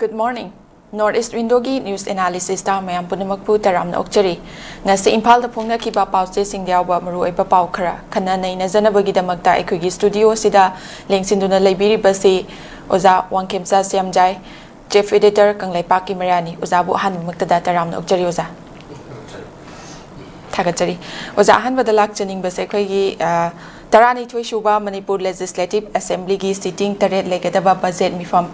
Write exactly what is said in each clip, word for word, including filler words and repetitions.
Good morning. North East Windowꯒꯤ news analysisꯇ ꯃꯌꯥꯝ ꯄꯨꯝꯅꯃꯛꯄꯨ ꯇꯔꯥꯝꯅ ꯑꯣꯛꯆꯔꯤ꯫ ꯉꯁꯤ ꯏꯝꯐꯥꯜꯗ ꯐꯣꯡꯅꯈꯤꯕ ꯄꯥꯎꯆꯦꯁꯤꯡꯗ ꯌꯥꯎꯕ ꯃꯔꯨꯑꯣꯏꯕ ꯄꯥꯎ ꯈꯔ ꯈꯟꯅ ꯅꯩꯅꯖꯅꯕꯒꯤꯗꯃꯛꯇ ꯑꯩꯈꯣꯏꯒꯤ studioꯁꯤꯗ ꯂꯦꯡꯁꯤꯟꯗꯨꯅ ꯂꯩꯕꯤꯔꯤꯕꯁꯤ ꯑꯣꯖꯥ ꯋꯥꯡꯈꯦꯝꯆꯥ ꯁ꯭ꯌꯥꯝꯖꯥꯏ, chief editor ꯀꯪꯂꯩꯄꯥꯛꯀꯤ ꯃꯩꯔꯥꯅꯤ꯫ ꯑꯣꯖꯥꯕꯨ ꯑꯍꯥꯟꯕꯃꯛꯇꯗ ꯇꯔꯥꯝꯅ ꯑꯣꯛꯆꯔꯤ ꯑꯣꯖꯥ꯫ ꯊꯥꯒꯠꯆꯔꯤ꯫ ꯑꯣꯖꯥ, ꯑꯍꯥꯟꯕꯗ ꯂꯥꯛꯆꯅꯤꯡꯕꯁꯦ ꯑꯩꯈꯣꯏꯒꯤ, ꯑ, ꯇꯔꯥꯅꯤꯊꯣꯏ ꯁꯨꯕ ꯃꯅꯤꯄꯨꯔ Legislative Assemblyꯒꯤ sitting ꯇꯔꯦꯠ ꯂꯩꯒꯗꯕ budget ꯃꯤꯐꯝ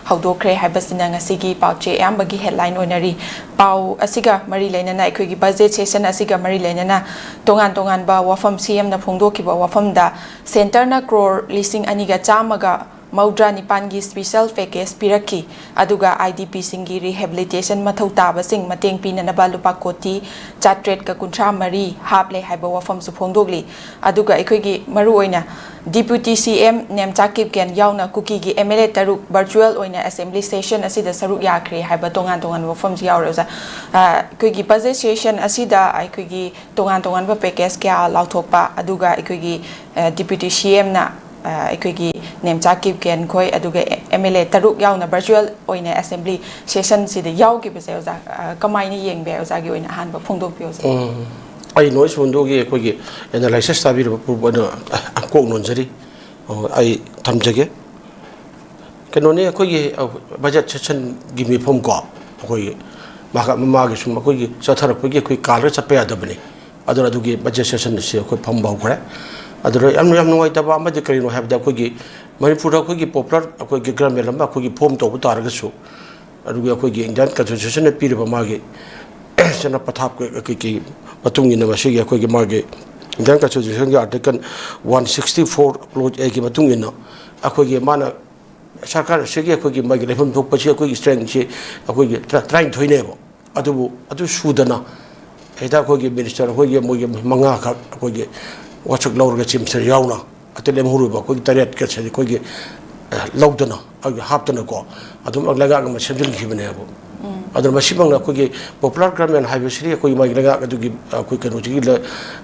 ꯍꯧꯗꯣꯛꯈ꯭ꯔꯦ ꯍꯥꯏꯕꯁꯤꯅ ꯉꯁꯤꯒꯤ ꯄꯥꯎꯆꯦ ꯑꯌꯥꯝꯕꯒꯤ headline ꯑꯣꯏꯅꯔꯤ꯫ ꯄꯥꯎ ꯑꯁꯤꯒ ꯃꯔꯤ ꯂꯩꯅꯅ, ꯑꯩꯈꯣꯏꯒꯤ budget session ꯑꯁꯤꯒ ꯃꯔꯤ ꯂꯩꯅꯅ ꯇꯣꯉꯥꯟ ꯇꯣꯉꯥꯟꯕ ꯋꯥꯐꯝ, CMꯅ ꯐꯣꯡꯗꯣꯛꯈꯤꯕ ꯋꯥꯐꯝꯗ centreꯅ ꯀ꯭ꯔꯣꯔ ꯂꯤꯁꯤꯡ ꯑꯅꯤꯒ ꯆꯥꯝꯃꯒ ꯃꯧꯗ꯭ꯔꯥ ꯅꯤꯄꯥꯟꯒꯤ special package ꯄꯤꯔꯛꯈꯤ꯫ ꯑꯗꯨꯒ IDPꯁꯤꯡꯒꯤ rehabilitation ꯃꯊꯧ ꯇꯥꯕꯁꯤꯡ ꯃꯇꯦꯡ ꯄꯤꯅꯅꯕ ꯂꯨꯄꯥ ꯀꯣꯇꯤ ꯆꯥꯇ꯭ꯔꯦꯠꯀ ꯀꯨꯟꯊ꯭ꯔꯥ ꯃꯔꯤ ꯍꯥꯞꯂꯦ ꯍꯥꯏꯕ ꯋꯥꯐꯝꯁꯨ ꯐꯣꯡꯗꯣꯛꯂꯤ꯫ ꯑꯗꯨꯒ ꯑꯩꯈꯣꯏꯒꯤ ꯃꯔꯨꯑꯣꯏꯅ Deputy CM ꯅꯦꯝꯆꯥ ꯀꯤꯞꯒꯦꯟ ꯌꯥꯎꯅ ꯀꯨꯀꯤꯒꯤ MLA ꯇꯔꯨꯛ virtual ꯑꯣꯏꯅ assembly session ꯑꯁꯤꯗ ꯁꯔꯨꯛ ꯌꯥꯈ꯭ꯔꯦ ꯍꯥꯏꯕ ꯇꯣꯉꯥꯟ ꯇꯣꯉꯥꯟꯕ ꯋꯥꯐꯝꯁꯨ ꯌꯥꯎꯔꯦ ꯑꯣꯖꯥ꯫ ꯑ, ꯑꯩꯈꯣꯏꯒꯤ budget session ꯑꯁꯤꯗ ꯑꯩꯈꯣꯏꯒꯤ ꯇꯣꯉꯥꯟ ꯇꯣꯉꯥꯟꯕ package ꯀꯌꯥ ꯂꯥꯎꯊꯣꯛꯄ, ꯑꯗꯨꯒ ꯑꯩꯈꯣꯏꯒꯤ, ꯑ, Deputy CMꯅ, ꯑ, ꯑꯩꯈꯣꯏꯒꯤ ꯅꯦꯝꯆꯥ ꯀꯤꯞꯒꯦꯟ ꯈꯣꯏ, ꯑꯗꯨꯒ MLA ꯇꯔꯨꯛ ꯌꯥꯎꯅ virtual ꯑꯣꯏꯅ assembly sessionꯁꯤꯗ ꯌꯥꯎꯈꯤꯕꯁꯦ ꯑꯣꯖꯥ, ꯑ, ꯀꯃꯥꯏꯅ ꯌꯦꯡꯕ ꯌꯥꯏ? ꯑꯣꯖꯥꯒꯤ ꯑꯣꯏꯅ ꯑꯍꯥꯟꯕ ꯐꯣꯡꯗꯣꯛꯄꯤꯌꯨ ꯑꯣꯖꯥ꯫ ꯎꯝ, ꯑꯩ North East Windowꯒꯤ ꯑꯩꯈꯣꯏꯒꯤ analysis ꯇꯥꯕꯤꯔꯕ ꯄꯨꯝꯅꯃꯛ ꯑꯗꯨ ꯀꯣꯛ ꯅꯣꯟꯖꯔꯤ꯫ ꯑꯣ, ꯑꯩ ꯊꯝꯖꯒꯦ꯫ ꯀꯩꯅꯣꯅꯤ, ꯑꯩꯈꯣꯏꯒꯤ, ꯑ, budget sessionꯒꯤ ꯃꯤꯐꯝ ꯀꯣ, ꯑꯩꯈꯣꯏꯒꯤ ꯃꯥꯒ-, ꯃꯃꯥꯒꯤ ꯁꯨꯝ ꯑꯩꯈꯣꯏꯒꯤ ꯆꯠꯊꯔꯛꯄꯒꯤ ꯑꯩꯈꯣꯏ ꯀꯥꯜꯂꯒ ꯆꯠꯄ ꯌꯥꯗꯕꯅꯤ꯫ ꯑꯗꯨꯅ ꯑꯗꯨꯒꯤ budget session ꯑꯁꯤ ꯑꯩꯈꯣꯏ ꯐꯝꯕ ꯍꯧꯈ꯭ꯔꯦ꯫ ꯑꯗꯨꯅ ꯌꯥꯝ, ꯌꯥꯝ ꯅꯨꯡꯉꯥꯏꯇꯕ ꯑꯃꯗꯤ ꯀꯔꯤꯅꯣ ꯍꯥꯏꯕꯗ, ꯑꯩꯈꯣꯏꯒꯤ ꯃꯅꯤꯄꯨꯔꯗ ꯑꯩꯈꯣꯏꯒꯤ popular ꯑꯩꯈꯣꯏꯒꯤ government ꯑꯃ ꯑꯩꯈꯣꯏꯒꯤ form ꯇꯧꯕ ꯇꯥꯔꯒꯁꯨ, ꯑꯗꯨꯒ ꯑꯩꯈꯣꯏꯒꯤ Indian Constitutionꯅ ꯄꯤꯔꯤꯕ ꯃꯥꯒꯤ ꯆꯠꯅ ꯄꯊꯥꯞ ꯀ-, ꯀ-, ꯀ-, ꯃꯇꯨꯡ ꯏꯟꯅ ꯃꯁꯤꯒꯤ ꯑꯩꯈꯣꯏꯒꯤ ꯃꯥꯒꯤ Indian Constitutionꯒꯤ article one sixty four clause Aꯒꯤ ꯃꯇꯨꯡ ꯏꯟꯅ ꯑꯩꯈꯣꯏꯒꯤ ꯃꯥꯅ ꯁꯔꯀꯥꯔ ꯑꯁꯤꯒꯤ ꯑꯩꯈꯣꯏꯒꯤ ꯃꯥꯒꯤ ꯂꯩꯐꯝ ꯊꯣꯛꯄꯁꯤ ꯑꯩꯈꯣꯏꯒꯤ strengthꯁꯤ ꯑꯩꯈꯣꯏꯒꯤ ꯇꯔꯥ-, ꯇꯔꯥꯅꯤꯊꯣꯏꯅꯦꯕ꯫ ꯑꯗꯨꯕꯨ ꯑꯗꯨ ꯁꯨꯗꯅ ꯍꯦꯛꯇ ꯑꯩꯈꯣꯏꯒꯤ minister ꯑꯩꯈꯣꯏꯒꯤ ꯃꯣꯏꯒꯤ ꯃꯉꯥꯈꯛ ꯑꯩꯈꯣꯏꯒꯤ ꯋꯥꯁꯛ ꯂꯧꯔꯒ chief minister ꯌꯥꯎꯅ ꯑꯇꯩ ꯂꯦꯝꯍꯧꯔꯤꯕ ꯑꯩꯈꯣꯏꯒꯤ ꯇꯔꯦꯠꯀꯁꯦ ꯑꯩꯈꯣꯏꯒꯤ, ꯑ, ꯂꯧꯗꯅ ꯑꯩꯈꯣꯏꯒꯤ ꯍꯥꯞꯇꯅꯀꯣ ꯑꯗꯨꯝ ꯂꯩꯉꯥꯛ ꯑꯃ ꯁꯦꯝꯖꯤꯟꯈꯤꯕꯅꯦꯕ꯫ ꯎꯝ꯫ ꯑꯗꯨꯅ ꯃꯁꯤꯃꯛꯅ ꯑꯩꯈꯣꯏꯒꯤ popular government ꯍꯥꯏꯕꯁꯤꯗꯤ ꯑꯩꯈꯣꯏ ꯃꯥꯒꯤ ꯂꯩꯉꯥꯛ ꯑꯗꯨꯒꯤ, ꯑꯩꯈꯣꯏ ꯀꯩꯅꯣꯁꯤꯒꯤ ꯂ-,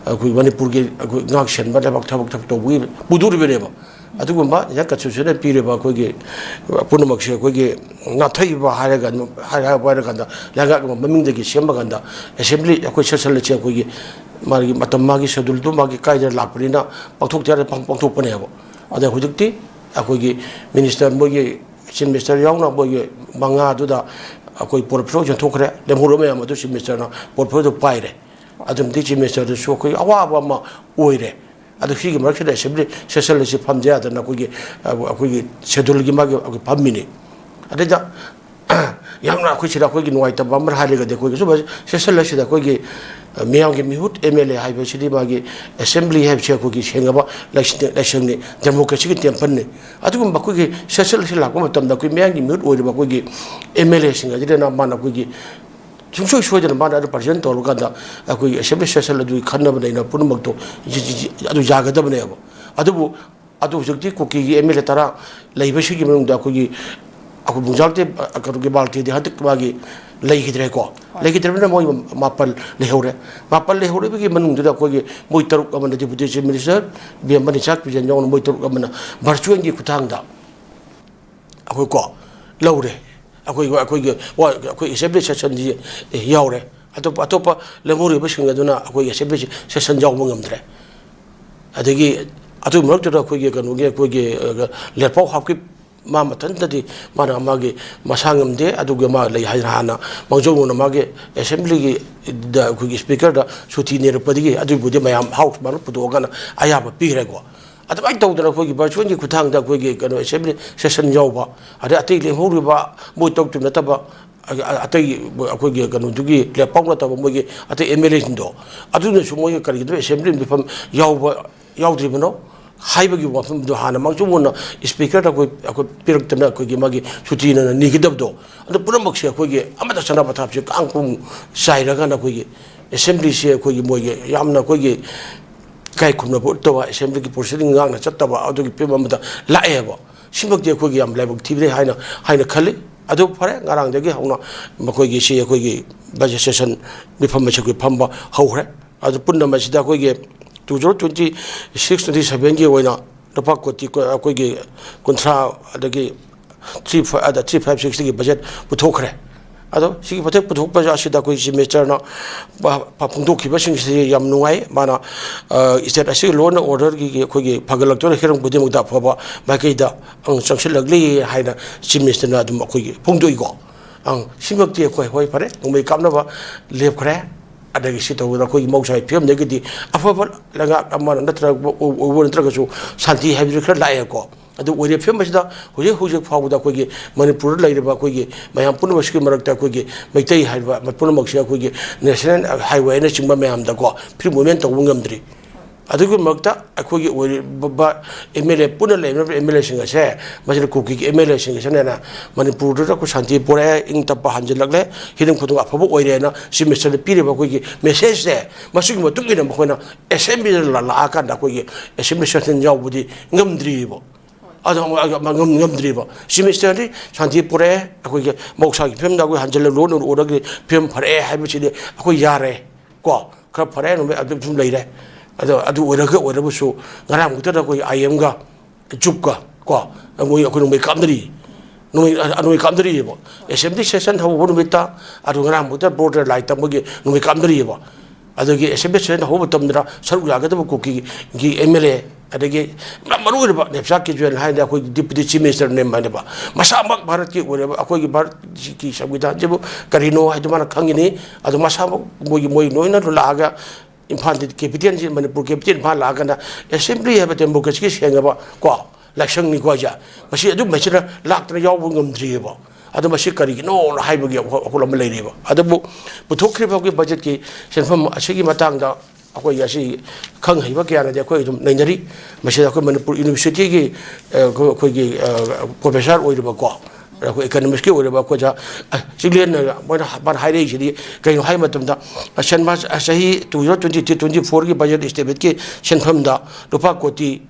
ꯑꯩꯈꯣꯏ ꯃꯅꯤꯄꯨꯔꯒꯤ ꯑꯩꯈꯣꯏ ꯉꯥꯛ ꯁꯦꯟꯕ ꯂꯩꯕꯥꯛ ꯊꯕꯛ ꯊꯕꯛ ꯇꯧꯕꯒꯤ ꯄꯨꯗꯣꯔꯤꯕꯅꯦꯕ꯫ ꯑꯗꯨꯒꯨꯝꯕ ꯏꯟꯗꯤꯌꯥꯟ ꯀꯟꯁꯇꯤꯇ꯭ꯌꯨꯁꯟꯅ ꯄꯤꯔꯤꯕ ꯑꯩꯈꯣꯏꯒꯤ ꯄꯨꯝꯅꯃꯛꯁꯦ ꯑꯩꯈꯣꯏꯒꯤ ꯅꯥꯊꯩꯕ ꯍꯥꯏꯔꯒ, ꯍꯥꯏꯔꯒ ꯍꯥꯏꯔꯀꯥꯟꯗ ꯂꯩꯉꯥꯛ ꯑꯃ ꯃꯃꯤꯡꯗꯒꯤ ꯁꯦꯝꯕ ꯀꯥꯟꯗ ꯑꯦꯁꯦꯝꯕ꯭ꯂꯤ ꯑꯩꯈꯣꯏ ꯁꯦꯁꯟ ꯑꯁꯤ ꯑꯩꯈꯣꯏꯒꯤ ꯃꯥꯒꯤ ꯃꯇꯝ, ꯃꯥꯒꯤ ꯁꯦꯗꯨꯜꯗꯨ ꯃꯥꯒꯤ ꯀꯥꯏꯗꯅ ꯂꯥꯛꯄꯅꯤꯅ ꯄꯥꯡꯊꯣꯛꯇ ꯌꯥꯗꯦ, ꯄꯥꯡ-, ꯄꯥꯡꯊꯣꯛꯄꯅꯦꯕ꯫ ꯑꯗ ꯍꯧꯖꯤꯛꯇꯤ ꯑꯩꯈꯣꯏꯒꯤ ꯃꯤꯅꯤꯁꯇꯔ, ꯃꯣꯏꯒꯤ ꯆꯤꯐ ꯃꯤꯅꯤꯁꯇꯔ ꯌꯥꯎꯅ ꯃꯣꯏꯒꯤ ꯃꯉꯥꯗꯨꯗ ꯑꯩꯈꯣꯏ ꯄꯣꯔꯠꯐꯣꯂꯤꯑꯣ ꯌꯦꯟꯊꯣꯛꯈ꯭ꯔꯦ꯫ ꯂꯦꯝꯍꯧꯔꯕ ꯃꯌꯥꯝ ꯑꯗꯨ ꯆꯤꯐ ꯃꯤꯅꯤꯁꯇꯔꯅ ꯄꯣꯔꯠꯐꯣꯂꯤꯑꯣꯗꯨ ꯄꯥꯏꯔꯦ꯫ ꯑꯗꯨꯅꯗꯤ ꯆꯤꯐ ꯃꯤꯅꯤꯁꯇꯔꯗꯁꯨ ꯑꯩꯈꯣꯏ ꯑꯋꯥꯕ ꯑꯃ ꯑꯣꯏꯔꯦ꯫ ꯑꯗꯨ ꯁꯤꯒꯤ ꯃꯔꯛꯁꯤꯗ ꯑꯦꯁꯦꯝꯕ꯭ꯂꯤ ꯁꯦꯁꯟ ꯑꯁꯤ ꯐꯝꯗ ꯌꯥꯗꯅ ꯑꯩꯈꯣꯏꯒꯤ, ꯑꯩꯈꯣꯏꯒꯤ ꯁꯦꯗꯨꯜꯒꯤ ꯃꯥꯒꯤ ꯑꯩꯈꯣꯏ ꯐꯝꯃꯤꯅꯤ꯫ ꯑꯗꯩꯗ ꯌꯥꯝꯅ ꯑꯩꯈꯣꯏ ꯁꯤꯗ ꯑꯩꯈꯣꯏꯒꯤ ꯅꯨꯡꯉꯥꯏꯇꯕ ꯑꯃ ꯍꯥꯏꯔꯒꯗꯤ ꯑꯩꯈꯣꯏꯒꯤ ꯁꯨꯝꯕ ꯁꯦꯁꯟ ꯑꯁꯤꯗ ꯑꯩꯈꯣꯏꯒꯤ, ꯑ, ꯃꯤꯌꯥꯝꯒꯤ ꯃꯤꯍꯨꯠ ꯑꯦꯝ ꯑꯦꯜ ꯑꯦ ꯍꯥꯏꯕꯁꯤꯗꯤ ꯃꯥꯒꯤ ꯑꯦꯁꯦꯝꯕ꯭ꯂꯤ ꯍꯥꯏꯕꯁꯤ ꯑꯩꯈꯣꯏꯒꯤ ꯁꯦꯡꯉꯕ ꯂꯥꯏꯁꯤꯡ-, ꯂꯥꯏꯁꯪꯅꯤ, ꯗꯦꯃꯣꯀ꯭ꯔꯦꯁꯤꯒꯤ ꯇꯦꯝꯄꯜꯅꯤ꯫ ꯑꯗꯨꯒꯨꯝꯕ ꯑꯩꯈꯣꯏꯒꯤ ꯁꯦꯁꯟ ꯑꯁꯤ ꯂꯥꯛꯄ ꯃꯇꯝꯗ ꯑꯩꯈꯣꯏ ꯃꯤꯌꯥꯝꯒꯤ ꯃꯤꯍꯨꯠ ꯑꯣꯏꯔꯤꯕ ꯑꯩꯈꯣꯏꯒꯤ ꯑꯦꯝ ꯑꯦꯜ ꯑꯦꯁꯤꯡ ꯑꯁꯤꯗꯅ ꯃꯥꯅ ꯑꯩꯈꯣꯏꯒꯤ ꯁꯨꯡꯁꯣꯏ ꯁꯣꯏꯗꯅ ꯃꯥꯅ ꯑꯗꯨ ꯄ꯭ꯔꯖꯦꯟ ꯇꯧꯔꯀꯥꯟꯗ ꯑꯩꯈꯣꯏꯒꯤ ꯑꯦꯁꯦꯝꯕ꯭ꯂꯤ ꯁꯦꯁꯟ ꯑꯗꯨꯒꯤ ꯈꯟꯅꯕ ꯂꯩꯅ ꯄꯨꯝꯅꯃꯛꯇꯣ ꯌ-, ꯌ-, ꯌ-, ꯑꯗꯨ ꯌꯥꯒꯗꯕꯅꯦꯕ꯫ ꯑꯗꯨꯕꯨ ꯑꯗꯨ ꯍꯧꯖꯤꯛꯇꯤ ꯀꯨꯀꯤꯒꯤ ꯑꯦꯝ ꯑꯦꯜ ꯑꯦ ꯇꯔꯥ ꯂꯩꯕꯁꯤꯒꯤ ꯃꯅꯨꯡꯗ ꯑꯩꯈꯣꯏꯒꯤ, ꯑꯩꯈꯣꯏ ꯕꯨꯡꯖꯥꯜꯇꯦ, ꯑ, ꯀꯩꯅꯣꯒꯤ ꯕꯥꯜꯇꯦꯗꯤ ꯍꯟꯗꯛ ꯃꯥꯒꯤ ꯂꯩꯈꯤꯗ꯭ꯔꯦꯀꯣ꯫ ꯍꯣꯏ꯫ ꯂꯩꯈꯤꯗ꯭ꯔꯕꯅꯤꯅ ꯃꯣꯏ ꯃꯥꯄꯜ ꯂꯩꯍꯧꯔꯦ꯫ ꯃꯥꯄꯜ ꯂꯩꯍꯧꯔꯤꯕꯒꯤ ꯃꯅꯨꯡꯗꯨꯗ ꯑꯩꯈꯣꯏꯒꯤ ꯃꯣꯏ ꯇꯔꯨꯛ ꯑꯃꯅ ꯗꯤꯄꯨꯇꯤ ꯆꯤꯐ ꯃꯤꯅꯤꯁꯇꯔ ꯏꯕꯦꯝꯃ ꯅꯤꯁꯥ ꯀꯤꯔꯟ ꯌꯥꯎꯅ ꯃꯣꯏ ꯇꯔꯨꯛ ꯑꯃꯅ ꯚꯔꯆꯨꯋꯦꯜꯒꯤ ꯈꯨꯠꯊꯥꯡꯗ ꯑꯩꯈꯣꯏ ꯀꯣ ꯂꯧꯔꯦ꯫ ꯑꯩꯈꯣꯏ, ꯑꯩꯈꯣꯏꯒꯤ, ꯋꯥ-, ꯑꯩꯈꯣꯏ ꯑꯦꯁꯦꯝꯕ꯭ꯂꯤ ꯁꯦꯁꯟꯁꯤ ꯌꯥꯎꯔꯦ꯫ ꯑꯇꯣꯞꯄ, ꯑꯇꯣꯞꯄ ꯂꯦꯝꯍꯧꯔꯤꯕꯁꯤꯡ ꯑꯗꯨꯅ ꯑꯩꯈꯣꯏꯒꯤ ꯑꯦꯁꯦꯝꯕ꯭ꯂꯤ ꯁꯦꯁꯟ ꯌꯥꯎꯕ ꯉꯝꯗ꯭ꯔꯦ꯫ ꯑꯗꯒꯤ ꯑꯗꯨꯒꯤ ꯃꯔꯛꯇꯨꯗ ꯑꯩꯈꯣꯏꯒꯤ ꯀꯩꯅꯣꯒꯤ, ꯑꯩꯈꯣꯏꯒꯤ, ꯑ, ꯂꯦꯠꯄꯥꯎ ꯍꯥꯞꯀꯤꯞ ꯃꯥ ꯃꯊꯟꯇꯗꯤ ꯃꯥꯅ ꯃꯥꯒꯤ ꯃꯁꯥ ꯉꯝꯗꯦ꯫ ꯑꯗꯨꯒ ꯃꯥ ꯂꯩ ꯍꯥꯏꯅ ꯍꯥꯟꯅ ꯃꯥꯡꯖꯧꯅꯅ ꯃꯥꯒꯤ ꯑꯦꯁꯦꯝꯕ꯭ꯂꯤꯒꯤ ꯗ ꯑꯩꯈꯣꯏꯒꯤ ꯁ꯭ꯄꯤꯀꯔꯗ ꯁꯨꯇꯤ ꯅꯤꯔꯛꯄꯗꯒꯤ ꯑꯗꯨꯒꯤꯕꯨꯗꯤ ꯃꯌꯥꯝ ꯍꯥꯎꯁ ꯃꯅꯨꯡ ꯄꯨꯊꯣꯛꯑꯒꯅ ꯑꯌꯥꯕ ꯄꯤꯈ꯭ꯔꯦꯀꯣ꯫ ꯑꯗꯨꯃꯥꯏꯅ ꯇꯧꯗꯅ ꯑꯩꯈꯣꯏꯒꯤ ꯚꯔꯆꯨꯋꯦꯜꯒꯤ ꯈꯨꯠꯊꯥꯡꯗ ꯑꯩꯈꯣꯏꯒꯤ ꯀꯩꯅꯣ ꯑꯦꯁꯦꯝꯕ꯭ꯂꯤ ꯁꯦꯁꯟ ꯌꯥꯎꯕ, ꯑꯗꯩ ꯑꯇꯩ ꯂꯦꯝꯍꯧꯔꯤꯕ ꯃꯣꯏ ꯇꯔꯨꯛꯇꯨ ꯅꯠꯇꯕ ꯑ-, ꯑꯇꯩ ꯑꯩꯈꯣꯏꯒꯤ ꯀꯩꯅꯣꯗꯨꯒꯤ ꯂꯦꯞꯄꯥꯎ ꯅꯠꯇꯕ ꯃꯣꯏꯒꯤ ꯑꯇꯩ ꯑꯦꯝ ꯑꯦꯜ ꯑꯦꯁꯤꯡꯗꯣ, ꯑꯗꯨꯅꯁꯨ ꯃꯣꯏꯒꯤ ꯀꯔꯤꯒꯤꯅꯣ ꯑꯦꯁꯦꯝꯕ꯭ꯂꯤ ꯃꯤꯐꯝ ꯌꯥꯎꯕ ꯌꯥꯎꯗ꯭ꯔꯤꯕꯅꯣ ꯍꯥꯏꯕꯒꯤ ꯋꯥꯐꯝꯗꯨ ꯍꯥꯟꯅ ꯃꯥꯡꯖꯧꯅꯅ ꯁ꯭ꯄꯤꯀꯔꯗ ꯑꯩꯈꯣꯏ, ꯑꯩꯈꯣꯏ ꯄꯤꯔꯛꯇꯅ ꯑꯩꯈꯣꯏꯒꯤ ꯃꯥꯒꯤ ꯁꯨꯇꯤꯅ ꯅꯤꯒꯗꯕꯗꯣ, ꯑꯗꯨ ꯄꯨꯝꯅꯃꯛꯁꯦ ꯑꯩꯈꯣꯏꯒꯤ ꯑꯃꯠꯇ ꯆꯠꯅ ꯄꯊꯥꯞꯁꯦ ꯀꯥꯡ ꯄꯨꯡ ꯆꯥꯏꯔꯒꯅ ꯑꯩꯈꯣꯏꯒꯤ ꯑꯦꯁꯦꯝꯕ꯭ꯂꯤꯁꯦ ꯑꯩꯈꯣꯏꯒꯤ ꯃꯣꯏꯒꯤ ꯌꯥꯝꯅ ꯑꯩꯈꯣꯏꯒꯤ ꯏꯀꯥꯏ ꯈꯨꯝꯅꯕ ꯎꯠꯇꯕ, ꯑꯦꯁꯦꯝꯕ꯭ꯂꯤꯒꯤ ꯄ꯭ꯔꯣꯁꯤꯗꯤꯡ ꯉꯥꯛꯅ ꯆꯠꯇꯕ ꯑꯗꯨꯒꯤ ꯐꯤꯕꯝ ꯑꯃꯗ ꯂꯥꯛꯑꯦꯕ꯫ ꯁꯤꯃꯛꯇꯤ ꯑꯩꯈꯣꯏꯒꯤ ꯌꯥꯝ ꯂꯥꯏꯕꯛ ꯊꯤꯕꯅꯤ ꯍꯥꯏꯅ, ꯍꯥꯏꯅ ꯈꯜꯂꯤ꯫ ꯑꯗꯨ ꯐꯔꯦ, ꯉꯔꯥꯡꯗꯒꯤ ꯍꯧꯅ ꯃꯈꯣꯏꯒꯤ ꯁꯤ ꯑꯩꯈꯣꯏꯒꯤ budget session ꯃꯤꯐꯝ ꯑꯁꯤ ꯑꯩꯈꯣꯏ ꯐꯝꯕ ꯍꯧꯈ꯭ꯔꯦ꯫ ꯑꯗꯨ ꯄꯨꯝꯅꯃꯛꯁꯤꯗ ꯑꯩꯈꯣꯏꯒꯤ two zero twenty six twenty sevenꯒꯤ ꯑꯣꯏꯅ ꯂꯨꯄꯥ ꯀꯣꯇꯤ ꯀꯨ-, ꯑꯩꯈꯣꯏꯒꯤ ꯀꯨꯟꯊ꯭ꯔꯥ, ꯑꯗꯒꯤ three five, ꯑꯗ three five sixꯇꯒꯤ budget ꯄꯨꯊꯣꯛꯈ꯭ꯔꯦ꯫ ꯑꯗꯣ ꯁꯤꯒꯤ budget ꯄꯨꯊꯣꯛꯄ ꯑꯁꯤꯗ ꯑꯩꯈꯣꯏ Chief Ministerꯅ ꯄ-, ꯄ-, ꯐꯣꯡꯗꯣꯛꯈꯤꯕꯁꯤꯡꯁꯤ ꯌꯥꯝ ꯅꯨꯡꯉꯥꯏ꯫ ꯃꯥꯅ, ꯑ, state ꯑꯁꯤꯒꯤ law and orderꯒꯤ ꯑꯩꯈꯣꯏꯒꯤ ꯐꯒꯠꯂꯛꯇꯨꯅ ꯍꯤꯔꯝ ꯈꯨꯗꯤꯡꯃꯛꯇ ꯑꯐꯕ ꯃꯥꯏꯀꯩꯗ, ꯑ, ꯆꯪꯁꯤꯜꯂꯛꯂꯤ ꯍꯥꯏꯅ Chief Ministerꯅ ꯑꯗꯨꯝ ꯑꯩꯈꯣꯏꯒꯤ ꯐꯣꯡꯗꯣꯛꯏꯀꯣ꯫ ꯑꯪ, ꯁꯤꯃꯛꯇꯤ ꯑꯩꯈꯣꯏ, ꯍꯣꯏ, ꯐꯔꯦ, ꯅꯣꯡꯃꯩ ꯀꯥꯞꯅꯕ ꯂꯦꯞꯈ꯭ꯔꯦ꯫ ꯑꯗꯒꯤ ꯁꯤ ꯇꯧꯕꯗ ꯑꯩꯈꯣꯏꯒꯤ ꯃꯍꯧꯁꯥꯒꯤ ꯐꯤꯕꯝꯗꯒꯤꯗꯤ ꯑꯐꯕ ꯂꯩꯉꯥꯛ ꯑꯃ ꯅꯠꯇ꯭ꯔꯒ ꯑꯣꯏꯕ ꯅꯠꯇ꯭ꯔꯒꯁꯨ ꯁꯥꯟꯇꯤ ꯍꯥꯏꯕꯗꯨ ꯈꯔ ꯂꯥꯛꯑꯦꯀꯣ꯫ ꯑꯗꯨ ꯑꯣꯏꯔꯤꯕ ꯐꯤꯕꯝ ꯑꯁꯤꯗ ꯍꯧꯖꯤꯛ ꯍꯧꯖꯤꯛ ꯐꯥꯎꯕꯗ ꯑꯩꯈꯣꯏꯒꯤ ꯃꯅꯤꯄꯨꯔꯗ ꯂꯩꯔꯤꯕ ꯑꯩꯈꯣꯏꯒꯤ ꯃꯌꯥꯝ ꯄꯨꯝꯅꯃꯛꯁꯤꯒꯤ ꯃꯔꯛꯇ ꯑꯩꯈꯣꯏꯒꯤ ꯃꯩꯇꯩ ꯍꯥꯏꯔꯤꯕ ꯄꯨꯝꯅꯃꯛꯁꯤ ꯑꯩꯈꯣꯏꯒꯤ National Highwayꯅꯆꯤꯡꯕ ꯃꯌꯥꯝꯗꯀꯣ free movement ꯇꯧꯕ ꯉꯝꯗ꯭ꯔꯤ꯫ ꯑꯗꯨꯒꯤ ꯃꯔꯛꯇ ꯑꯩꯈꯣꯏꯒꯤ ꯑꯣꯏꯔꯤꯕ MLA ꯄꯨꯟꯅ ꯂꯩꯅꯔꯤꯕ MLAꯁꯤꯡ ꯑꯁꯦ, ꯃꯁꯤꯗ ꯀꯨꯀꯤꯒꯤ MLAꯁꯤꯡ ꯑꯁꯤꯅ ꯃꯅꯤꯄꯨꯔꯗꯨꯗ ꯑꯩꯈꯣꯏ ꯁꯥꯟꯇꯤ ꯄꯨꯔꯛꯑꯦ, ꯏꯪ ꯇꯞꯄ ꯍꯟꯖꯤꯜꯂꯛꯂꯦ, ꯍꯤꯔꯝ ꯈꯨꯗꯤꯡꯃꯛ ꯑꯐꯕ ꯑꯣꯏꯔꯦꯅ Chief Ministerꯗ ꯄꯤꯔꯤꯕ ꯑꯩꯈꯣꯏꯒꯤ messageꯁꯦ, ꯃꯁꯤꯒꯤ ꯃꯇꯨꯡ ꯏꯟꯅ ꯃꯈꯣꯏꯅ Assemblyꯗ ꯂꯥꯛꯑꯀꯥꯟꯗ ꯑꯩꯈꯣꯏꯒꯤ Assembly session ꯌꯥꯎꯕꯗꯤ ꯉꯝꯗ꯭ꯔꯤꯕ꯫ ꯑꯗꯣ ꯑꯃ, ꯑꯃ ꯉꯝ-, ꯉꯝꯗ꯭ꯔꯤꯕ꯫ Chief Ministerꯗꯤ ꯁꯥꯟꯇꯤ ꯄꯨꯔꯛꯑꯦ, ꯑꯩꯈꯣꯏꯒꯤ ꯃꯍꯧꯁꯥꯒꯤ ꯐꯤꯕꯝꯗ ꯑꯩꯈꯣꯏ ꯍꯟꯖꯤꯜꯂ law and orderꯒꯤ ꯐꯤꯕꯝ ꯐꯔꯛꯑꯦ ꯍꯥꯏꯕꯁꯤꯗꯤ ꯑꯩꯈꯣꯏ ꯌꯥꯔꯦ꯫ ꯀꯣ, ꯈꯔ ꯐꯔꯦ, ꯅꯨꯃꯤꯠ ꯑꯗꯨꯝ ꯁꯨꯝ ꯂꯩꯔꯦ꯫ ꯑꯗꯣ ꯑꯗꯨ ꯑꯣꯏꯔꯒ ꯑꯣꯏꯔꯕꯁꯨ ꯉꯔꯥꯡ ꯈꯛꯇꯗ ꯑꯩꯈꯣꯏ IMꯒ JUPꯀ ꯀꯣ, ꯃꯣꯏ ꯑꯩꯈꯣꯏ ꯅꯣꯡꯃꯩ ꯀꯥꯞꯅꯔꯤ, ꯅꯣꯡꯃꯩ, ꯑ-, ꯅꯣꯡꯃꯩ ꯀꯥꯞꯅꯔꯤꯑꯕ꯫ Assembly session ꯍꯧꯕ ꯅꯨꯃꯤꯠꯇ, ꯑꯗꯨ ꯉꯔꯥꯡ ꯈꯛꯇ border line ꯇꯝꯕꯒꯤ ꯅꯣꯡꯃꯩ ꯀꯥꯞꯅꯔꯤꯑꯕ꯫ ꯑꯗꯒꯤ Assembly session ꯍꯧꯕ ꯃꯇꯝꯗ ꯁꯔꯨꯛ ꯌꯥꯒꯗꯕ ꯀꯨꯀꯤꯒꯤ MLA, ꯑꯗꯒꯤ ꯌꯥꯝ ꯃꯔꯨ ꯑꯣꯏꯔꯕ ꯅꯦꯞꯁꯥ ꯀꯤꯖꯣꯏꯟ ꯍꯥꯏꯅ ꯑꯩꯈꯣꯏꯒꯤ Deputy Chief Ministerꯅꯦ ꯍꯥꯏꯅꯕ, ꯃꯁꯥꯃꯛ ꯚꯥꯔꯠꯀꯤ ꯑꯣꯏꯔꯕ ꯑꯩꯈꯣꯏꯒꯤ ꯚꯥꯔꯠꯀꯤ ꯁꯪꯕꯤꯙꯥꯟꯁꯤꯕꯨ ꯀꯔꯤꯅꯣ ꯍꯥꯏꯗꯨ ꯃꯥꯅ ꯈꯪꯉꯤꯅꯤ꯫ ꯑꯗꯨ ꯃꯁꯥꯃꯛ ꯃꯣꯏꯒꯤ, ꯃꯣꯏ ꯂꯣꯏꯅ ꯂꯥꯛꯑꯒ ꯏꯝꯐꯥꯜꯗ capitalꯁꯤ, ꯃꯅꯤꯄꯨꯔ capital ꯏꯝꯐꯥꯜ ꯂꯥꯛꯑꯀꯥꯟꯗ Assembly ꯍꯥꯏꯕ democracyꯒꯤ ꯁꯦꯡꯉꯕ ꯀꯣ ꯂꯥꯏꯁꯪꯅꯤꯀꯣ ꯍꯥꯏꯁꯦ, ꯃꯁꯤ ꯑꯗꯨꯝꯕꯁꯤꯅ ꯂꯥꯛꯇꯅ ꯌꯥꯎꯕ ꯉꯝꯗ꯭ꯔꯤꯑꯕ꯫ ꯑꯗꯣ ꯃꯁꯤ ꯀꯔꯤꯒꯤꯅꯣ ꯍꯥꯏꯕꯒꯤ ꯋꯥꯈꯜ ꯑꯃ ꯂꯩꯔꯤꯑꯕ꯫ ꯑꯗꯨꯕꯨ ꯄꯨꯊꯣꯛꯈ꯭ꯔꯤꯕ ꯑꯩꯈꯣꯏꯒꯤ budgetꯀꯤ ꯁꯦꯟꯐꯝ ꯑꯁꯤꯒꯤ ꯃꯇꯥꯡꯗ ꯑꯩꯈꯣꯏꯒꯤ ꯑꯁꯤ ꯈꯪ ꯍꯩꯕ ꯀꯌꯥꯅꯗꯤ ꯑꯩꯈꯣꯏ ꯑꯗꯨꯝ ꯅꯩꯅꯔꯤ꯫ ꯃꯁꯤꯗ ꯑꯩꯈꯣꯏ ꯃꯅꯤꯄꯨꯔ Universityꯒꯤ, ꯑ, ꯑꯩꯈꯣꯏ-, ꯑꯩꯈꯣꯏꯒꯤ, ꯑ, professor ꯑꯣꯏꯔꯤꯕꯀꯣ, ꯑꯩꯈꯣꯏ economistꯀꯤ ꯑꯣꯏꯔꯤꯕ ꯑꯩꯈꯣꯏꯗ, ꯑ, ꯆꯤꯡꯂꯦꯟꯅ ꯃꯣꯏꯅ ꯃꯥꯅ ꯍꯥꯏꯔꯛꯏꯁꯤꯗꯤ ꯀꯩꯅꯣ ꯍꯥꯏꯕ ꯃꯇꯝꯗ, ꯑ, ꯁꯟꯃꯥ-, ꯑ, ꯆꯍꯤ two zero twenty three twenty fourꯒꯤ budget estimateꯀꯤ ꯁꯦꯟꯐꯝꯗ ꯂꯨꯄꯥ ꯀꯣꯇꯤ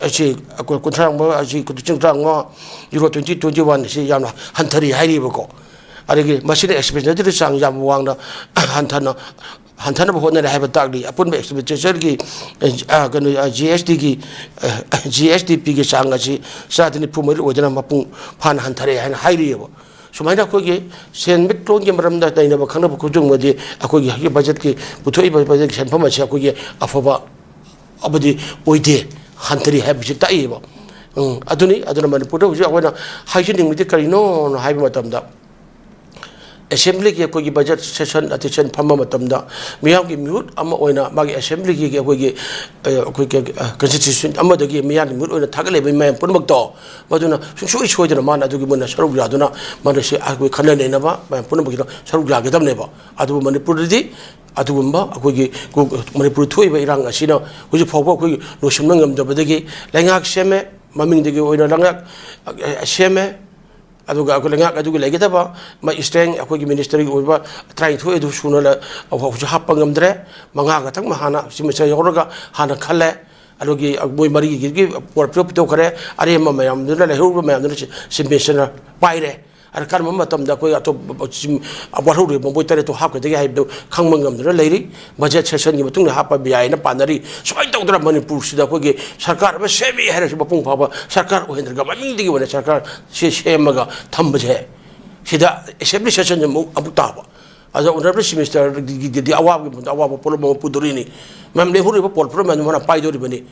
ꯑꯁꯤ ꯀꯨꯟꯊ꯭ꯔꯥ ꯆꯤꯡ ꯇꯔꯥꯃꯉꯥ, ꯌꯨꯔꯣ ꯇ꯭ꯋꯦꯟꯇꯤ ꯇ꯭ꯋꯦꯟꯇꯤ ꯋꯥꯟ ꯑꯁꯤ ꯌꯥꯝꯅ ꯍꯟꯊꯔꯤ ꯍꯥꯏꯔꯤꯕꯀꯣ꯫ ꯑꯗꯒꯤ ꯃꯁꯤꯅ ꯑꯦꯛꯁꯄꯦꯟꯗꯤꯆꯔꯒꯤ ꯆꯥꯡ ꯌꯥꯝ ꯋꯥꯡꯅ ꯍꯟꯊꯅ ꯍꯟꯊꯅꯕ ꯍꯣꯠꯅꯔꯦ ꯍꯥꯏꯕ ꯇꯥꯛꯂꯤ꯫ ꯑꯄꯨꯟꯕ ꯑꯦꯛꯁꯄꯦꯟꯗꯤꯆꯔꯒꯤ ꯀꯩꯅꯣ, ꯖꯤ ꯑꯦꯁ ꯇꯤꯒꯤ, ꯖꯤ ꯑꯦꯁ ꯇꯤ ꯄꯤꯒꯤ ꯆꯥꯡ ꯑꯁꯤ ꯆꯥꯗ ꯅꯤꯐꯨ ꯃꯔꯤ ꯑꯣꯏꯗꯅ ꯃꯄꯨꯡ ꯐꯥꯅ ꯍꯟꯊꯔꯛꯑꯦ ꯍꯥꯏꯅ ꯍꯥꯏꯔꯤꯑꯕ꯫ ꯁꯨꯃꯥꯏꯅ ꯑꯩꯈꯣꯏꯒꯤ ꯁꯦꯟꯃꯤꯠꯂꯣꯟꯒꯤ ꯃꯔꯝꯗ ꯅꯩꯅꯕ ꯈꯪꯅꯕ ꯈꯨꯗꯤꯡꯃꯛꯇꯤ ꯑꯩꯈꯣꯏꯒꯤ ꯍꯧꯖꯤꯛ ꯕꯖꯦꯠꯀꯤ ꯄꯨꯊꯣꯛꯏꯕ ꯕꯖꯦꯠꯀꯤ ꯁꯦꯟꯐꯝ ꯑꯁꯤ ꯑꯩꯈꯣꯏꯒꯤ ꯑꯐꯕ ꯑꯃꯗꯤ ꯑꯣꯏꯗꯦ, ꯍꯟꯊꯔꯤ ꯍꯥꯏꯕꯁꯤ ꯇꯥꯛꯏꯕ꯫ ꯎꯝ, ꯑꯗꯨꯅꯤ꯫ ꯑꯗꯨꯅ ꯃꯅꯤꯄꯨꯔꯗ ꯍꯧꯖꯤꯛ ꯑꯩꯈꯣꯏꯅ ꯍꯥꯏꯖꯅꯤꯡꯕꯗꯤ ꯀꯔꯤꯅꯣꯅ ꯍꯥꯏꯕ ꯃꯇꯝꯗ, ꯑꯦꯁꯦꯝꯕ꯭ꯂꯤꯒꯤ ꯑꯩꯈꯣꯏꯒꯤ ꯕꯖꯦꯠ ꯁꯦꯁꯟ ꯑꯇꯦꯁꯟ ꯐꯝꯕ ꯃꯇꯝꯗ ꯃꯤꯌꯥꯝꯒꯤ ꯃꯤꯍꯨꯠ ꯑꯃ ꯑꯣꯏꯅ ꯃꯥꯒꯤ ꯑꯦꯁꯦꯝꯕ꯭ꯂꯤꯒꯤ ꯑꯩꯈꯣꯏꯒꯤ, ꯑ, ꯑꯩꯈꯣꯏꯒꯤ, ꯑ, ꯀꯟꯁꯇꯤꯇ꯭ꯌꯨꯁꯟ ꯑꯃꯗꯒꯤ ꯃꯤꯌꯥꯝꯒꯤ ꯃꯤꯍꯨꯠ ꯑꯣꯏꯅ ꯊꯥꯒꯠꯂꯤꯕ ꯃꯌꯥꯝ ꯄꯨꯝꯅꯃꯛꯇꯣ, ꯃꯗꯨꯅ ꯁꯨꯡꯁꯣꯏ ꯁꯣꯏꯗꯅ ꯃꯥꯅ ꯑꯗꯨꯒꯤ ꯃꯣꯏꯅ ꯁꯔꯨꯛ ꯌꯥꯗꯨꯅ ꯃꯗꯨꯁꯤ ꯑꯩꯈꯣꯏ ꯈꯟꯅ ꯅꯩꯅꯕ ꯃꯌꯥꯝ ꯄꯨꯝꯅꯃꯛꯀꯤꯗ ꯁꯔꯨꯛ ꯌꯥꯒꯗꯕꯅꯦꯕ꯫ ꯑꯗꯨꯕꯨ ꯃꯅꯤꯄꯨꯔꯗꯗꯤ ꯑꯗꯨꯒꯨꯝꯕ ꯑꯩꯈꯣꯏꯒꯤ ꯃꯅꯤꯄꯨꯔꯗ ꯊꯣꯛꯏꯕ ꯏꯔꯥꯡ ꯑꯁꯤꯅ ꯍꯧꯖꯤꯛ ꯐꯥꯎꯕ ꯑꯩꯈꯣꯏꯒꯤ ꯂꯣꯏꯁꯤꯟꯕ ꯉꯝꯗꯕꯗꯒꯤ ꯂꯩꯉꯥꯛ ꯁꯦꯝꯃꯦ, ꯃꯃꯤꯡꯗꯒꯤ ꯑꯣꯏꯅ ꯂꯩꯉꯥꯛ, ꯑ, ꯁꯦꯝꯃꯦ꯫ ꯑꯗꯨꯒ ꯑꯩꯈꯣꯏ ꯂꯩꯉꯥꯛ ꯑꯗꯨꯒꯤ ꯂꯩꯒꯗꯕ ꯃ-, ꯏꯁꯇ꯭ꯔꯦꯡ ꯑꯩꯈꯣꯏꯒꯤ ꯃꯤꯅꯤꯁꯇꯔꯒꯤ ꯑꯣꯏꯕ ꯇꯔꯥꯅꯤꯊꯣꯏ ꯑꯗꯨ ꯁꯨꯅ ꯂ-, ꯍꯧꯖꯤꯛ ꯍꯥꯞꯄ ꯉꯝꯗ꯭ꯔꯦ꯫ ꯃꯉꯥ ꯈꯛꯇꯪ ꯍꯥꯟꯅ ꯆꯤꯐ ꯃꯤꯅꯤꯁꯇꯔ ꯌꯧꯔꯒ ꯍꯥꯟꯅ ꯈꯜꯂꯦ꯫ ꯑꯗꯨꯒꯤ ꯃꯣꯏ ꯃꯔꯤꯒꯤ ꯄꯣꯠ ꯄꯤꯊꯣꯛ-, ꯄꯤꯊꯣꯛꯈ꯭ꯔꯦ꯫ ꯑꯔꯦꯝꯕ ꯃꯌꯥꯝꯗꯨꯅ, ꯂꯩꯍꯧꯔꯤꯕ ꯃꯌꯥꯝꯗꯨꯅ ꯆꯤ-, ꯆꯤꯐ ꯃꯤꯅꯤꯁꯇꯔꯅ ꯄꯥꯏꯔꯦ꯫ ꯑꯗ ꯀꯔꯝꯕ ꯃꯇꯝꯗ ꯑꯩꯈꯣꯏ ꯑꯇꯣꯞꯄ ꯆꯤꯝ-, ꯋꯥꯠꯍꯧꯔꯤꯕ ꯃꯣꯏ ꯇꯔꯦꯠꯇꯣ ꯍꯥꯞꯀꯗꯒꯦ ꯍꯥꯏꯕꯗꯨ ꯈꯪꯕ ꯉꯝꯗꯅ ꯂꯩꯔꯤ꯫ ꯕꯖꯦꯠ ꯁꯦꯁꯟꯒꯤ ꯃꯇꯨꯡꯗ ꯍꯥꯞꯄ ꯌꯥꯏꯅ ꯄꯥꯅꯔꯤ꯫ ꯁꯨꯃꯥꯏꯅ ꯇꯧꯗꯅ ꯃꯅꯤꯄꯨꯔꯁꯤꯗ ꯑꯩꯈꯣꯏꯒꯤ ꯁꯔꯀꯥꯔ ꯑꯃ ꯁꯦꯝꯃꯤ ꯍꯥꯏꯔꯁꯨ ꯃꯄꯨꯡ ꯐꯥꯕ ꯁꯔꯀꯥꯔ ꯑꯣꯏꯍꯟꯗ꯭ꯔꯒ ꯃꯃꯤꯡꯗꯒꯤ ꯑꯣꯏꯅ ꯁꯔꯀꯥꯔ ꯁꯤ ꯁꯦꯝꯃꯒ ꯊꯝꯕꯁꯦ, ꯁꯤꯗ ꯑꯦꯁꯦꯝꯕ꯭ꯂꯤ ꯁꯦꯁꯟꯁꯦ ꯑꯃꯨꯛ, ꯑꯃꯨꯛ ꯇꯥꯕ꯫ ꯑꯗꯣ ꯑꯣꯅꯔꯦꯕꯜ ꯆꯤꯐ ꯃꯤꯅꯤꯁꯇꯔꯒꯤꯗꯤ ꯑꯋꯥꯕꯒꯤ ꯃꯍꯨꯠꯇ ꯑꯋꯥꯕ ꯄꯣꯠꯂꯨꯝ ꯑꯃ ꯄꯨꯗꯣꯔꯤꯅꯤ꯫ ꯃꯌꯥꯝ ꯂꯦꯝꯍꯧꯔꯤꯕ ꯄꯣꯠ ꯄꯨꯝꯅꯃꯛ ꯑꯗꯨ ꯃꯥꯅ ꯄꯥꯏꯗꯣꯔꯤꯕꯅꯤ꯫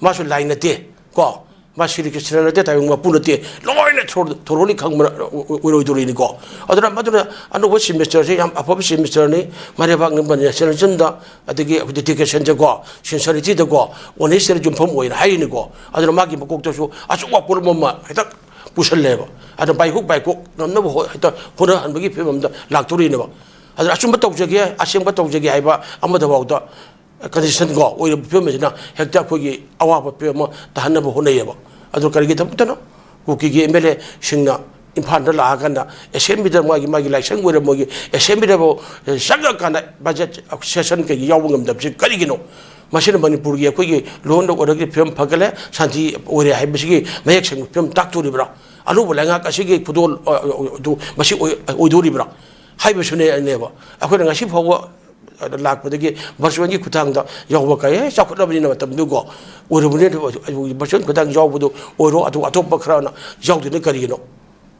ꯃꯥꯁꯨ ꯂꯥꯏ ꯅꯠꯇꯦ ꯀꯣ꯫ ꯃꯥ ꯁ꯭ꯔꯤ ꯀ꯭ꯔꯤꯁꯅ ꯅꯠꯇꯦ, ꯇꯥꯏꯕꯪ ꯃꯄꯨ ꯅꯠꯇꯦ꯫ ꯂꯣꯏꯅ ꯊꯣꯔ-, ꯊꯣꯔꯣꯂꯤ ꯈꯪꯕ ꯑꯣꯏꯔꯣꯏꯗꯣꯔꯤꯅꯤꯀꯣ꯫ ꯑꯗꯨꯅ ꯃꯗꯨꯅ ꯑꯅꯧꯕ ꯆꯤꯐ ꯃꯤꯅꯤꯁꯇꯔꯁꯦ ꯌꯥꯝ ꯑꯐꯕ ꯆꯤꯐ ꯃꯤꯅꯤꯁꯇꯔꯅꯤ꯫ ꯃꯔꯩꯕꯥꯛ ꯅꯦꯁꯅꯦꯂꯤꯖꯝꯗ, ꯑꯗꯒꯤ ꯑꯩꯈꯣꯏ ꯗꯦꯗꯤꯀꯦꯁꯟꯗꯀꯣ, ꯁꯤꯟꯁꯔꯤꯇꯤꯗꯀꯣ, ꯑꯣꯅꯦꯁꯇꯤꯗ ꯌꯨꯝꯐꯝ ꯑꯣꯏꯅ ꯍꯥꯏꯔꯤꯅꯤꯀꯣ꯫ ꯑꯗꯨꯅ ꯃꯥꯒꯤ ꯃꯀꯣꯛꯇꯁꯨ ꯑꯆꯧꯕ ꯄꯣꯠꯂꯨꯝ ꯑꯃ ꯍꯦꯛꯇ ꯄꯨꯁꯜꯂꯦꯕ꯫ ꯑꯗ ꯕꯥꯏꯍꯨꯛ ꯕꯥꯏꯀꯣꯛ ꯉꯝꯅꯕ ꯍꯣ-, ꯍꯦꯛꯇ ꯍꯣꯠꯅꯍꯟꯕꯒꯤ ꯐꯤꯕꯝꯗ ꯂꯥꯛꯇꯣꯔꯤꯅꯦꯕ꯫ ꯑꯗꯨꯅ ꯑꯆꯨꯝꯕ ꯇꯧꯖꯒꯦ, ꯑꯁꯦꯡꯕ ꯇꯧꯖꯒꯦ ꯍꯥꯏꯕ ꯑꯃꯗꯐꯥꯎꯗ ꯀꯟꯗꯤꯁꯟ ꯀꯣ ꯑꯣꯏꯔꯤꯕ ꯐꯤꯕꯝ ꯑꯁꯤꯅ ꯍꯦꯛꯇ ꯑꯩꯈꯣꯏꯒꯤ ꯑꯋꯥꯕ ꯐꯤꯕꯝ ꯑꯃ ꯇꯥꯍꯟꯅꯕ ꯍꯣꯠꯅꯩꯌꯦꯕ꯫ ꯑꯗꯨ ꯀꯔꯤꯒꯤꯗꯃꯛꯇꯅꯣ? ꯀꯨꯀꯤꯒꯤ ꯑꯦꯝ ꯑꯦꯜ ꯑꯦꯁꯤꯡꯅ ꯏꯝꯐꯥꯜꯗ ꯂꯥꯛꯑꯀꯥꯟꯗ ꯑꯦꯁꯦꯝꯕ꯭ꯂꯤꯗ ꯃꯥꯒꯤ, ꯃꯥꯒꯤ ꯂꯥꯏꯁꯪ ꯑꯣꯏꯔ ꯃꯣꯏꯒꯤ ꯑꯦꯁꯦꯝꯕ꯭ꯂꯤꯗꯐꯥꯎ ꯆꯪꯉꯀꯥꯟꯗ ꯕꯖꯦꯠ ꯁꯦꯁꯟ ꯀꯩꯒꯤ ꯌꯥꯎꯕ ꯉꯝꯗꯕꯁꯤ ꯀꯔꯤꯒꯤꯅꯣ? ꯃꯁꯤꯅ ꯃꯅꯤꯄꯨꯔꯒꯤ ꯑꯩꯈꯣꯏꯒꯤ law and orderꯒꯤ ꯐꯤꯕꯝ ꯐꯒꯠꯂꯦ, ꯁꯥꯟꯇꯤ ꯑꯣꯏꯔꯦ ꯍꯥꯏꯕꯁꯤꯒꯤ ꯃꯌꯦꯛ ꯁꯦꯡꯕ ꯐꯤꯕꯝ ꯇꯥꯛꯇꯣꯔꯤꯕ꯭ꯔꯥ? ꯑꯅꯧꯕ ꯂꯩꯉꯥꯛ ꯑꯁꯤꯒꯤ ꯈꯨꯗꯣꯜ, ꯑ, ꯑ, ꯑꯗꯨ ꯃꯁꯤ ꯑꯣꯏ-, ꯑꯣꯏꯗꯣꯔꯤꯕ꯭ꯔꯥ ꯍꯥꯏꯕꯁꯨꯅꯦ, ꯅꯦꯕ꯫ ꯑꯩꯈꯣꯏꯅ ꯉꯁꯤ ꯐꯥꯎꯕ ꯂꯥꯛꯄꯗꯒꯤ virtualꯒꯤ ꯈꯨꯠꯊꯥꯡꯗ ꯌꯥꯎꯕ ꯀꯥꯏ, ꯆꯥꯎꯈꯠꯂꯕꯅꯤꯅ ꯃꯇꯝꯗꯨꯀꯣ, ꯑꯣꯏꯔꯨꯕꯅꯤꯅ virtualꯒꯤ ꯈꯨꯠꯊꯥꯡ ꯌꯥꯎꯕꯗꯨ ꯑꯣꯏꯔꯣ, ꯑꯗꯨ ꯑꯇꯣꯞꯄ ꯈꯔꯅ ꯌꯥꯎꯗꯣꯏꯅ ꯀꯔꯤꯒꯤꯅꯣ?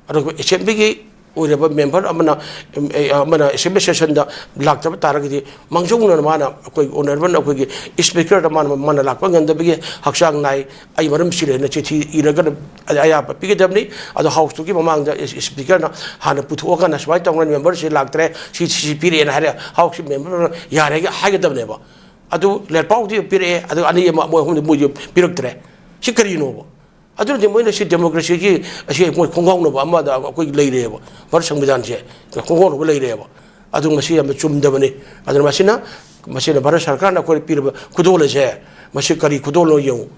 ꯑꯗꯨꯒ assemblyꯒꯤ ꯑꯣꯏꯔꯕ member ꯑꯃꯅ, ꯑꯦ, ꯑꯃꯅ assembly sessionꯗ ꯂꯥꯛꯇꯕ ꯇꯥꯔꯒꯗꯤ, ꯃꯥꯡꯖꯧꯅꯅ ꯃꯥꯅ, ꯑꯩꯈꯣꯏ honourable ꯑꯩꯈꯣꯏꯒꯤ speakerꯗ ꯃꯥꯅ, ꯃꯥꯅ ꯂꯥꯛꯄ ꯉꯝꯗꯕꯒꯤ ꯍꯛꯆꯥꯡ ꯅꯥꯏ, ꯑꯩ ꯃꯔꯝ ꯁꯤ ꯂꯩꯅ ꯆꯤꯊꯤ ꯏꯔꯒ ꯑꯌꯥꯕ ꯄꯤꯒꯗꯕꯅꯤ꯫ ꯑꯗꯣ houseꯇꯨꯒꯤ ꯃꯃꯥꯡꯗ speakerꯅ ꯍꯥꯟꯅ ꯄꯨꯊꯣꯛꯑꯀꯥꯟꯗ, "ꯁꯨꯃꯥꯏꯅ ꯇꯧꯅ memberꯁꯤ ꯂꯥꯛꯇ꯭ꯔꯦ, ꯁꯤ, ꯁꯤ, ꯁꯤ ꯄꯤꯔꯛꯑꯦꯅ" ꯍꯥꯏꯔꯦ, houseꯀꯤ memberꯅ ꯌꯥꯔꯦꯒ ꯍꯥꯏꯒꯗꯕꯅꯦꯕ꯫ ꯑꯗꯨ ꯂꯦꯠꯄꯥꯎꯗꯤ ꯄꯤꯔꯛꯑꯦ, ꯑꯗꯨ ꯑꯅꯤ ꯑꯃ, ꯃꯣꯏ ꯑꯍꯨꯝꯗꯤ ꯃꯣꯏꯁꯨ ꯄꯤꯔꯛꯇ꯭ꯔꯦ꯫ ꯁꯤ ꯀꯔꯤꯅꯣꯕ? ꯑꯗꯨꯅꯗꯤ ꯃꯣꯏꯅ ꯁꯤ democracyꯒꯤ ꯑꯁꯤ ꯃꯣꯏ ꯈꯣꯡꯒꯥꯎꯅꯕ ꯑꯃꯗ ꯑꯩꯈꯣꯏ ꯂꯩꯔꯦꯕ, ꯚꯥꯔꯠ ꯁꯪꯕꯤꯙꯥꯟꯁꯦ ꯈꯣꯡꯒꯥꯎꯅꯕ ꯂꯩꯔꯦꯕ꯫ ꯑꯗꯨ ꯃꯁꯤ ꯌꯥꯝꯅ ꯆꯨꯝꯗꯕꯅꯤ꯫ ꯑꯗꯨꯅ ꯃꯁꯤꯅ, ꯃꯁꯤꯅ ꯚꯥꯔꯠ ꯁꯔꯀꯥꯔꯅ ꯑꯩꯈꯣꯏꯗ ꯄꯤꯔꯕ ꯈꯨꯗꯣꯜ ꯑꯁꯦ, ꯃꯁꯤ ꯀꯔꯤ ꯈꯨꯗꯣꯜꯅꯣ ꯌꯦꯡꯉꯨ꯫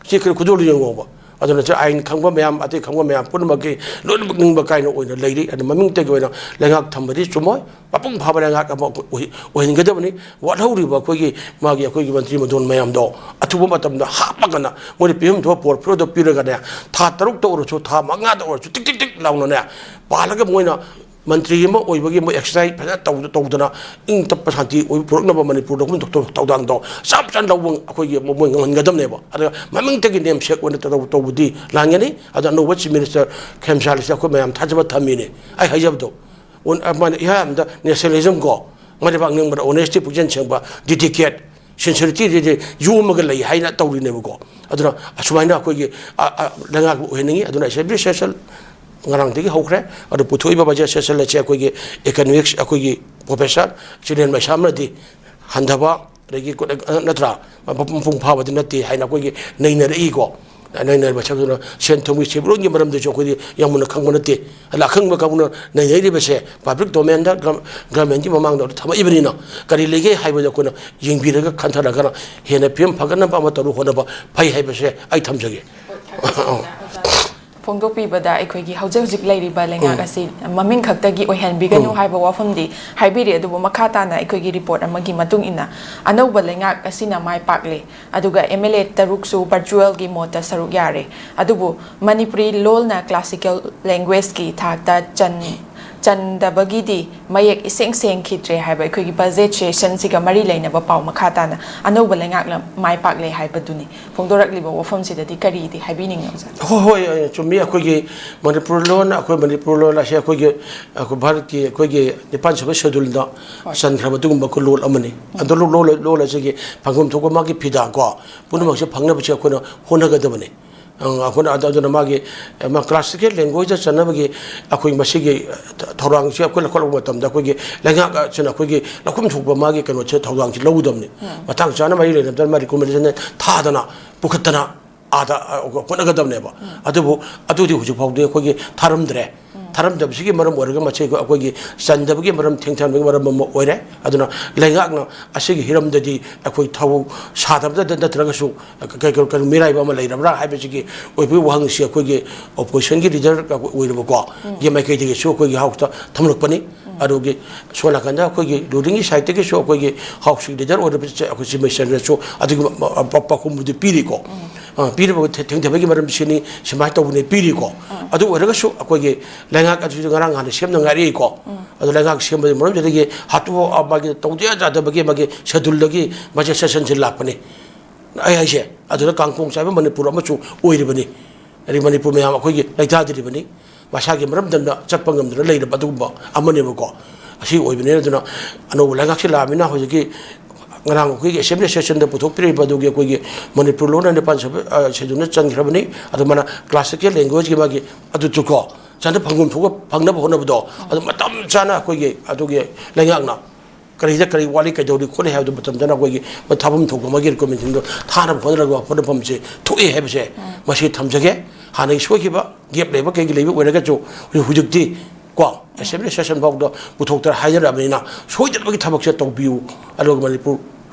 ꯁꯤ ꯀꯔꯤ ꯈꯨꯗꯣꯜꯅꯣ ꯌꯦꯡꯉꯣꯕ꯫ ꯑꯗꯨꯅ ꯁꯤ ꯑꯥꯏꯟ ꯈꯪꯕ ꯃꯌꯥꯝ, ꯑꯇꯩ ꯈꯪꯕ ꯃꯌꯥꯝ ꯄꯨꯝꯅꯃꯛꯀꯤ ꯂꯣꯏꯅꯃꯛ ꯅꯤꯡꯕ ꯀꯥꯏꯅ ꯑꯣꯏꯅ ꯂꯩꯔꯤ꯫ ꯑꯗꯨ ꯃꯃꯤꯡꯇꯒꯤ ꯑꯣꯏꯅ ꯂꯩꯉꯥꯛ ꯊꯝꯕꯗꯤ ꯆꯨꯝꯃꯣꯏ꯫ ꯃꯄꯨꯡ ꯐꯥꯕ ꯂꯩꯉꯥꯛ ꯑꯃ ꯑꯣꯏ-, ꯑꯣꯏꯍꯟꯒꯗꯕꯅꯤ꯫ ꯋꯥꯠꯍꯧꯔꯤꯕ ꯑꯩꯈꯣꯏꯒꯤ, ꯃꯥꯒꯤ, ꯑꯩꯈꯣꯏꯒꯤ ꯃꯟꯇ꯭ꯔꯤ ꯃꯟꯗꯣꯟ ꯃꯌꯥꯝꯗꯣ ꯑꯊꯨꯕ ꯃꯇꯝꯗ ꯍꯥꯞꯄꯒꯅ ꯃꯣꯏꯅ ꯄꯤꯐꯝ ꯊꯣꯛꯄ portfolioꯗꯣ ꯄꯤꯔꯒꯅꯦ, ꯊꯥ ꯇꯔꯨꯛꯇ ꯑꯣꯏꯔꯁꯨ, ꯊꯥ ꯃꯉꯥꯗ ꯑꯣꯏꯔꯁꯨ, ꯇꯤꯛ ꯇꯤꯛ ꯇꯤꯛ ꯂꯥꯎꯅꯅꯦ ꯄꯥꯜꯂꯒ ꯃꯣꯏꯅ ꯃꯟꯇ꯭ꯔꯤ ꯑꯃ ꯑꯣꯏꯕꯒꯤ ꯃꯣꯏ exercise ꯐꯖꯅ ꯇꯧ-, ꯇꯧꯗꯅ ꯏꯪ ꯇꯞꯄ ꯁꯥꯟꯇꯤ ꯑꯣꯏꯕ ꯄꯨꯔꯛꯅꯕ ꯃꯅꯤꯄꯨꯔꯗ ꯊꯧ-, ꯊꯧꯗꯥꯡꯗꯣ ꯆꯞ ꯆꯥꯅ ꯂꯧꯕ ꯑꯩꯈꯣꯏꯒꯤ ꯃꯣꯏ ꯉꯝꯍꯟꯒꯗꯕꯅꯦꯕ꯫ ꯑꯗꯨꯒ ꯃꯃꯤꯡꯇꯒꯤ ꯅꯦꯝꯁꯦꯛ ꯑꯣꯏꯅ ꯇꯧ-, ꯇꯧꯕꯗꯤ ꯂꯥꯟꯒꯅꯤ꯫ ꯑꯗꯣ ꯑꯅꯧꯕ Chief Minister ꯈꯦꯝꯁꯥꯜꯁꯤꯗ ꯑꯩꯈꯣꯏ ꯃꯌꯥꯝ ꯊꯥꯖꯕ ꯊꯝꯃꯤꯅꯦ꯫ ꯑꯩ ꯍꯥꯏꯖꯕꯗꯣ, ꯑꯣꯟ-, ꯑ, ꯃꯥꯅ ꯏꯍꯥꯟ ꯍꯥꯟꯕꯗ nationalism ꯀꯣ, ꯃꯥꯏ ꯂꯩꯕꯥꯛ ꯅꯤꯡꯕꯗ honesty, ꯄꯨꯛꯆꯦꯜ ꯁꯦꯡꯕ, dedicate, sincerity ꯁꯤꯗꯤ ꯌꯣꯝꯃꯒ ꯂꯩ ꯍꯥꯏꯅ ꯇꯧꯔꯤꯅꯦꯕꯀꯣ꯫ ꯑꯗꯨꯅ ꯑꯁꯨꯃꯥꯏꯅ ꯑꯩꯈꯣꯏꯒꯤ, ꯑ, ꯑ, ꯂꯩꯉꯥꯛꯄꯨ ꯑꯣꯏꯍꯟꯅꯤꯡꯉꯤ꯫ ꯑꯗꯨꯅ assembly session ꯉꯔꯥꯡꯗꯒꯤ ꯍꯧꯈ꯭ꯔꯦ꯫ ꯑꯗꯨ ꯄꯨꯊꯣꯛꯏꯕ budget session ꯑꯁꯤ ꯑꯩꯈꯣꯏꯒꯤ economics, ꯑꯩꯈꯣꯏꯒꯤ professor ꯆꯤꯂꯦꯟ ꯃꯩꯁꯥꯝꯅꯗꯤ ꯍꯟꯊꯕ, ꯑꯗꯒꯤ ꯀꯣ-, ꯅꯠꯇ꯭ꯔꯥ, ꯃꯄꯨꯡ ꯐꯥꯕꯗꯤ ꯅꯠꯇꯦ ꯍꯥꯏꯅ ꯑꯩꯈꯣꯏꯒꯤ ꯅꯩꯅꯔꯛꯏꯀꯣ꯫ ꯅꯩꯅꯔꯤꯕ ꯁꯛꯇꯨꯅ ꯁꯦꯟ ꯊꯨꯝꯒꯤ ꯁꯦꯟꯃꯤꯠꯂꯣꯟꯒꯤ ꯃꯔꯝꯗꯁꯨ ꯑꯩꯈꯣꯏꯗꯤ ꯌꯥꯝ ꯃꯨꯟꯅ ꯈꯪꯕ ꯅꯠꯇꯦ꯫ ꯑꯗ ꯑꯈꯪꯕ ꯀꯥꯡꯕꯨꯅ ꯅꯩꯅꯔꯤꯕꯁꯦ public domainꯗ ꯒ-, governmentꯀꯤ ꯃꯃꯥꯡꯗ ꯊꯝꯃꯛꯏꯕꯅꯤꯅ, ꯀꯔꯤ ꯂꯩꯒꯦ ꯍꯥꯏꯕꯗꯣ ꯑꯩꯈꯣꯏꯅ ꯌꯦꯡꯕꯤꯔꯒ ꯈꯟꯊꯔꯒꯅ ꯍꯦꯟꯅ ꯐꯤꯕꯝ ꯐꯒꯠꯅꯕ ꯑꯃ ꯇꯧꯔꯨ ꯍꯣꯠꯅꯕ ꯐꯩ ꯍꯥꯏꯕꯁꯦ ꯑꯩ ꯊꯝꯖꯒꯦ꯫ ꯐꯣꯡꯗꯣꯛꯄꯤꯕꯗ ꯑꯩꯈꯣꯏꯒꯤ ꯍꯧꯖꯤꯛ ꯍꯧꯖꯤꯛ ꯂꯩꯔꯤꯕ ꯂꯩꯉꯥꯛ ꯎꯝ꯫ ꯑꯁꯤ ꯃꯃꯤꯡ ꯈꯛꯇꯒꯤ ꯑꯣꯏꯍꯟꯕꯤꯒꯅꯨ ꯎꯝ꯫ ꯍꯥꯏꯕ ꯋꯥꯐꯝꯗꯤ ꯍꯥꯏꯕꯤꯔꯤ꯫ ꯑꯗꯨꯕꯨ ꯃꯈꯥ ꯇꯥꯅ ꯑꯩꯈꯣꯏꯒꯤ ꯔꯤꯄꯣꯔꯠ ꯑꯃꯒꯤ ꯃꯇꯨꯡ ꯏꯟꯅ ꯑꯅꯧꯕ ꯂꯩꯉꯥꯛ ꯑꯁꯤꯅ ꯃꯥꯏ ꯄꯥꯛꯂꯦ, ꯑꯗꯨꯒ ꯑꯦꯝ ꯑꯦꯜ ꯑꯦ ꯇꯔꯨꯛꯁꯨ ꯚꯔꯆꯨꯋꯦꯜꯒꯤ ꯃꯣꯠꯇ ꯁꯔꯨꯛ ꯌꯥꯔꯦ꯫ ꯑꯗꯨꯕꯨ ꯃꯅꯤꯄꯨꯔꯤ ꯂꯣꯜꯅ ꯀ꯭ꯂꯥꯁꯤꯀꯦꯜ ꯂꯦꯡꯒ꯭ꯋꯦꯖꯀꯤ ꯊꯥꯛꯇ ꯆꯟ-, ꯆꯟꯗꯕꯒꯤꯗꯤ ꯃꯌꯦꯛ ꯏꯁꯦꯡ ꯁꯦꯡꯈꯤꯗ꯭ꯔꯦ ꯍꯥꯏꯕ ꯑꯩꯈꯣꯏꯒꯤ ꯕꯖꯦꯠ ꯁꯦꯁꯟꯁꯤꯒ ꯃꯔꯤ ꯂꯩꯅꯕ ꯄꯥꯎ ꯃꯈꯥ ꯇꯥꯅ ꯑꯅꯧꯕ ꯂꯩꯉꯥꯛꯅ ꯃꯥꯏ ꯄꯥꯛꯂꯦ ꯍꯥꯏꯕꯗꯨꯅꯤ꯫ ꯐꯣꯡꯗꯣꯔꯛꯂꯤꯕ ꯋꯥꯐꯝꯁꯤꯗꯗꯤ ꯀꯔꯤꯗꯤ ꯍꯥꯏꯕꯤꯅꯤꯡꯉꯤ, ꯑꯣꯖꯥ? ꯍꯣꯏ, ꯍꯣꯏ, ꯑ, ꯆꯨꯝꯃꯤ꯫ ꯑꯩꯈꯣꯏꯒꯤ ꯃꯅꯤꯄꯨꯔ ꯂꯣꯟ, ꯑꯩꯈꯣꯏ ꯃꯅꯤꯄꯨꯔ ꯂꯣꯟ ꯑꯁꯦ ꯑꯩꯈꯣꯏꯒꯤ, ꯑꯩꯈꯣꯏ ꯚꯥꯔꯠꯀꯤ ꯑꯩꯈꯣꯏꯒꯤ ꯅꯤꯄꯥꯟ ꯁꯨꯕ ꯁꯦꯗꯨꯜꯗ ꯍꯣꯏ꯫ ꯆꯟꯈ꯭ꯔꯕ ꯑꯗꯨꯒꯨꯝꯕ ꯑꯩꯈꯣꯏ ꯂꯣꯟ ꯑꯃꯅꯤ꯫ ꯎꯝ꯫ ꯑꯗꯣ ꯂꯣ-, ꯂꯣꯟ, ꯂꯣꯟ ꯑꯁꯤꯒꯤ ꯐꯪꯐꯝ ꯊꯣꯛꯄ ꯃꯥꯒꯤ ꯐꯤꯗꯥ ꯀꯣ, ꯄꯨꯝꯅꯃꯛꯁꯦ ꯐꯪꯅꯕꯁꯦ ꯑꯩꯈꯣꯏꯅ ꯍꯣꯠꯅꯒꯗꯕꯅꯤ꯫ ꯑ, ꯑꯩꯈꯣꯏꯅ ꯑꯗꯨ-, ꯑꯗꯨꯅ ꯃꯥꯒꯤ, ꯑ, ꯃꯥ ꯀ꯭ꯂꯥꯁꯤꯀꯦꯜ ꯂꯦꯡꯒ꯭ꯋꯦꯖꯇ ꯆꯠꯅꯕꯒꯤ ꯑꯩꯈꯣꯏ ꯃꯁꯤꯒꯤ ꯊꯧꯔꯥꯡꯁꯤ ꯑꯩꯈꯣꯏ ꯂꯧꯈꯠꯂꯛꯄ ꯃꯇꯝꯗ ꯑꯩꯈꯣꯏꯒꯤ ꯂꯩꯉꯥꯛ ꯑꯁꯤꯅ ꯑꯩꯈꯣꯏꯒꯤ ꯂꯧꯐꯝ ꯊꯣꯛꯄ ꯃꯥꯒꯤ ꯀꯩꯅꯣꯁꯦ, ꯊꯧꯗꯥꯡꯁꯤ ꯂꯧꯒꯗꯕꯅꯤ꯫ ꯎꯝ꯫ ꯃꯇꯥꯡ ꯆꯥꯅ ꯃꯔꯤ ꯂꯩꯅꯕꯗ ꯃꯥ ꯔꯤꯀꯣꯃꯦꯟꯗꯦꯁꯟ ꯊꯥꯗꯅ, ꯄꯨꯈꯠꯇꯅ, ꯑ, ꯍꯣꯠꯅꯒꯗꯕꯅꯦꯕ꯫ ꯎꯝ꯫ ꯑꯗꯨꯕꯨ ꯑꯗꯨꯗꯤ ꯍꯧꯖꯤꯛ ꯐꯥꯎꯗꯤ ꯑꯩꯈꯣꯏꯒꯤ ꯊꯥꯔꯝꯗ꯭ꯔꯦ꯫ ꯎꯝ꯫ ꯊꯥꯔꯝꯗꯕꯁꯤꯒꯤ ꯃꯔꯝ ꯑꯣꯏꯔꯒ ꯃꯁꯤ ꯑꯩꯈꯣꯏꯒꯤ ꯆꯟꯗꯕꯒꯤ ꯃꯔꯝ, ꯊꯦꯡꯊꯍꯟꯕꯒꯤ ꯃꯔꯝ ꯑꯃ ꯑꯣꯏꯔꯦ꯫ ꯑꯗꯨꯅ ꯂꯩꯉꯥꯛꯅ ꯑꯁꯤꯒꯤ ꯍꯤꯔꯝꯗꯗꯤ ꯑꯩꯈꯣꯏ ꯊꯧ ꯁꯥꯗꯕꯗ ꯅꯠꯇ꯭ꯔꯒꯁꯨ ꯀꯩ-, ꯀꯩ-, ꯀꯩꯅꯣ ꯃꯤꯔꯥꯏꯕ ꯑꯃ ꯂꯩꯔꯕ꯭ꯔꯥ ꯍꯥꯏꯕꯁꯤꯒꯤ ꯑꯣꯏꯕꯒꯤ ꯋꯥꯍꯪꯁꯤ ꯑꯩꯈꯣꯏꯒꯤ ꯑꯣꯄꯣꯖꯤꯁꯟꯒꯤ ꯂꯤꯗꯔ ꯑꯣꯏꯔꯕꯀꯣ, ꯎꯝ꯫ ꯒꯤ ꯃꯥꯏꯀꯩꯗꯒꯤꯁꯨ ꯑꯩꯈꯣꯏꯒꯤ ꯍꯥꯎꯁꯇ ꯊꯝꯂꯛꯄꯅꯤ꯫ ꯎꯝ꯫ ꯑꯗꯨꯒꯤ ꯁꯣꯝ ꯅꯥꯀꯟꯗ ꯑꯩꯈꯣꯏꯒꯤ ꯔꯨꯂꯤꯡꯒꯤ ꯁꯥꯏꯠꯇꯒꯤꯁꯨ ꯑꯩꯈꯣꯏꯒꯤ ꯍꯥꯎꯁꯀꯤ ꯂꯤꯗꯔ ꯑꯣꯏꯔꯕ ꯑꯩꯈꯣꯏ ꯆꯤꯐ ꯃꯤꯅꯤꯁꯇꯔꯅꯁꯨ ꯑꯗꯨꯒꯤ ꯄ-, ꯄ-, ꯄꯥꯎꯈꯨꯝꯕꯨꯗꯤ ꯄꯤꯔꯤꯀꯣ꯫ ꯎꯝ꯫ ꯑ, ꯄꯤꯔꯤꯕ ꯊꯦ-, ꯊꯦꯡꯊꯕꯒꯤ ꯃꯔꯝꯁꯤꯅꯤ, ꯁꯨꯃꯥꯏꯅ ꯇꯧꯕꯅꯤ ꯄꯤꯔꯤꯀꯣ꯫ ꯎꯝ꯫ ꯑꯗꯨ ꯑꯣꯏꯔꯒꯁꯨ ꯑꯩꯈꯣꯏꯒꯤ ꯂꯩꯉꯥꯛ ꯑꯗꯨꯁꯨ ꯉꯔꯥꯡ ꯅꯍꯥꯟꯗ ꯁꯦꯝꯗ ꯉꯥꯏꯔꯛꯏꯀꯣ꯫ ꯎꯝ꯫ ꯑꯗꯨ ꯂꯩꯉꯥꯛ ꯁꯦꯝꯕꯒꯤ ꯃꯔꯝꯁꯤꯗꯒꯤ ꯍꯥꯠꯇꯣꯛ-, ꯃꯥꯒꯤ ꯇꯧꯗ ꯌꯥꯗꯕꯒꯤ ꯃꯥꯒꯤ ꯁꯦꯗꯨꯜꯗꯒꯤ ꯃꯥꯒꯤ ꯁꯦꯁꯟꯁꯤ ꯂꯥꯛꯄꯅꯤ꯫ ꯑꯩ ꯍꯥꯏꯁꯦ, ꯑꯗꯨꯗ ꯀꯥꯡꯈꯣꯡ ꯆꯥꯏꯕ ꯃꯅꯤꯄꯨꯔ ꯑꯃꯁꯨ ꯑꯣꯏꯔꯤꯕꯅꯤ꯫ ꯑꯗꯩ ꯃꯅꯤꯄꯨꯔ ꯃꯌꯥꯝ ꯑꯩꯈꯣꯏꯒꯤ ꯂꯩꯇꯥꯗ꯭ꯔꯤꯕꯅꯤ꯫ ꯃꯁꯥꯒꯤ ꯃꯔꯝꯗꯝꯗ ꯆꯠꯄ ꯉꯝꯗꯅ ꯂꯩꯔꯕ ꯑꯗꯨꯒꯨꯝꯕ ꯑꯃꯅꯦꯕꯀꯣ꯫ ꯑꯁꯤ ꯑꯣꯏꯕꯅꯤꯅ, ꯑꯗꯨꯅ ꯑꯅꯧꯕ ꯂꯩꯉꯥꯛꯁꯤ ꯂꯥꯛꯑꯃꯤꯅ ꯍꯧꯖꯤꯛꯀꯤ ꯉꯔꯥꯡ ꯑꯩꯈꯣꯏꯒꯤ ꯑꯦꯁꯦꯝꯕ꯭ꯂꯤ ꯁꯦꯁꯟꯗ ꯄꯨꯊꯣꯛꯄꯤꯔꯛꯏꯕ ꯑꯗꯨꯒꯤ ꯑꯩꯈꯣꯏꯒꯤ ꯃꯅꯤꯄꯨꯔ ꯂꯣꯟꯅ ꯅꯤꯄꯥꯟ ꯁꯨꯕ, ꯑ, ꯁꯦꯗꯨꯜꯗ ꯆꯟꯈ꯭ꯔꯕꯅꯤ꯫ ꯑꯗꯨ ꯃꯥꯅ ꯀ꯭ꯂꯥꯁꯤꯀꯦꯜ ꯂꯦꯡꯒ꯭ꯋꯦꯖꯀꯤ ꯃꯥꯒꯤ ꯑꯗꯨꯁꯨꯀꯣ, ꯆꯟꯗ ꯐꯪꯐꯝ ꯊꯣꯛꯄ ꯐꯪꯅꯕ ꯍꯣꯠꯅꯕꯗꯣ, ꯑꯗꯨ ꯃꯇꯝ ꯆꯥꯅ ꯑꯩꯈꯣꯏꯒꯤ ꯑꯗꯨꯒꯤ ꯂꯩꯉꯥꯛꯅ ꯀꯔꯤꯗ ꯀꯔꯤ ꯋꯥꯠꯂꯤ, ꯀꯩꯗꯧꯔꯤ ꯈꯣꯠꯂꯤ ꯍꯥꯏꯕꯗꯨ ꯃꯇꯝ ꯆꯥꯅ ꯑꯩꯈꯣꯏꯒꯤ ꯊꯥꯐꯝ ꯊꯣꯛꯄ ꯃꯥꯒꯤ ꯔꯤꯀꯣꯃꯦꯟꯗꯦꯁꯟꯗꯣ ꯊꯥꯅꯕ ꯍꯣꯠꯅꯔꯒ ꯍꯣꯠꯅꯐꯝꯁꯦ ꯊꯣꯛꯑꯦ ꯍꯥꯏꯕꯁꯦ ꯎꯝ꯫ ꯃꯁꯤ ꯊꯝꯖꯒꯦ꯫ ꯍꯥꯟꯅꯒꯤ ꯁꯣꯏꯈꯤꯕ, ꯒꯦꯞ ꯂꯩꯕ ꯀꯩꯒꯤ ꯂꯩꯕ ꯑꯣꯏꯔꯒꯁꯨ ꯍꯧꯖꯤꯛ-, ꯍꯧꯖꯤꯛꯇꯤ ꯀꯣ, ꯎꯝ꯫ ꯑꯦꯁꯦꯝꯕ꯭ꯂꯤ ꯁꯦꯁꯟ ꯐꯥꯎꯗ ꯄꯨꯊꯣꯛꯇꯅ ꯍꯥꯏꯅꯔꯕꯅꯤꯅ ꯁꯣꯏꯗꯅꯕꯒꯤ ꯊꯕꯛꯁꯦ ꯇꯧꯕꯤꯌꯨ꯫ ꯑꯗꯨꯒ ꯃꯅꯤꯄꯨꯔ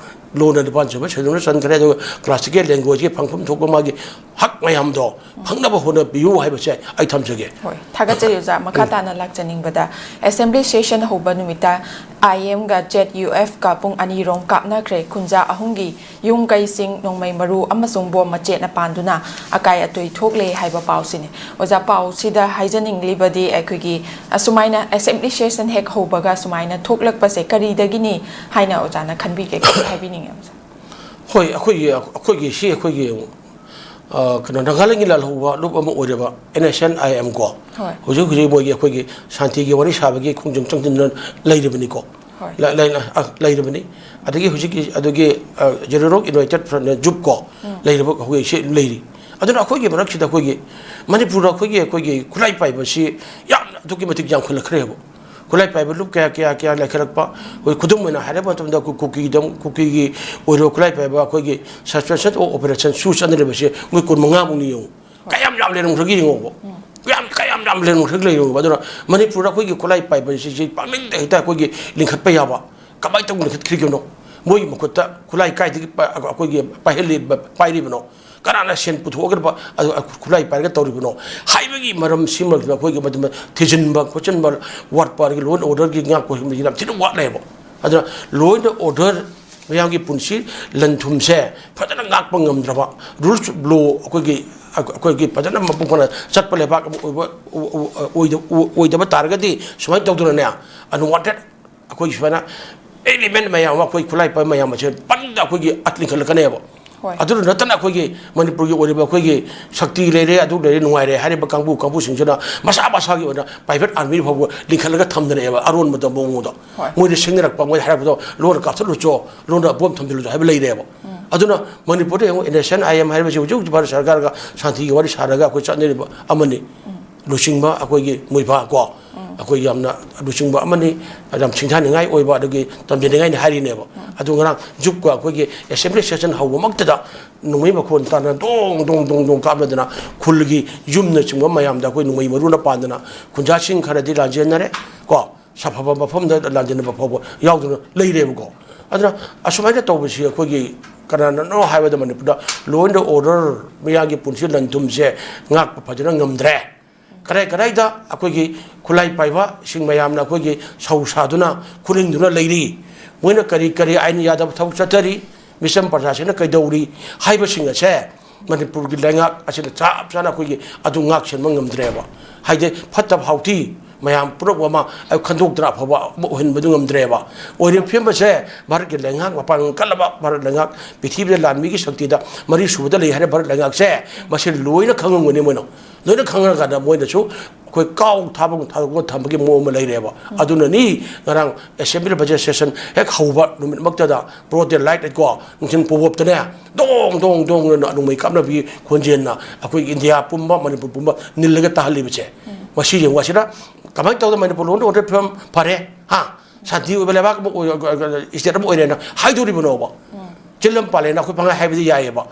ꯂꯣꯟꯅ ꯅꯤꯄꯥꯟ ꯁꯨꯕ ꯁꯦꯗꯨꯜꯗ ꯆꯟꯈ꯭ꯔꯦ꯫ ꯑꯗꯨꯒ ꯀ꯭ꯂꯥꯁꯤꯀꯦꯜ ꯂꯦꯡꯒ꯭ꯋꯦꯖꯀꯤ ꯐꯪꯐꯝ ꯊꯣꯛꯄ ꯃꯥꯒꯤ ꯍꯛ ꯃꯌꯥꯝꯗꯣ ꯐꯪꯅꯕ ꯍꯣꯠꯅꯕꯤꯌꯨ ꯍꯥꯏꯕꯁꯦ ꯑꯩ ꯊꯝꯖꯒꯦ꯫ ꯍꯣꯏ, ꯊꯥꯒꯠꯆꯔꯤ ꯑꯣꯖꯥ꯫ ꯃꯈꯥ ꯇꯥꯅ ꯂꯥꯛꯆꯅꯤꯡꯕꯗ, assembly session ꯍꯧꯕ ꯅꯨꯃꯤꯠꯇ I M ꯒ Z U F ꯀ ꯄꯨꯡ ꯑꯅꯤꯔꯣꯝ ꯀꯥꯞꯅꯈ꯭ꯔꯦ꯫ ꯈꯨꯟꯖꯥ ꯑꯍꯨꯝꯒꯤ ꯌꯨꯝ ꯀꯩꯁꯤꯡ ꯅꯣꯡꯃꯩ ꯃꯔꯨ ꯑꯃꯁꯨꯡ ꯕꯣꯝ ꯃꯆꯦꯠꯅ ꯄꯥꯟꯗꯨꯅ ꯑꯀꯥꯏ ꯑꯇꯣꯏ ꯊꯣꯛꯂꯦ ꯍꯥꯏꯕ ꯄꯥꯎꯁꯤꯅꯤ꯫ ꯑꯣꯖꯥ, ꯄꯥꯎꯁꯤꯗ ꯍꯥꯏꯖꯅꯤꯡꯂꯤꯕꯗꯤ ꯑꯩꯈꯣꯏꯒꯤ ꯑꯁꯨꯃꯥꯏꯅ assembly session ꯍꯦꯛ ꯍꯧꯕꯒ ꯁꯨꯃꯥꯏꯅ ꯊꯣꯛꯂꯛꯄꯁꯦ ꯀꯔꯤꯗꯒꯤꯅꯤ ꯍꯥꯏꯅ ꯑꯣꯖꯥꯅ ꯈꯟꯕꯤꯒꯦ? ꯀꯔꯤ ꯍꯥꯏꯕꯤꯅꯤꯡꯉꯦ ꯑꯣꯖꯥ? ꯍꯣꯏ, ꯑꯩꯈꯣꯏꯒꯤ, ꯑꯩꯈꯣꯏꯒꯤ ꯁꯤ ꯑꯩꯈꯣꯏꯒꯤ, ꯑ, ꯀꯩꯅꯣ, ꯅꯥꯒꯥꯂꯦꯟꯒꯤ ꯂꯥꯜꯍꯧꯕ ꯂꯨꯞ ꯑꯃ ꯑꯣꯏꯔꯕ N S N I M ꯀꯣ, ꯍꯣꯏ꯫ ꯍꯧꯖꯤꯛ ꯍꯧꯖꯤꯛ ꯃꯣꯏꯒꯤ ꯑꯩꯈꯣꯏꯒꯤ ꯁꯥꯟꯇꯤꯒꯤ ꯋꯥꯔꯤ ꯁꯥꯕꯒꯤ ꯈꯣꯡꯖꯪ ꯆꯪꯁꯤꯟꯗꯨꯅ ꯂꯩꯔꯤꯕꯅꯤꯀꯣ꯫ ꯍꯣꯏ꯫ ꯂ-, ꯂꯩ-, ꯑ, ꯂꯩꯔꯕꯅꯤ꯫ ꯑꯗꯒꯤ ꯍꯧꯖꯤꯛꯀꯤ ꯑꯗꯨꯒꯤ, ꯑ, General United Front, ꯖꯨꯞ ꯀꯣ, ꯂꯩꯔꯤꯕ ꯑꯩꯈꯣꯏ ꯁꯤ ꯂꯩꯔꯤ꯫ ꯑꯗꯨꯅ ꯑꯩꯈꯣꯏꯒꯤ ꯃꯔꯛꯁꯤꯗ ꯑꯩꯈꯣꯏꯒꯤ ꯃꯅꯤꯄꯨꯔꯗ ꯑꯩꯈꯣꯏꯒꯤ, ꯑꯩꯈꯣꯏꯒꯤ ꯈꯨꯠꯂꯥꯏ ꯄꯥꯏꯕꯁꯤ ꯌꯥꯝꯅ ꯑꯗꯨꯛꯀꯤ ꯃꯇꯤꯛ ꯌꯥꯝꯈꯠꯂꯛꯈ꯭ꯔꯦꯕ꯫ ꯈꯨꯠꯂꯥꯏ ꯄꯥꯏꯕ ꯂꯨꯞ ꯀꯌꯥ, ꯀꯌꯥ, ꯀꯌꯥ ꯂꯩꯈꯠꯂꯛꯄ꯫ ꯑꯩꯈꯣꯏ ꯈꯨꯗꯝ ꯑꯣꯏꯅ ꯍꯥꯏꯔꯕ ꯃꯇꯝꯗ ꯑꯩꯈꯣꯏ ꯀꯨꯀꯤꯗ, ꯀꯨꯀꯤꯒꯤ ꯑꯣꯏꯔꯣ, ꯈꯨꯠꯂꯥꯏ ꯄꯥꯏꯕ ꯑꯩꯈꯣꯏꯒꯤ suspension of operation ꯁꯨ ꯆꯠꯅꯔꯤꯕꯁꯦ ꯃꯣꯏ ꯀꯨꯟꯃꯉꯥꯃꯨꯛꯅꯤ ꯌꯦꯡꯉꯨ꯫ ꯀꯌꯥꯝ ꯌꯥꯝ ꯂꯩꯔꯝꯈ꯭ꯔꯒꯦ ꯌꯦꯡꯉꯣꯕ꯫ ꯀꯌꯥꯝ, ꯀꯌꯥꯝ ꯌꯥꯝ ꯂꯩꯔꯝꯈ꯭ꯔꯒꯦ ꯌꯦꯡꯉꯣꯕ꯫ ꯑꯗꯨꯅ ꯃꯅꯤꯄꯨꯔꯗ ꯑꯩꯈꯣꯏꯒꯤ ꯈꯨꯠꯂꯥꯏ ꯄꯥꯏꯕꯁꯤ ꯁꯤ ꯄꯥꯛꯅꯤꯡꯗ ꯍꯦꯛꯇ ꯑꯩꯈꯣꯏꯒꯤ ꯂꯤꯡꯈꯠꯄ ꯌꯥꯕ꯫ ꯀꯃꯥꯏꯅ ꯇꯧꯅ ꯂꯤꯡꯈꯠꯈ꯭ꯔꯤꯕꯅꯣ? ꯃꯣꯏꯒꯤ ꯃꯈꯨꯠꯇ ꯈꯨꯠꯂꯥꯏ ꯀꯥꯏꯗꯒꯤ ꯄꯥ-, ꯑꯩꯈꯣꯏꯒꯤ ꯄꯥꯏꯍꯜꯂꯤ-, ꯄꯥꯏꯔꯤꯕꯅꯣ? ꯀꯅꯥꯅ ꯁꯦꯟ ꯄꯨꯊꯣꯛꯑꯒ ꯑ-, ꯈꯨꯠꯂꯥꯏ ꯄꯥꯏꯔꯒ ꯇꯧꯔꯤꯕꯅꯣ ꯍꯥꯏꯕꯒꯤ ꯃꯔꯝꯁꯤꯃ ꯑꯩꯈꯣꯏꯒꯤ ꯃꯗꯨꯃ ꯊꯤꯖꯤꯟꯕ ꯈꯣꯠꯆꯤꯟꯕ ꯋꯥꯠꯄ, ꯑꯗꯒꯤ law and order ꯒꯤ ꯉꯥꯛꯄ ꯌꯥꯝ ꯊꯤꯅ ꯋꯥꯠꯂꯦꯕ꯫ ꯑꯗꯨꯅ law and order, ꯃꯌꯥꯝꯒꯤ ꯄꯨꯟꯁꯤ ꯂꯟ ꯊꯨꯝꯁꯦ ꯐꯖꯅ ꯉꯥꯛꯄ ꯉꯝꯗ꯭ꯔꯕ, rules of law, ꯑꯩꯈꯣꯏꯒꯤ, ꯑꯩꯈꯣꯏꯒꯤ ꯐꯖꯅ ꯃꯄꯨꯡ ꯐꯥꯅ ꯆꯠꯄ ꯂꯩꯕꯥꯛ ꯑꯃ ꯑꯣꯏꯕ, ꯑꯣꯏꯗ-, ꯑꯣꯏꯗꯕ ꯇꯥꯔꯒꯗꯤ ꯁꯨꯃꯥꯏꯅ ꯇꯧꯗꯅꯅꯦ, unwanted ꯑꯩꯈꯣꯏ ꯁꯨꯃꯥꯏꯅ element ꯃꯌꯥꯝ ꯑꯃ ꯑꯩꯈꯣꯏ ꯈꯨꯠꯂꯥꯏ ꯄꯥꯏꯕ ꯃꯌꯥꯝ ꯑꯁꯦ ꯄꯪꯗ ꯑꯩꯈꯣꯏꯒꯤ ꯑꯠ ꯂꯤꯡꯈꯠꯂꯛꯀꯅꯦꯕ꯫ ꯍꯣꯏ꯫ ꯑꯗꯨꯗ ꯅꯠꯇꯅ ꯑꯩꯈꯣꯏꯒꯤ ꯃꯅꯤꯄꯨꯔꯒꯤ ꯑꯣꯏꯔꯤꯕ ꯑꯩꯈꯣꯏꯒꯤ ꯁꯛꯇꯤ ꯂꯩꯔꯦ, ꯑꯗꯨ ꯂꯩꯔꯦ, ꯅꯨꯡꯉꯥꯏꯔꯦ ꯍꯥꯏꯔꯤꯕ ꯀꯥꯡꯕꯨ, ꯀꯥꯡꯕꯨꯁꯤꯡꯁꯤꯅ ꯃꯁꯥ ꯃꯁꯥꯒꯤ ꯑꯣꯏꯅ private army ꯐꯥꯎꯕ ꯂꯤꯡꯈꯠꯂꯒ ꯊꯝꯗꯅꯦꯕ ꯑꯔꯣꯟꯕꯗ ꯃꯑꯣꯡꯗ꯫ ꯍꯣꯏ꯫ ꯃꯣꯏꯗ ꯁꯤꯡꯅꯔꯛꯄ, ꯃꯣꯏꯗ ꯍꯥꯏꯔꯛꯄꯗꯣ, "ꯂꯣꯟꯅ ꯀꯥꯞꯊꯠꯂꯨꯆꯣ, ꯂꯣꯟꯅ ꯕꯣꯝ ꯊꯝꯖꯤꯜꯂꯨꯆꯣ" ꯍꯥꯏꯕ ꯂꯩꯔꯦꯕ꯫ ꯑꯗꯨꯅ ꯃꯅꯤꯄꯨꯔꯗ ꯌꯦꯡꯉꯨ, N S N I M ꯍꯥꯏꯔꯤꯕꯁꯤ ꯍꯧꯖꯤꯛ ꯍꯧꯖꯤꯛ ꯚꯥꯔꯠ ꯁꯔꯀꯥꯔꯒ ꯁꯥꯟꯇꯤꯒꯤ ꯋꯥꯔꯤ ꯁꯥꯔꯒ ꯑꯩꯈꯣꯏ ꯆꯠꯅꯔꯤꯕ ꯑꯃꯅꯤ꯫ ꯂꯨꯆꯤꯡꯕ ꯑꯩꯈꯣꯏꯒꯤ ꯃꯣꯏꯐꯥ ꯀꯣ, ꯑꯩꯈꯣꯏ ꯌꯥꯝꯅ ꯂꯨꯆꯤꯡꯕ ꯑꯃꯅꯤ, ꯌꯥꯝ ꯁꯤꯡꯊꯥꯅꯤꯡꯉꯥꯏ ꯑꯣꯏꯕ, ꯑꯗꯒꯤ ꯇꯝꯖꯅꯤꯡꯉꯥꯏꯅꯤ ꯍꯥꯏꯔꯤꯅꯦꯕ꯫ ꯑꯗꯨ ꯉꯔꯥꯡ ꯖꯨꯞꯀ ꯑꯩꯈꯣꯏꯒꯤ assembly session ꯍꯧꯕꯃꯛꯇꯗ ꯅꯣꯡꯃꯩ ꯃꯈꯣꯟ ꯇꯥꯅ ꯗꯣꯡ ꯗꯣꯡ ꯗꯣꯡ ꯗꯣꯡ ꯀꯥꯞꯅꯗꯅ ꯈꯨꯜꯒꯤ ꯌꯨꯝꯅꯆꯤꯡꯕ ꯃꯌꯥꯝꯗ ꯑꯩꯈꯣꯏ ꯅꯣꯡꯃꯩ ꯃꯔꯨꯅ ꯄꯥꯟꯗꯅ, ꯈꯨꯟꯖꯥꯁꯤꯡ ꯈꯔꯗꯤ ꯂꯥꯟꯖꯦꯟꯅꯔꯦ ꯀꯣ, ꯁꯥꯐꯕ ꯃꯐꯝꯗ ꯂꯥꯟꯖꯦꯟꯅꯕ ꯐꯥꯎꯕ ꯌꯥꯎꯗꯨꯅ ꯂꯩꯔꯦꯕꯀꯣ꯫ ꯑꯗꯨꯅ ꯑꯁꯨꯃꯥꯏꯅ ꯇꯧꯕꯁꯤ ꯑꯩꯈꯣꯏꯒꯤ ꯀꯅꯥꯅꯅꯣ ꯍꯥꯏꯕꯗ ꯃꯅꯤꯄꯨꯔꯗ law and order, ꯃꯤꯌꯥꯝꯒꯤ ꯄꯨꯟꯁꯤ ꯂꯟ ꯊꯨꯝꯁꯦ ꯉꯥꯛꯄ ꯐꯖꯅ ꯉꯝꯗ꯭ꯔꯦ꯫ ꯀꯗꯥꯏ ꯀꯗꯥꯏꯗ ꯑꯩꯈꯣꯏꯒꯤ ꯈꯨꯠꯂꯥꯏ ꯄꯥꯏꯕꯁꯤꯡ ꯃꯌꯥꯝꯅ ꯑꯩꯈꯣꯏꯒꯤ ꯁꯧ ꯁꯥꯗꯨꯅ ꯈꯨꯂꯤꯡꯗꯨꯅ ꯂꯩꯔꯤ꯫ ꯃꯣꯏꯅ ꯀꯔꯤ ꯀꯔꯤ ꯑꯥꯏꯟ ꯌꯥꯗꯕ ꯊꯕꯛ ꯆꯠꯊꯔꯤ, ꯃꯤꯆꯝ ꯄ꯭ꯔꯖꯥꯁꯤꯡꯅ ꯀꯩꯗꯧꯔꯤ ꯍꯥꯏꯕꯁꯤꯡ ꯑꯁꯦ ꯃꯅꯤꯄꯨꯔꯒꯤ ꯂꯩꯉꯥꯛ ꯑꯁꯤꯅ ꯆꯞ ꯆꯥꯅ ꯑꯩꯈꯣꯏꯒꯤ ꯑꯗꯨ ꯉꯥꯛ ꯁꯦꯟꯕ ꯉꯝꯗ꯭ꯔꯦꯕ꯫ ꯍꯥꯏꯗꯤ ꯐꯠꯇꯕ ꯍꯥꯎꯊꯤ ꯃꯌꯥꯝ ꯄꯨꯝꯅꯃꯛ ꯑꯃ ꯈꯟꯗꯣꯛꯇꯅ ꯑꯐꯕ ꯑꯃ ꯑꯣꯏꯍꯟꯕꯗꯨ ꯉꯝꯗ꯭ꯔꯦꯕ꯫ ꯑꯣꯏꯔꯤꯕ ꯐꯤꯕꯝ ꯑꯁꯦ ꯚꯥꯔꯠꯀꯤ ꯂꯩꯉꯥꯛ, ꯃꯄꯥꯡꯒꯜ ꯀꯜꯂꯕ ꯚꯥꯔꯠ ꯂꯩꯉꯥꯛ, ꯄ꯭ꯔꯤꯊꯤꯕꯤꯗ ꯂꯥꯟꯃꯤꯒꯤ ꯁꯛꯇꯤꯗ ꯃꯔꯤ ꯁꯨꯕꯗ ꯂꯩ ꯍꯥꯏꯔꯤꯕ ꯚꯥꯔꯠ ꯂꯩꯉꯥꯛꯁꯦ, ꯃꯁꯤ ꯂꯣꯏꯅ ꯈꯪꯉꯝꯒꯅꯤ ꯃꯣꯏꯅ꯫ ꯂꯣꯏꯅ ꯈꯪꯉꯀꯥꯟꯗ ꯃꯣꯏꯅꯁꯨ ꯑꯩꯈꯣꯏ ꯀꯥꯎ ꯊꯥꯕꯒꯨꯝ ꯊꯥꯗꯣꯛꯄ ꯊꯝꯕꯒꯤ ꯃꯑꯣꯡ ꯑꯃ ꯂꯩꯔꯦꯕ꯫ ꯑꯗꯨꯅꯅꯤ ꯉꯔꯥꯡ assembly budget session ꯍꯦꯛ ꯍꯧꯕ ꯅꯨꯃꯤꯠꯃꯛꯇꯗ broad daylight ꯀꯣ, ꯅꯨꯡꯊꯤꯜ ꯄꯣꯞꯇꯅꯦ, ꯗꯣꯡ ꯗꯣꯡ ꯗꯣꯡ ꯑꯅ ꯅꯣꯡꯃꯩ ꯀꯥꯞꯅꯕꯒꯤ ꯈꯣꯟꯖꯦꯜꯅ ꯑꯩꯈꯣꯏ ꯏꯟꯗꯤꯌꯥ ꯄꯨꯝꯕ, ꯃꯅꯤꯄꯨꯔ ꯄꯨꯝꯕ ꯅꯤꯜꯂꯒ ꯇꯥꯍꯜꯂꯤꯕꯁꯦ꯫ ꯃꯁꯤ ꯌꯦꯡꯉꯨ, ꯑꯁꯤꯗ ꯀꯃꯥꯏꯅ ꯇꯧꯗꯅ ꯃꯅꯤꯄꯨꯔ law and order ꯐꯤꯕꯝ ꯐꯔꯦ, ꯍꯥ, ꯁꯥꯟꯇꯤ ꯑꯣꯏꯕ ꯂꯩꯕꯥꯛ ꯑꯃ ꯑꯣꯏ-, state ꯑꯃ ꯑꯣꯏꯔꯦꯅ ꯍꯥꯏꯗꯣꯔꯤꯕꯅꯣꯕ? ꯆꯤꯜꯂꯝ ꯄꯥꯜꯂꯦꯅ ꯑꯩꯈꯣꯏ ꯄꯪꯍꯥꯏ ꯍꯥꯏꯕꯗꯤ ꯌꯥꯏꯑꯕ꯫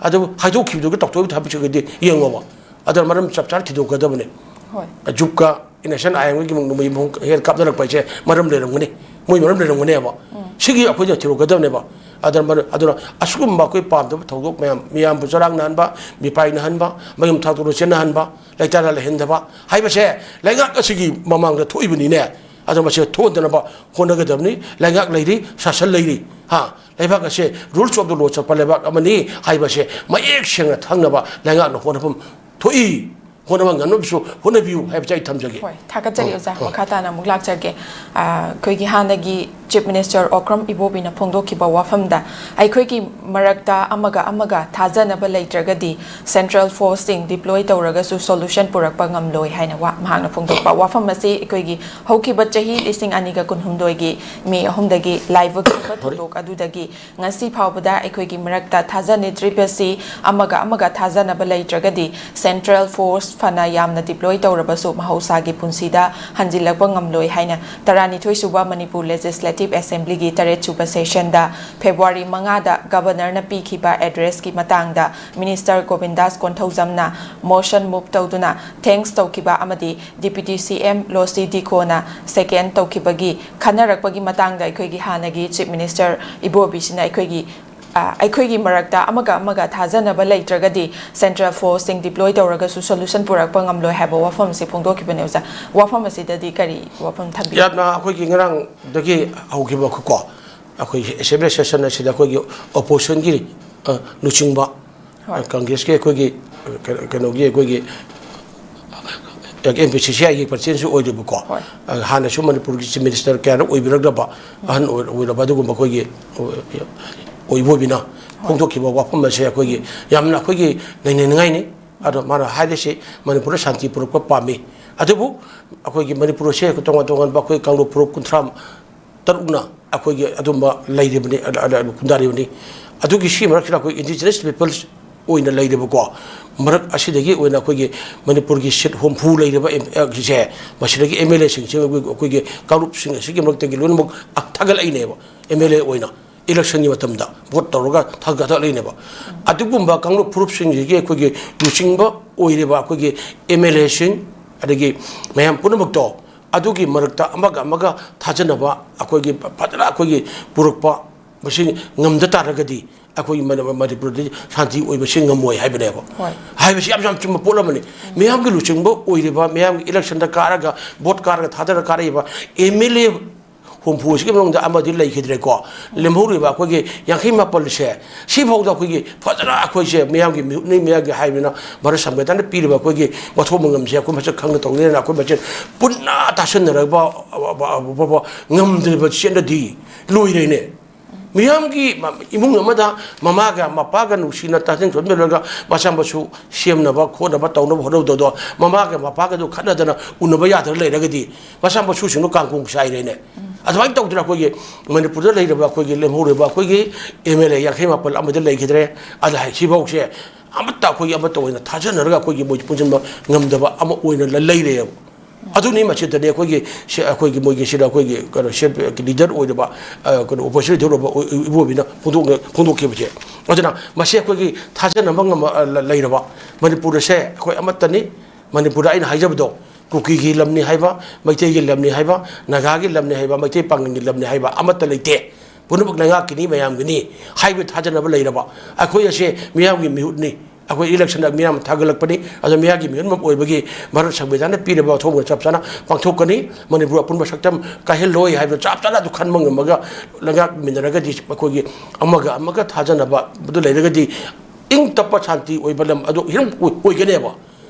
ꯑꯗꯨꯕꯨ ꯍꯥꯏꯗꯣꯛꯈꯤꯕꯗꯨꯒ ꯇꯧꯊꯣꯛꯏꯕ ꯊꯕꯛꯁꯤꯒꯗꯤ ꯌꯦꯡꯉꯣꯕ꯫ ꯑꯗꯨꯅ ꯃꯔꯝ ꯆꯞ ꯆꯥꯅ ꯊꯤꯗꯣꯛꯀꯗꯕꯅꯤ꯫ ꯍꯣꯏ꯫ ꯖꯨꯕꯀꯥ ꯏꯟꯅꯣꯁꯦꯟ ꯑꯥꯏ ꯑꯦꯝꯒꯤ ꯅꯣꯡꯃꯩ ꯍꯦꯛ ꯀꯥꯞꯅꯔꯛꯄ ꯍꯥꯏꯁꯦ ꯃꯔꯝ ꯂꯩꯔꯝꯒꯅꯤ, ꯃꯣꯏ ꯃꯔꯝ ꯂꯩꯔꯝꯒꯅꯦꯕ꯫ ꯁꯤꯒꯤ ꯑꯩꯈꯣꯏꯅ ꯊꯤꯗꯣꯛꯀꯗꯕꯅꯦꯕ꯫ ꯑꯗꯨꯅ ꯃꯔ-, ꯑꯗꯨꯅ ꯑꯁꯤꯒꯨꯝꯕ ꯑꯩꯈꯣꯏ ꯄꯥꯝꯗꯕ ꯊꯧꯗꯣꯛ ꯃꯌꯥꯝ, ꯃꯤꯌꯥꯝꯕꯨ ꯆꯔꯥꯡꯅꯍꯟꯕ, ꯃꯤꯄꯥꯏꯅꯍꯟꯕ, ꯃꯌꯨꯝ ꯊꯥꯗꯣꯛꯇꯨꯅ ꯆꯦꯟꯅꯍꯟꯕ, ꯂꯩꯇꯥꯅ ꯂꯩꯍꯟꯗꯕ ꯍꯥꯏꯕꯁꯦ ꯂꯩꯉꯥꯛ ꯑꯁꯤꯒꯤ ꯃꯃꯥꯡꯗ ꯊꯣꯛꯏꯕꯅꯤꯅꯦ꯫ ꯑꯗꯣ ꯃꯁꯤ ꯊꯣꯛꯍꯟꯗꯅꯕ ꯍꯣꯠꯅꯒꯗꯕꯅꯤ꯫ ꯂꯩꯉꯥꯛ ꯂꯩꯔꯤ, ꯁꯥꯁꯟ ꯂꯩꯔꯤ, ꯍꯥ, ꯂꯩꯕꯥꯛ ꯑꯁꯦ rules of the law ꯆꯠꯄ ꯂꯩꯕꯥꯛ ꯑꯃꯅꯤ ꯍꯥꯏꯕꯁꯦ ꯃꯌꯦꯛ ꯁꯦꯡꯅ ꯈꯪꯅꯕ ꯂꯩꯉꯥꯛꯅ ꯍꯣꯠꯅꯐꯝ ꯊꯣꯛꯏ꯫ ꯍꯣꯠꯅꯕ ꯉꯝꯅꯕꯁꯨ ꯍꯣꯠꯅꯕꯤꯌꯨ ꯍꯥꯏꯕꯁꯦ ꯑꯩ ꯊꯝꯖꯒꯦ꯫ ꯍꯣꯏ, ꯊꯥꯒꯠꯆꯔꯤ ꯑꯣꯖꯥ꯫ ꯃꯈꯥ ꯇꯥꯅ ꯑꯃꯨꯛ ꯂꯥꯛꯆꯒꯦ꯫ ꯑ, ꯑꯩꯈꯣꯏꯒꯤ ꯍꯥꯟꯅꯒꯤ Chief Minister ꯑꯣꯀ꯭ꯔꯝ ꯏꯕꯣꯕꯤꯅ ꯐꯣꯡꯗꯣꯛꯈꯤꯕ ꯋꯥꯐꯝꯗ, ꯑꯩꯈꯣꯏꯒꯤ ꯃꯔꯛꯇ ꯑꯃꯒ ꯑꯃꯒ ꯊꯥꯖꯅꯕ ꯂꯩꯇ꯭ꯔꯒꯗꯤ central forceꯁꯤꯡ deploy ꯇꯧꯔꯒꯁꯨ solution ꯄꯨꯔꯛꯄ ꯉꯝꯂꯣꯏ ꯍꯥꯏꯅ ꯋꯥ-, ꯃꯍꯥꯛꯅ ꯐꯣꯡꯗꯣꯛꯄ ꯋꯥꯐꯝ ꯑꯁꯤ ꯑꯩꯈꯣꯏꯒꯤ ꯍꯧꯈꯤꯕ ꯆꯍꯤ ꯂꯤꯁꯤꯡ ꯑꯅꯤꯒ ꯀꯨꯟꯍꯨꯝꯗꯣꯏꯒꯤ May ꯑꯍꯨꯝꯗꯒꯤ ꯂꯥꯏꯕꯛ ꯊꯤꯕ ꯊꯧꯗꯣꯛ ꯑꯗꯨꯗꯒꯤ ꯉꯁꯤ ꯐꯥꯎꯕꯗ ꯑꯩꯈꯣꯏꯒꯤ ꯃꯔꯛꯇ ꯊꯥꯖꯅꯗ꯭ꯔꯤꯕꯁꯤ, ꯑꯃꯒ ꯑꯃꯒ ꯊꯥꯖꯅꯕ ꯂꯩꯇ꯭ꯔꯒꯗꯤ central force ꯐꯅ ꯌꯥꯝꯅ deploy ꯇꯧꯔꯕꯁꯨ ꯃꯍꯧꯁꯥꯒꯤ ꯄꯨꯟꯁꯤꯗ ꯍꯟꯖꯤꯜꯂꯛꯄ ꯉꯝꯂꯣꯏ ꯍꯥꯏꯅ ꯇꯔꯥꯅꯤꯊꯣꯏ ꯁꯨꯕ ꯃꯅꯤꯄꯨꯔ Legislative Assemblyꯒꯤ ꯇꯔꯦꯠ ꯁꯨꯕ sessionꯗ February ꯃꯉꯥꯗ Governorꯅ ꯄꯤꯈꯤꯕ addressꯀꯤ ꯃꯇꯥꯡꯗ Minister ꯒꯣꯕꯤꯟꯗꯥꯁ ꯀꯣꯟꯊꯧꯖꯝꯅ motion move ꯇꯧꯗꯨꯅ thanks ꯇꯧꯈꯤꯕ ꯑꯃꯗꯤ Deputy C M ꯂꯣꯁꯤ ꯗꯤꯀꯣꯅ second ꯇꯧꯈꯤꯕꯒꯤ ꯈꯟꯅꯔꯛꯄꯒꯤ ꯃꯇꯥꯡꯗ ꯑꯩꯈꯣꯏꯒꯤ ꯍꯥꯟꯅꯒꯤ Chief Minister ꯏꯕꯣꯕꯤꯁꯤꯅ ꯑꯩꯈꯣꯏꯒꯤ ꯑ, ꯑꯩꯈꯣꯏꯒꯤ ꯃꯔꯛꯇ ꯑꯃꯒ ꯑꯃꯒ ꯊꯥꯖꯅꯕ ꯂꯩꯇ꯭ꯔꯒꯗꯤ central forceꯁꯤꯡ deploy ꯇꯧꯔꯒꯁꯨ solution ꯄꯨꯔꯛꯄ ꯉꯝꯂꯣꯏ ꯍꯥꯏꯕ ꯋꯥꯐꯝ ꯑꯁꯤ ꯐꯣꯡꯗꯣꯛꯈꯤꯕꯅꯦ ꯑꯣꯖꯥ꯫ ꯋꯥꯐꯝ ꯑꯁꯤꯗꯗꯤ ꯀꯔꯤ ꯋꯥꯐꯝ ꯊꯝꯕꯤꯒꯦ? ꯌꯥꯝꯅ ꯑꯩꯈꯣꯏꯒꯤ ꯉꯔꯥꯡꯗꯒꯤ ꯍꯧꯈꯤꯕ ꯀꯣ, ꯑꯩꯈꯣꯏꯒꯤ assembly session ꯑꯁꯤꯗ ꯑꯩꯈꯣꯏꯒꯤ oppositionꯒꯤ, ꯑ, ꯂꯨꯆꯤꯡꯕ, ꯍꯣꯏ꯫ Congressꯀꯤ ꯑꯩꯈꯣꯏꯒꯤ, ꯀꯩꯅꯣ-, ꯀꯩꯅꯣꯒꯤ ꯑꯩꯈꯣꯏꯒꯤ MPCCIꯒꯤ presidentꯁꯨ ꯑꯣꯏꯔꯤꯕꯀꯣ꯫ ꯍꯣꯏ꯫ ꯍꯥꯟꯅꯁꯨ ꯃꯅꯤꯄꯨꯔꯒꯤ chief minister ꯀꯌꯥꯔꯛ ꯑꯣꯏꯕꯤꯔꯛꯂꯕ ꯑꯍꯟ ꯑꯣꯏ-, ꯑꯣꯏꯔꯕ ꯑꯗꯨꯒꯨꯝꯕ ꯑꯩꯈꯣꯏꯒꯤ ꯑꯣꯏꯕ ꯑꯣꯏꯕꯤꯅ ꯍꯣꯏ꯫ ꯐꯣꯡꯗꯣꯛꯈꯤꯕ ꯋꯥꯐꯝ ꯑꯁꯦ ꯑꯩꯈꯣꯏꯒꯤ ꯌꯥꯝꯅ ꯑꯩꯈꯣꯏꯒꯤ ꯅꯩꯅꯅꯤꯡꯉꯥꯏꯅꯤ꯫ ꯑꯗꯣ ꯃꯥꯅ ꯍꯥꯏꯔꯤꯁꯤ ꯃꯅꯤꯄꯨꯔꯗ ꯁꯥꯟꯇꯤ ꯄꯨꯔꯛꯄ ꯄꯥꯝꯃꯤ꯫ ꯑꯗꯨꯕꯨ ꯑꯩꯈꯣꯏꯒꯤ ꯃꯅꯤꯄꯨꯔ ꯑꯁꯦ ꯇꯣꯉꯥꯟ ꯇꯣꯉꯥꯟꯕ ꯑꯩꯈꯣꯏ ꯀꯥꯡꯂꯨꯞ ꯐꯨꯔꯨꯞ ꯀꯨꯟꯊ꯭ꯔꯥ ꯇꯔꯨꯛꯅ ꯑꯩꯈꯣꯏꯒꯤ ꯑꯗꯨꯝꯕ ꯂꯩꯔꯤꯕꯅꯤ, ꯑ, ꯑ, ꯑ, ꯈꯨꯟꯗꯥꯔꯤꯕꯅꯤ꯫ ꯑꯗꯨꯒꯤ ꯁꯤ ꯃꯔꯛꯁꯤꯗ ꯑꯩꯈꯣꯏ indigenous peoples ꯑꯣꯏꯅ ꯂꯩꯔꯤꯕꯀꯣ, ꯃꯔꯛ ꯑꯁꯤꯗꯒꯤ ꯑꯣꯏꯅ ꯑꯩꯈꯣꯏꯒꯤ ꯃꯅꯤꯄꯨꯔꯒꯤ seat ꯍꯨꯝꯐꯨ ꯂꯩꯔꯤꯕ ꯑꯦꯝ-, ꯑ, ꯁꯦ, ꯃꯁꯤꯗꯒꯤ MLAꯁꯤꯡꯁꯤ ꯑꯩꯈꯣꯏ, ꯑꯩꯈꯣꯏꯒꯤ ꯀꯥꯡꯂꯨꯞꯁꯤꯡ ꯑꯁꯤꯒꯤ ꯃꯔꯛꯇꯒꯤ ꯂꯣꯏꯅꯃꯛ, ꯑ, ꯊꯥꯒꯠꯂꯛꯏꯅꯦꯕ꯫ MLA ꯑꯣꯏꯅ electionꯒꯤ ꯃꯇꯝꯗ vote ꯇꯧꯔꯒ ꯊꯥꯒꯠꯂꯛꯏꯅꯦꯕ꯫ ꯑꯗꯨꯒꯨꯝꯕ ꯀꯥꯡꯂꯨꯞ ꯐꯨꯔꯨꯞꯁꯤꯡꯁꯤꯒꯤ ꯑꯩꯈꯣꯏꯒꯤ ꯂꯨꯆꯤꯡꯕ ꯑꯣꯏꯔꯤꯕ ꯑꯩꯈꯣꯏꯒꯤ MLAꯁꯤꯡ, ꯑꯗꯒꯤ ꯃꯌꯥꯝ ꯄꯨꯝꯅꯃꯛꯇꯣ ꯑꯗꯨꯒꯤ ꯃꯔꯛꯇ ꯑꯃꯒ ꯑꯃꯒ ꯊꯥꯖꯅꯕ ꯑꯩꯈꯣꯏꯒꯤ ꯐꯖꯅ ꯑꯩꯈꯣꯏꯒꯤ ꯄꯨꯔꯛꯄ, ꯃꯁꯤ ꯉꯝꯗ ꯇꯥꯔꯒꯗꯤ ꯑꯩꯈꯣꯏꯒꯤ ꯃꯅꯤ-, ꯃꯅꯤꯄꯨꯔꯗꯤ ꯁꯥꯟꯇꯤ ꯑꯣꯏꯕꯁꯤ ꯉꯝꯃꯣꯏ ꯍꯥꯏꯕꯅꯦꯕ꯫ ꯍꯣꯏ꯫ ꯍꯥꯏꯕꯁꯤ ꯌꯥꯝ, ꯌꯥꯝ ꯆꯨꯝꯕ ꯄꯣꯠ ꯑꯃꯅꯤ꯫ ꯃꯤꯌꯥꯝꯒꯤ ꯂꯨꯆꯤꯡꯕ ꯑꯣꯏꯔꯤꯕ, ꯃꯤꯌꯥꯝꯒꯤ electionꯗ ꯀꯥꯔꯒ, vote ꯀꯥꯔꯒ ꯊꯥꯗꯔ ꯀꯥꯔꯛꯏꯕ MLA ꯍꯨꯝꯐꯨ ꯑꯁꯤꯒꯤ ꯃꯅꯨꯡꯗ ꯑꯃꯗꯤ ꯂꯩꯈꯤꯗ꯭ꯔꯦꯀꯣ꯫ ꯂꯦꯝꯍꯧꯔꯤꯕ ꯑꯩꯈꯣꯏꯒꯤ ꯌꯥꯡꯈꯩ ꯃꯥꯄꯜꯁꯦ, ꯁꯤꯐꯥꯎꯗ ꯑꯩꯈꯣꯏꯒꯤ ꯐꯖꯅ ꯑꯩꯈꯣꯏꯁꯦ ꯃꯤꯌꯥꯝꯒꯤ ꯃꯤꯍꯨꯠꯅꯤ, ꯃꯤꯌꯥꯝꯒꯤ ꯍꯥꯏꯕꯅ ꯚꯥꯔꯠ ꯁꯪꯕꯤꯙꯥꯟꯅ ꯄꯤꯔꯤꯕ ꯑꯩꯈꯣꯏꯒꯤ ꯋꯥꯊꯣꯛ ꯃꯉꯝꯁꯦ ꯑꯩꯈꯣꯏ ꯃꯁꯦꯜ ꯈꯪꯅ ꯇꯧꯅꯤꯅ ꯑꯩꯈꯣꯏ ꯃꯁꯦꯜ ꯄꯨꯟꯅ ꯇꯥꯁꯤꯟꯅꯔꯒ ꯉꯝꯗ꯭ꯔꯤꯕ ꯆꯦꯠꯅꯗꯤ ꯂꯣꯏꯔꯦꯅꯦ꯫ ꯃꯤꯌꯥꯝꯒꯤ ꯃ-, ꯏꯃꯨꯡ ꯑꯃꯗ ꯃꯃꯥꯒ ꯃꯄꯥꯒ ꯅꯨꯡꯁꯤꯅ ꯇꯥꯁꯤꯟ ꯈꯣꯠꯆꯤꯟꯅꯔꯒ ꯃꯆꯥ ꯃꯁꯨ ꯁꯦꯝꯅꯕ ꯈꯣꯠꯅꯕ ꯇꯧꯅꯕ ꯍꯣꯠꯅꯕꯗꯣ, ꯃꯃꯥꯒ ꯃꯄꯥꯒꯗꯨ ꯈꯠꯅꯗꯅ ꯎꯅꯕ ꯌꯥꯗꯅ ꯂꯩꯔꯒꯗꯤ ꯃꯆꯥ ꯃꯁꯨꯁꯤꯡꯗꯣ ꯀꯥꯡꯈꯣꯡ ꯆꯥꯏꯔꯦꯅꯦ꯫ ꯑꯗꯨꯃꯥꯏꯅ ꯇꯧꯗꯅ ꯑꯩꯈꯣꯏꯒꯤ ꯃꯅꯤꯄꯨꯔꯗ ꯂꯩꯔꯤꯕ ꯑꯩꯈꯣꯏꯒꯤ ꯂꯦꯝꯍꯧꯔꯤꯕ ꯑꯩꯈꯣꯏꯒꯤ MLA ꯌꯥꯡꯈꯩ ꯃꯥꯄꯜ ꯑꯃꯗꯤ ꯂꯩꯈꯤꯗ꯭ꯔꯦ꯫ ꯑꯗ ꯍꯥꯏ-, ꯁꯤꯐꯥꯎꯁꯦ ꯑꯃꯠꯇ ꯑꯩꯈꯣꯏꯒꯤ ꯑꯃꯠꯇ ꯑꯣꯏꯅ ꯊꯥꯖꯅꯔꯒ ꯑꯩꯈꯣꯏꯒꯤ ꯃꯣꯏ ꯄꯨꯟꯁꯤꯟꯕ ꯉꯝꯗꯕ ꯑꯃ ꯑꯣꯏꯅ ꯂ-, ꯂꯩꯔꯦꯕ꯫ ꯑꯗꯨꯅꯤ ꯃꯁꯤꯗꯅꯤ ꯑꯩꯈꯣꯏꯒꯤ ꯁꯤ-, ꯑꯩꯈꯣꯏꯒꯤ ꯃꯣꯏꯒꯤ ꯁꯤꯗ ꯑꯩꯈꯣꯏꯒꯤ ꯀꯩꯅꯣ self leader ꯑꯣꯏꯔꯕ, ꯑ, ꯀꯩꯅꯣ opposition leader ꯑꯣꯏꯔꯕ ꯑꯣꯏ-, ꯏꯕꯣꯕꯤꯅ ꯐꯣꯡꯗꯣꯛ-, ꯐꯣꯡꯗꯣꯛꯈꯤꯕꯁꯦ꯫ ꯑꯗꯨꯅ ꯃꯁꯤ ꯑꯩꯈꯣꯏꯒꯤ ꯊꯥꯖꯅꯕ ꯉꯝꯕ, ꯑ, ꯂ-, ꯂꯩꯔꯕ ꯃꯅꯤꯄꯨꯔ ꯑꯁꯦ ꯑꯩꯈꯣꯏ ꯑꯃꯠꯇꯅꯤ꯫ ꯃꯅꯤꯄꯨꯔꯗ ꯑꯩꯅ ꯍꯥꯏꯖꯕꯗꯣ ꯀꯨꯀꯤꯒꯤ ꯂꯝꯅꯤ ꯍꯥꯏꯕ, ꯃꯩꯇꯩꯒꯤ ꯂꯝꯅꯤ ꯍꯥꯏꯕ, ꯅꯥꯒꯥꯒꯤ ꯂꯝꯅꯤ ꯍꯥꯏꯕ, ꯃꯩꯇꯩ ꯄꯥꯉꯜꯒꯤ ꯂꯝꯅꯤ ꯍꯥꯏꯕ ꯑꯃꯠꯇ ꯂꯩꯇꯦ꯫ ꯄꯨꯝꯅꯃꯛ ꯂꯩꯉꯥꯛꯀꯤꯅꯤ, ꯃꯌꯥꯝꯒꯤꯅꯤ ꯍꯥꯏꯕ ꯊꯥꯖꯅꯕ ꯂꯩꯔꯕ, ꯑꯩꯈꯣꯏ ꯑꯁꯦ ꯃꯤꯌꯥꯝꯒꯤ ꯃꯤꯍꯨꯠꯅꯤ, ꯑꯩꯈꯣꯏ ꯏꯂꯦꯛꯁꯟꯗ ꯃꯤꯌꯥꯝ ꯊꯥꯒꯠꯂꯛꯄꯅꯤ, ꯑꯗꯣ ꯃꯤꯌꯥꯝꯒꯤ ꯃꯤꯍꯨꯠ ꯑꯃ ꯑꯣꯏꯕꯒꯤ ꯚꯥꯔꯠ ꯁꯪꯕꯤꯙꯥꯟꯅ ꯄꯤꯔꯤꯕ ꯑꯊꯧꯕ ꯆꯞ ꯆꯥꯅ ꯄꯥꯡꯊꯣꯛꯀꯅꯤ꯫ ꯃꯅꯤꯄꯨꯔ ꯑꯄꯨꯟꯕ ꯁꯛꯇꯝ ꯀꯥꯏꯍꯜꯂꯣꯏ ꯍꯥꯏꯕꯗꯨ ꯆꯞ ꯆꯥꯅ ꯑꯗꯨ ꯈꯟꯕ ꯉꯝꯃꯒ ꯂꯩꯉꯥꯛꯃꯤꯟꯅꯔꯒꯗꯤ, ꯑꯩꯈꯣꯏꯒꯤ ꯑꯃꯒ ꯑꯃꯒ ꯊꯥꯖꯅꯕ ꯑꯗꯨ ꯂꯩꯔꯒꯗꯤ, ꯏꯪ ꯇꯞꯄ ꯁꯥꯟꯇꯤ ꯑꯣꯏꯕ ꯂꯝ ꯑꯗꯨ ꯍꯤꯔꯝ ꯑꯣꯏ-, ꯑꯣꯏꯒꯅꯦꯕ꯫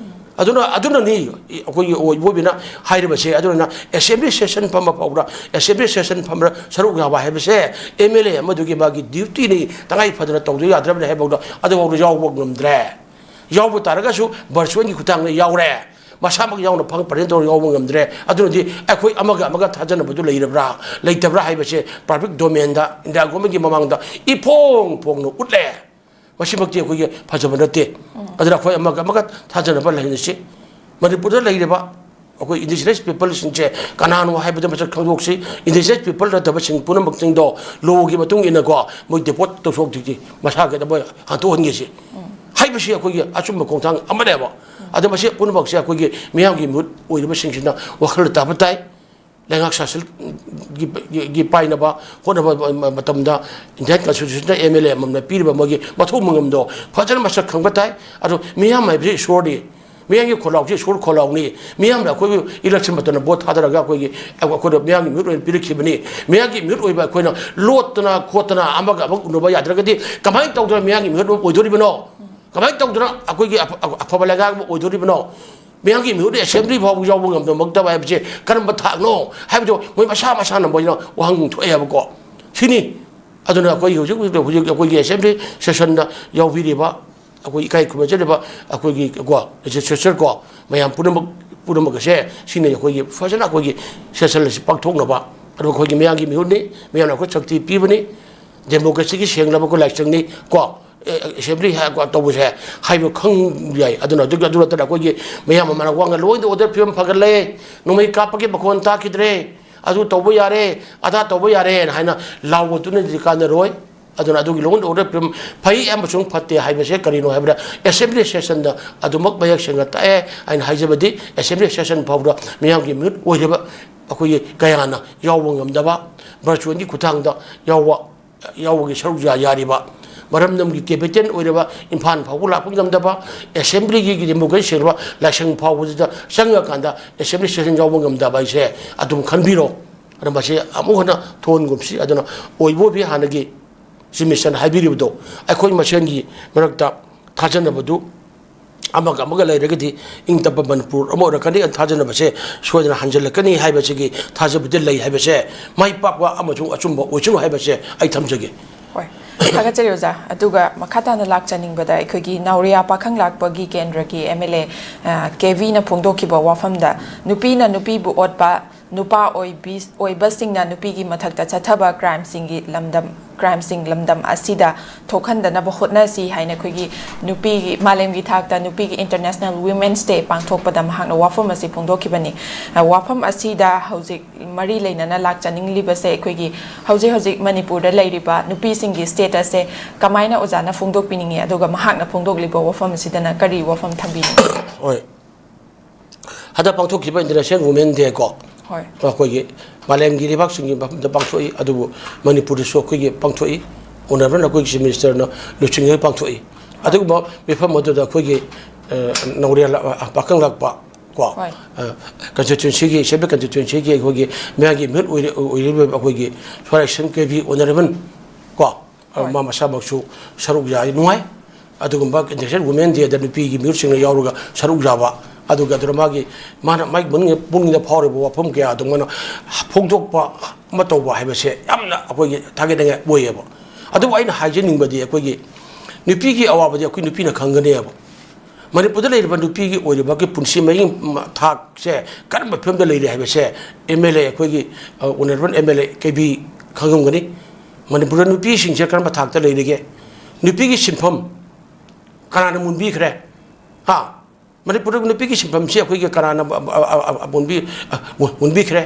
ꯑꯗꯨꯅ, ꯑꯗꯨꯅꯅꯤ ꯑꯩꯈꯣꯏꯒꯤ ꯑꯣꯏꯕ ꯑꯣꯏꯕꯅ ꯍꯥꯏꯔꯤꯕꯁꯦ꯫ ꯑꯗꯨꯅ ꯑꯦꯁꯦꯝꯕ꯭ꯂꯤ ꯁꯦꯁꯟ ꯐꯝꯕ ꯐꯥꯎꯗ, ꯑꯦꯁꯦꯝꯕ꯭ꯂꯤ ꯁꯦꯁꯟ ꯐꯝꯕꯗ ꯁꯔꯨꯛ ꯌꯥꯕ ꯍꯥꯏꯕꯁꯦ ꯑꯦꯝ ꯑꯦꯜ ꯑꯦ ꯑꯃꯗꯨꯒꯤ ꯃꯥꯒꯤ ꯗ꯭ꯌꯨꯇꯤꯅꯤ, ꯇꯉꯥꯏ ꯐꯗꯅ ꯇꯧꯗ ꯌꯥꯗ꯭ꯔꯕꯅꯤ ꯍꯥꯏꯕꯐꯥꯎꯗ ꯑꯗꯨꯐꯥꯎꯗ ꯌꯥꯎꯕ ꯉꯝꯗ꯭ꯔꯦ꯫ ꯌꯥꯎꯕ ꯇꯥꯔꯒꯁꯨ ꯚꯔꯆꯨꯋꯦꯜꯒꯤ ꯈꯨꯠꯊꯥꯡꯗ ꯌꯥꯎꯔꯦ꯫ ꯃꯁꯥꯃꯛ ꯌꯥꯎꯅ ꯐꯪ ꯄ꯭ꯔꯖꯦꯟ ꯇꯧꯔ ꯌꯥꯎꯕ ꯉꯝꯗ꯭ꯔꯦ꯫ ꯑꯗꯨꯅꯗꯤ ꯑꯩꯈꯣꯏ ꯑꯃꯒ ꯑꯃꯒ ꯊꯥꯖꯅꯕꯗꯨ ꯂꯩꯔꯕ꯭ꯔꯥ, ꯂꯩꯇꯕ꯭ꯔꯥ ꯍꯥꯏꯕꯁꯦ ꯄꯕ꯭ꯂꯤꯛ ꯗꯣꯃꯦꯟꯗ ꯏꯟꯗꯤꯌꯥ ꯒꯣꯔꯃꯦꯟꯒꯤ ꯃꯃꯥꯡꯗ ꯏꯐꯣꯡ ꯐꯣꯡꯅ ꯎꯠꯂꯦ꯫ ꯃꯁꯤꯃꯛꯇꯤ ꯑꯩꯈꯣꯏꯒꯤ ꯐꯖꯕ ꯅꯠꯇꯦ꯫ ꯑꯗꯨꯅ ꯑꯩꯈꯣꯏ ꯑꯃꯒ ꯑꯃꯒ ꯊꯥꯖꯅꯕ ꯂꯩꯍꯟꯁꯤ꯫ ꯃꯅꯤꯄꯨꯔꯗ ꯂꯩꯔꯤꯕ ꯑꯩꯈꯣꯏ ꯏꯟꯗꯤꯖꯤꯅꯁ ꯄꯤꯄꯜꯁꯤꯡꯁꯦ ꯀꯅꯥꯅꯣ ꯍꯥꯏꯕꯗꯨ ꯃꯁꯛ ꯈꯪꯗꯣꯛꯁꯤ꯫ ꯏꯟꯗꯤꯖꯤꯅꯁ ꯄꯤꯄꯜ ꯅꯠꯇꯕꯁꯤꯡ ꯄꯨꯝꯅꯃꯛꯁꯤꯡꯗꯣ ꯂꯣꯒꯤ ꯃꯇꯨꯡ ꯏꯟꯅꯀꯣ ꯃꯣꯏ ꯗꯤꯄꯣꯔꯠ ꯇꯧꯊꯣꯛꯇ꯭ꯔꯤꯁꯤ, ꯃꯁꯥ ꯀꯩꯗ ꯃꯣꯏ ꯍꯟꯗꯣꯛꯍꯟꯒꯦꯁꯤ ꯍꯥꯏꯕꯁꯤ ꯑꯩꯈꯣꯏꯒꯤ ꯑꯆꯨꯝꯕ ꯈꯣꯡꯊꯥꯡ ꯑꯃꯅꯦꯕ꯫ ꯑꯗꯣ ꯃꯁꯤ ꯄꯨꯝꯅꯃꯛꯁꯦ ꯑꯩꯈꯣꯏꯒꯤ ꯃꯤꯌꯥꯝꯒꯤ ꯃꯤꯍꯨꯠ ꯑꯣꯏꯔꯤꯕꯁꯤꯡꯁꯤꯅ ꯋꯥꯈꯜ ꯇꯥꯕ ꯇꯥꯏ꯫ ꯂꯩꯉꯥꯛ ꯁꯥꯁꯟꯒꯤ, ꯒꯤ, ꯒꯤ ꯄꯥꯏꯅꯕ ꯍꯣꯠꯅꯕ ꯃꯇꯝꯗ ꯏꯟꯗꯤꯌꯥꯟ ꯀꯟꯁꯇꯤꯇ꯭ꯌꯨꯁꯟꯗ ꯑꯦꯝ ꯑꯦꯜ ꯑꯦ ꯑꯃꯃꯝꯅ ꯄꯤꯔꯤꯕ ꯃꯣꯏꯒꯤ ꯃꯊꯧ ꯃꯉꯝꯗꯣ ꯐꯖꯅ ꯃꯁꯛ ꯈꯪꯕ ꯇꯥꯏ꯫ ꯑꯗꯣ ꯃꯤꯌꯥꯝ ꯍꯥꯏꯕꯁꯤ ꯏꯁꯣꯔꯅꯤ꯫ ꯃꯤꯌꯥꯝꯒꯤ ꯈꯣꯜꯂꯥꯎꯁꯤ ꯏꯁꯣꯔ ꯈꯣꯜꯂꯥꯎꯅꯤ꯫ ꯃꯤꯌꯥꯝꯅ ꯑꯩꯈꯣꯏꯕꯨ ꯏꯂꯦꯛꯁꯟ ꯃꯇꯝꯗ ꯚꯣꯠ ꯊꯥꯗꯔꯒ ꯑꯩꯈꯣꯏꯒꯤ, ꯑꯩꯈꯣꯏꯗ ꯃꯤꯌꯥꯝꯒꯤ ꯃꯤꯍꯨꯠ ꯑꯣꯏꯅ ꯄꯤꯔꯛꯈꯤꯕꯅꯤ꯫ ꯃꯤꯌꯥꯝꯒꯤ ꯃꯤꯍꯨꯠ ꯑꯣꯏꯕ ꯑꯩꯈꯣꯏꯅ ꯂꯣꯠꯇꯅ ꯈꯣꯠꯇꯅ ꯑꯃꯒ ꯑꯃꯒ ꯎꯅꯕ ꯌꯥꯗ꯭ꯔꯒꯗꯤ ꯀꯃꯥꯏꯅ ꯇꯧꯗꯅ ꯃꯤꯌꯥꯝꯒꯤ ꯃꯤꯍꯨꯠ ꯑꯃ ꯑꯣꯏꯗꯣꯔꯤꯕꯅꯣ? ꯀꯃꯥꯏꯅ ꯇꯧꯗꯅ ꯑꯩꯈꯣꯏꯒꯤ ꯑꯐ-, ꯑꯐꯕ ꯂꯩꯉꯥꯛ ꯑꯃ ꯑꯣꯏꯗꯣꯔꯤꯕꯅꯣ? ꯃꯤꯌꯥꯝꯒꯤ ꯃꯤꯍꯨꯠ ꯑꯦꯁꯦꯝꯕ꯭ꯂꯤ ꯐꯥꯎꯕ ꯌꯥꯎꯕ ꯉꯝꯗꯕꯃꯛꯇꯕ ꯍꯥꯏꯕꯁꯦ ꯀꯔꯝꯕ ꯊꯥꯛꯅꯣ ꯍꯥꯏꯕꯗꯣ ꯃꯣꯏ ꯃꯁꯥ ꯃꯁꯥꯅ ꯃꯣꯏꯅ ꯋꯥꯍꯪ ꯊꯣꯛꯑꯦꯕꯀꯣ꯫ ꯁꯤꯅꯤ꯫ ꯑꯗꯨꯅ ꯑꯩꯈꯣꯏ ꯍꯧꯖꯤꯛ, ꯍꯧꯖꯤꯛ ꯑꯩꯈꯣꯏꯒꯤ ꯑꯦꯁꯦꯝꯕ꯭ꯂꯤ ꯁꯦꯁꯟꯗ ꯌꯥꯎꯕꯤꯔꯤꯕ ꯑꯩꯈꯣꯏ ꯏꯀꯥꯏ ꯈꯨꯝꯅꯖꯔꯤꯕ ꯑꯩꯈꯣꯏꯒꯤ ꯀꯣ ꯂꯦꯖꯤꯁꯂꯦꯆꯔ ꯀꯣ ꯃꯌꯥꯝ ꯄꯨꯝꯅꯃꯛ, ꯄꯨꯝꯅꯃꯛ ꯑꯁꯦ ꯁꯤꯅ ꯑꯩꯈꯣꯏꯒꯤ ꯐꯖꯅ ꯑꯩꯈꯣꯏꯒꯤ ꯁꯦꯁꯟ ꯑꯁꯤ ꯄꯥꯡꯊꯣꯛꯅꯕ꯫ ꯑꯗꯨꯒ ꯑꯩꯈꯣꯏꯒꯤ ꯃꯤꯌꯥꯝꯒꯤ ꯃꯤꯍꯨꯠꯅꯤ, ꯃꯤꯌꯥꯝꯅ ꯑꯩꯈꯣꯏ ꯁꯛꯇꯤ ꯄꯤꯕꯅꯤ, ꯗꯦꯃꯣꯀ꯭ꯔꯦꯁꯤꯒꯤ ꯁꯦꯡꯂꯕ ꯑꯩꯈꯣꯏ ꯂꯥꯏꯁꯪꯅꯤ ꯀꯣ꯫ ꯑꯦ, ꯑꯦꯁꯦꯝꯕ꯭ꯂꯤ ꯍꯥꯏ-, ꯀꯣ, ꯇꯧꯕꯁꯦ ꯍꯥꯏꯕ ꯈꯪ ꯌꯥꯏ꯫ ꯑꯗꯨꯅ ꯑꯗꯨ, ꯑꯗꯨ ꯅꯠꯇꯅ ꯑꯩꯈꯣꯏꯒꯤ ꯃꯌꯥꯝ ꯑꯃꯅ ꯋꯥ ꯉꯥꯡ, "Law and order ꯐꯤꯕꯝ ꯐꯒꯠꯂꯦ, ꯅꯣꯡꯃꯩ ꯀꯥꯞꯄꯒꯤ ꯃꯈꯣꯟ ꯇꯥꯈꯤꯗ꯭ꯔꯦ, ꯑꯗꯨ ꯇꯧꯕ ꯌꯥꯔꯦ, ꯑꯗꯥ ꯇꯧꯕ ꯌꯥꯔꯦꯅ" ꯍꯥꯏꯅ ꯂꯥꯎꯕꯗꯨꯅꯗꯤ ꯀꯥꯟꯅꯔꯣꯏ꯫ ꯑꯗꯨꯅ ꯑꯗꯨꯒꯤ law and order ꯐꯤꯕꯝ ꯐꯩ ꯑꯃꯁꯨꯡ ꯐꯠꯇꯦ ꯍꯥꯏꯕꯁꯦ ꯀꯔꯤꯅꯣ ꯍꯥꯏꯕꯗ ꯑꯦꯁꯦꯝꯕ꯭ꯂꯤ ꯁꯦꯁꯟꯗ ꯑꯗꯨꯃꯛ ꯃꯌꯦꯛ ꯁꯦꯡꯅ ꯇꯥꯛꯑꯦ꯫ ꯑꯩꯅ ꯍꯥꯏꯖꯕꯗꯤ ꯑꯦꯁꯦꯝꯕ꯭ꯂꯤ ꯁꯦꯁꯟ ꯐꯥꯎꯕꯗ ꯃꯤꯌꯥꯝꯒꯤ ꯃꯤꯍꯨꯠ ꯑꯣꯏꯔꯤꯕ ꯑꯩꯈꯣꯏꯒꯤ ꯀꯌꯥꯅ ꯌꯥꯎꯕ ꯉꯝꯗꯕ, ꯚꯔꯆꯨꯋꯦꯜꯒꯤ ꯈꯨꯠꯊꯥꯡꯗ ꯌꯥꯎꯕ, ꯌꯥꯎꯕꯒꯤ ꯁꯔꯨꯛ ꯌꯥ-, ꯌꯥꯔꯤꯕ, ꯃꯔꯝꯗꯝꯒꯤ ꯀꯦꯄꯤꯇꯦꯜ ꯑꯣꯏꯔꯕ ꯏꯝꯐꯥꯜ ꯐꯥꯎꯕ ꯂꯥꯛꯄ ꯉꯝꯗꯕ, ꯑꯦꯁꯦꯝꯕ꯭ꯂꯤꯒꯤ ꯗꯦꯃꯣꯀ꯭ꯔꯦꯁꯤ ꯁꯦꯡꯕ ꯂꯥꯏꯁꯪ ꯐꯥꯎꯕꯁꯤꯗ ꯆꯪꯉꯀꯥꯟꯗ ꯑꯦꯁꯦꯝꯕ꯭ꯂꯤ ꯁꯦꯁꯟ ꯌꯥꯎꯕ ꯉꯝꯗꯕ ꯍꯥꯏꯁꯦ ꯑꯗꯨꯝ ꯈꯟꯕꯤꯔꯣ꯫ ꯑꯗꯨꯅ ꯃꯁꯤ ꯑꯃꯨꯛ ꯍꯟꯅ ꯊꯣꯟꯒꯨꯝꯁꯤ꯫ ꯑꯗꯨꯅ ꯑꯣꯏꯕ ꯑꯣꯏꯕꯤ ꯍꯥꯟꯅꯒꯤ ꯆꯤꯐ ꯃꯤꯅꯤꯁꯇꯔꯅ ꯍꯥꯏꯕꯤꯔꯤꯕꯗꯣ, ꯑꯩꯈꯣꯏ ꯃꯁꯦꯟꯒꯤ ꯃꯔꯛꯇ ꯊꯥꯖꯅꯕꯗꯨ ꯑꯃꯒ ꯑꯃꯒ ꯂꯩꯔꯒꯗꯤ ꯏꯪ ꯇꯞꯄ ꯃꯅꯤꯄꯨꯔ ꯑꯃ ꯑꯣꯏꯔꯛꯀꯅꯤ, ꯊꯥꯖꯅꯕꯁꯦ ꯁꯣꯏꯗꯅ ꯍꯟꯖꯤꯜꯂꯛꯀꯅꯤ ꯍꯥꯏꯕꯁꯤꯒꯤ ꯊꯥꯖꯕꯗꯤ ꯂꯩ ꯍꯥꯏꯕꯁꯦ, ꯃꯥꯏ ꯄꯥꯛꯄ ꯑꯃꯁꯨꯡ ꯑꯆꯨꯝꯕ ꯑꯣꯏꯁꯅꯨ ꯍꯥꯏꯕꯁꯦ ꯑꯩ ꯊꯝꯖꯒꯦ꯫ ꯍꯣꯏ, ꯊꯥꯒꯠꯆꯔꯤ ꯑꯣꯖꯥ꯫ ꯑꯗꯨꯒ ꯃꯈꯥ ꯇꯥꯅ ꯂꯥꯛꯆꯅꯤꯡꯕꯗ, ꯑꯩꯈꯣꯏꯒꯤ ꯅꯥꯎꯔꯤꯌꯥ ꯄꯥꯈꯪ ꯂꯥꯛꯄꯒꯤ ꯀꯦꯟꯗ꯭ꯔꯒꯤ ꯑꯦꯝ ꯑꯦꯜ ꯑꯦ ꯀꯦ ꯚꯤꯅ ꯐꯣꯡꯗꯣꯛꯈꯤꯕ ꯋꯥꯐꯝꯗ, ꯅꯨꯄꯤꯅ ꯅꯨꯄꯤꯕꯨ ꯑꯣꯠꯄ, ꯅꯨꯄꯥ ꯑꯣꯏꯕꯤ ꯑꯣꯏꯕꯁꯤꯡꯅ ꯅꯨꯄꯤꯒꯤ ꯃꯊꯛꯇ ꯆꯠꯊꯕ ꯀ꯭ꯔꯥꯏꯝꯁꯤꯡꯒꯤ ꯂꯝꯗꯝ ꯀ꯭ꯔꯥꯏꯝꯁꯤꯡ ꯂꯝꯗꯝ ꯑꯁꯤꯗ ꯊꯣꯛꯍꯟꯗꯅꯕ ꯍꯣꯠꯅꯁꯤ ꯍꯥꯏꯅ ꯑꯩꯈꯣꯏꯒꯤ ꯅꯨꯄꯤꯒꯤ, ꯃꯥꯂꯦꯝꯒꯤ ꯊꯥꯛꯇ ꯅꯨꯄꯤꯒꯤ ꯏꯟꯇꯔꯅꯦꯁꯅꯦꯜ ꯋꯤꯃꯦꯟꯁ ꯗꯦ ꯄꯥꯡꯊꯣꯛꯄꯗ ꯃꯍꯥꯛꯅ ꯋꯥꯐꯝ ꯑꯁꯤ ꯐꯣꯡꯗꯣꯛꯈꯤꯕꯅꯤ꯫ ꯑ, ꯋꯥꯐꯝ ꯑꯁꯤꯗ ꯍꯧꯖꯤꯛ ꯃꯔꯤ ꯂꯩꯅꯅ ꯂꯥꯛꯆꯅꯤꯡꯂꯤꯕꯁꯦ, ꯑꯩꯈꯣꯏꯒꯤ ꯍꯧꯖꯤꯛ ꯍꯧꯖꯤꯛ ꯃꯅꯤꯄꯨꯔꯗ ꯂꯩꯔꯤꯕ ꯅꯨꯄꯤꯁꯤꯡꯒꯤ ꯁ꯭ꯇꯦꯇꯁꯁꯦ ꯀꯃꯥꯏꯅ ꯑꯣꯖꯥꯅ ꯐꯣꯡꯗꯣꯛꯄꯤꯅꯤꯡꯉꯤ, ꯑꯗꯨꯒ ꯃꯍꯥꯛꯅ ꯐꯣꯡꯗꯣꯛꯂꯤꯕ ꯋꯥꯐꯝ ꯑꯁꯤꯗꯅ ꯀꯔꯤ ꯋꯥꯐꯝ ꯊꯝꯕꯤꯅꯤꯡꯉꯤ? ꯍꯣꯏ, ꯍꯟꯗꯛ ꯄꯥꯡꯊꯣꯛꯈꯤꯕ ꯏꯟꯇꯔꯅꯦꯁꯅꯦꯜ ꯋꯨꯃꯦꯟ ꯗꯦ ꯀꯣ, ꯍꯣꯏ꯫ ꯑꯩꯈꯣꯏꯒꯤ ꯃꯥꯂꯦꯝꯒꯤ ꯂꯩꯕꯥꯛꯁꯤꯡꯒꯤ ꯃꯐꯝꯗ ꯄꯥꯡꯊꯣꯛꯏ, ꯑꯗꯨꯕꯨ ꯃꯅꯤꯄꯨꯔꯗꯁꯨ ꯑꯩꯈꯣꯏꯒꯤ ꯄꯥꯡꯊꯣꯛꯏ꯫ ꯑꯣꯅꯔꯦꯕꯜ ꯑꯩꯈꯣꯏꯒꯤ ꯆꯤꯐ ꯃꯤꯅꯤꯁꯇꯔꯅ ꯂꯨꯆꯤꯡꯉꯒ ꯄꯥꯡꯊꯣꯛꯏ꯫ ꯑꯗꯨꯒꯨꯝꯕ ꯃꯤꯐꯝ ꯑꯗꯨꯗ ꯑꯩꯈꯣꯏꯒꯤ, ꯑ, ꯅꯧꯔꯦꯜ, ꯑ, ꯄꯥꯈꯪ ꯂꯥꯛꯄ ꯀꯣ, ꯍꯣꯏ꯫ ꯑ, ꯀꯟꯁꯇꯤꯇ꯭ꯋꯦꯟꯁꯤꯒꯤ, ꯑꯦꯁꯦꯝꯕ꯭ꯂꯤ ꯀꯟꯁꯇꯤꯇ꯭ꯋꯦꯟꯁꯤꯒꯤ ꯑꯩꯈꯣꯏꯒꯤ ꯃꯌꯥꯝꯒꯤ ꯃꯤꯍꯨꯠ ꯑꯣꯏꯔꯤ-, ꯑꯣꯏꯔꯤꯕ ꯑꯩꯈꯣꯏꯒꯤ ꯁꯣꯔꯥꯏꯁꯟ ꯀꯦ ꯚꯤ ꯑꯣꯅꯔꯦꯕꯜ ꯀꯣ, ꯑ, ꯍꯣꯏ꯫ ꯃꯥ ꯃꯁꯥꯃꯛꯁꯨ ꯁꯔꯨꯛ ꯌꯥꯏ, ꯅꯨꯡꯉꯥꯏ꯫ ꯑꯗꯨꯒꯨꯝꯕ ꯏꯟꯇꯔꯅꯦꯁꯅꯦꯜ ꯋꯨꯃꯦꯟ ꯗꯦꯗ ꯅꯨꯄꯤꯒꯤ ꯃꯤꯍꯨꯠꯁꯤꯡꯅ ꯌꯥꯎꯔꯒ ꯁꯔꯨꯛ ꯌꯥꯕ, ꯑꯗꯨꯒ ꯑꯗꯨꯅ ꯃꯥꯒꯤ, ꯃꯥꯅ ꯃꯥꯒꯤ ꯃꯅꯨꯡꯗ, ꯄꯨꯛꯅꯤꯡꯗ ꯐꯥꯎꯔꯤꯕ ꯋꯥꯐꯝ ꯀꯌꯥ ꯑꯗꯨ ꯃꯥꯅ ꯐꯣꯡꯗꯣꯛꯄ ꯑꯃ ꯇꯧꯕ ꯍꯥꯏꯕꯁꯦ ꯌꯥꯝꯅ ꯑꯩꯈꯣꯏꯒꯤ ꯊꯥꯒꯠꯅꯤꯡꯉꯥꯏ ꯑꯣꯏꯌꯦꯕ꯫ ꯑꯗꯨꯕꯨ ꯑꯩꯅ ꯍꯥꯏꯖꯅꯤꯡꯕꯗꯤ, ꯑꯩꯈꯣꯏꯒꯤ ꯅꯨꯄꯤꯒꯤ ꯑꯋꯥꯕꯗꯤ ꯑꯩꯈꯣꯏ ꯅꯨꯄꯤꯅ ꯈꯪꯒꯅꯦꯕ꯫ ꯃꯅꯤꯄꯨꯔꯗ ꯂꯩꯔꯤꯕ ꯅꯨꯄꯤꯒꯤ ꯑꯣꯏꯔꯤꯕꯒꯤ ꯄꯨꯟꯁꯤ ꯃꯍꯤꯡ ꯊꯥꯛꯁꯦ ꯀꯔꯝꯕ ꯐꯤꯕꯝꯗ ꯂꯩꯔꯤ ꯍꯥꯏꯕꯁꯦ ꯑꯦꯝ ꯑꯦꯜ ꯑꯦ, ꯑꯩꯈꯣꯏꯒꯤ, ꯑ, honourable M L A K V ꯈꯪꯉꯝꯒꯅꯤ꯫ ꯃꯅꯤꯄꯨꯔꯗ ꯅꯨꯄꯤꯁꯤꯡꯁꯦ ꯀꯔꯝꯕ ꯊꯥꯛꯇ ꯂꯩꯔꯤꯒꯦ? ꯅꯨꯄꯤꯒꯤ ꯁꯤꯟꯐꯝ ꯀꯅꯥꯅ ꯃꯨꯟꯕꯤꯈ꯭ꯔꯦ? ꯍꯥ? ꯃꯅꯤꯄꯨꯔꯗ ꯅꯨꯄꯤꯒꯤ ꯁꯤꯟꯐꯝꯁꯤ ꯑꯩꯈꯣꯏꯒꯤ ꯀꯅꯥꯅ, ꯑ, ꯑ, ꯑ, ꯑ, ꯃꯨꯟꯕꯤ-, ꯑ, ꯃꯨꯟ-, ꯃꯨꯟꯕꯤꯈ꯭ꯔꯦ?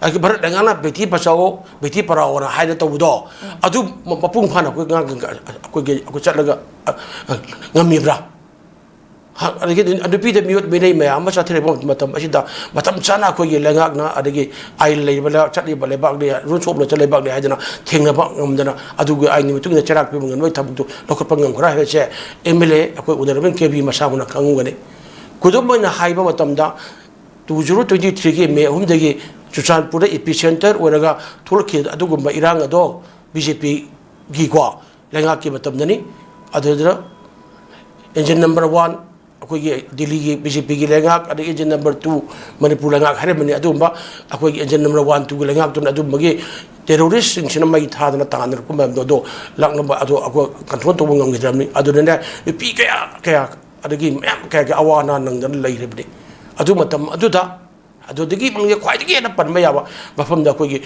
ꯑꯩꯒꯤ ꯚꯥꯔꯠ ꯂꯩꯉꯥꯛꯅ ꯕꯦꯇꯤ ꯕꯆꯥꯑꯣ, ꯕꯦꯇꯤ ꯄꯔꯥꯑꯣꯅ ꯍꯥꯏꯅ ꯇꯧꯕꯗꯣ, ꯑꯗꯨ ꯃ-, ꯃꯄꯨꯡ ꯐꯥꯅ ꯑꯩꯈꯣꯏ ꯉꯥꯡ-, ꯑꯩꯈꯣꯏꯒꯤ, ꯑꯩꯈꯣꯏ ꯆꯠꯂꯒ, ꯑ, ꯑ, ꯉꯝꯃꯤꯕ꯭ꯔꯥ? ꯑꯗꯒꯤ ꯅꯨꯄꯤꯗ ꯃꯤꯑꯣꯠ ꯃꯤꯅꯩ ꯃꯌꯥꯝ ꯑꯃ ꯆꯠꯊꯔꯤꯕ ꯃꯇꯝ ꯑꯁꯤꯗ, ꯃꯇꯝ ꯆꯥꯅ ꯑꯩꯈꯣꯏꯒꯤ ꯂꯩꯉꯥꯛꯅ, ꯑꯗꯒꯤ ꯑꯥꯏꯟ ꯂꯩꯔꯤꯕ ꯂꯩ-, ꯆꯠꯂꯤꯕ ꯂꯩꯕꯥꯛꯅꯤ, rules of law ꯆꯠꯂꯤꯕ ꯂꯩꯕꯥꯛꯅꯤ ꯍꯥꯏꯗꯅ ꯊꯦꯡꯅꯕ ꯉꯝꯗꯅ, ꯑꯗꯨꯒꯤ ꯑꯥꯏꯟꯒꯤ ꯃꯇꯨꯡ ꯏꯟꯅ ꯆꯩꯔꯥꯛ ꯄꯤꯕ ꯉꯝꯕꯒꯤ ꯊꯕꯛꯇꯨ ꯂꯧꯈꯠꯄ ꯉꯝꯈ꯭ꯔꯥ ꯍꯥꯏꯕꯁꯦ ꯑꯦꯝ ꯑꯦꯜ ꯑꯦ ꯑꯩꯈꯣꯏ ꯑꯣꯅꯔꯦꯕꯜ ꯀꯦ ꯕꯤ ꯃꯁꯥꯃꯛꯅ ꯈꯪꯉꯝꯒꯅꯤ꯫ ꯈꯨꯗꯝ ꯑꯣꯏꯅ ꯍꯥꯏꯕ ꯃꯇꯝꯗ, ꯇꯨ ꯖꯤꯔꯣ ꯇ꯭ꯋꯦꯟꯇꯤ ꯊ꯭ꯔꯤꯒꯤ ꯃꯦ ꯑꯍꯨꯝꯗꯒꯤ ꯆꯨꯔꯆꯥꯟꯄꯨꯔꯗ ꯏꯄꯤ ꯁꯦꯟꯇꯔ ꯑꯣꯏꯔꯒ ꯊꯣꯛꯂꯛꯈꯤꯕ ꯑꯗꯨꯒꯨꯝꯕ ꯏꯔꯥꯡ ꯑꯗꯣ ꯕꯤ ꯖꯦ ꯄꯤꯒꯤꯀꯣ ꯂꯩꯉꯥꯛꯀꯤ ꯃꯇꯝꯗꯅꯤ꯫ ꯑꯗꯨꯗꯨꯅ engine number one ꯑꯩꯈꯣꯏꯒꯤ ꯗꯤꯜꯂꯤꯒꯤ ꯕꯤ ꯖꯦ ꯄꯤꯒꯤ ꯂꯩꯉꯥꯛ, ꯑꯗꯒꯤ engine number two ꯃꯅꯤꯄꯨꯔ ꯂꯩꯉꯥꯛ ꯍꯥꯏꯔꯝꯕꯅꯤ꯫ ꯑꯗꯨꯒꯨꯝꯕ ꯑꯩꯈꯣꯏꯒꯤ engine number one, twoꯒꯤ ꯂꯩꯉꯥꯛꯇꯨꯅ ꯑꯗꯨꯝꯕꯒꯤ terroristꯁꯤꯡꯁꯤꯅ ꯃꯩ ꯊꯥꯗꯅ ꯇꯥꯟꯅꯔꯛꯄ ꯃꯌꯥꯝꯗꯣ, ꯑꯗꯣ ꯂꯥꯛꯅꯕ ꯑꯗꯣ ꯑꯩꯈꯣꯏ control ꯇꯧꯕ ꯉꯝꯈꯤꯗ꯭ꯔꯕꯅꯤ꯫ ꯑꯗꯨꯅꯅꯦ, ꯅꯨꯄꯤ ꯀꯌꯥ ꯀꯌꯥ, ꯑꯗꯒꯤ ꯃꯌꯥꯝ ꯀꯌꯥꯒꯤ ꯑꯋꯥ ꯑꯅꯥ ꯅꯪꯗꯅ ꯂꯩꯔꯤꯕꯅꯤ꯫ ꯑꯗꯨ ꯃꯇꯝ ꯑꯗꯨꯗ, ꯑꯗꯨꯗꯒꯤ ꯃꯅꯨꯡꯗ ꯈ꯭ꯋꯥꯏꯗꯒꯤ ꯍꯦꯟꯅ ꯄꯟꯕ ꯌꯥꯕ ꯃꯐꯝꯗ ꯑꯩꯈꯣꯏꯒꯤ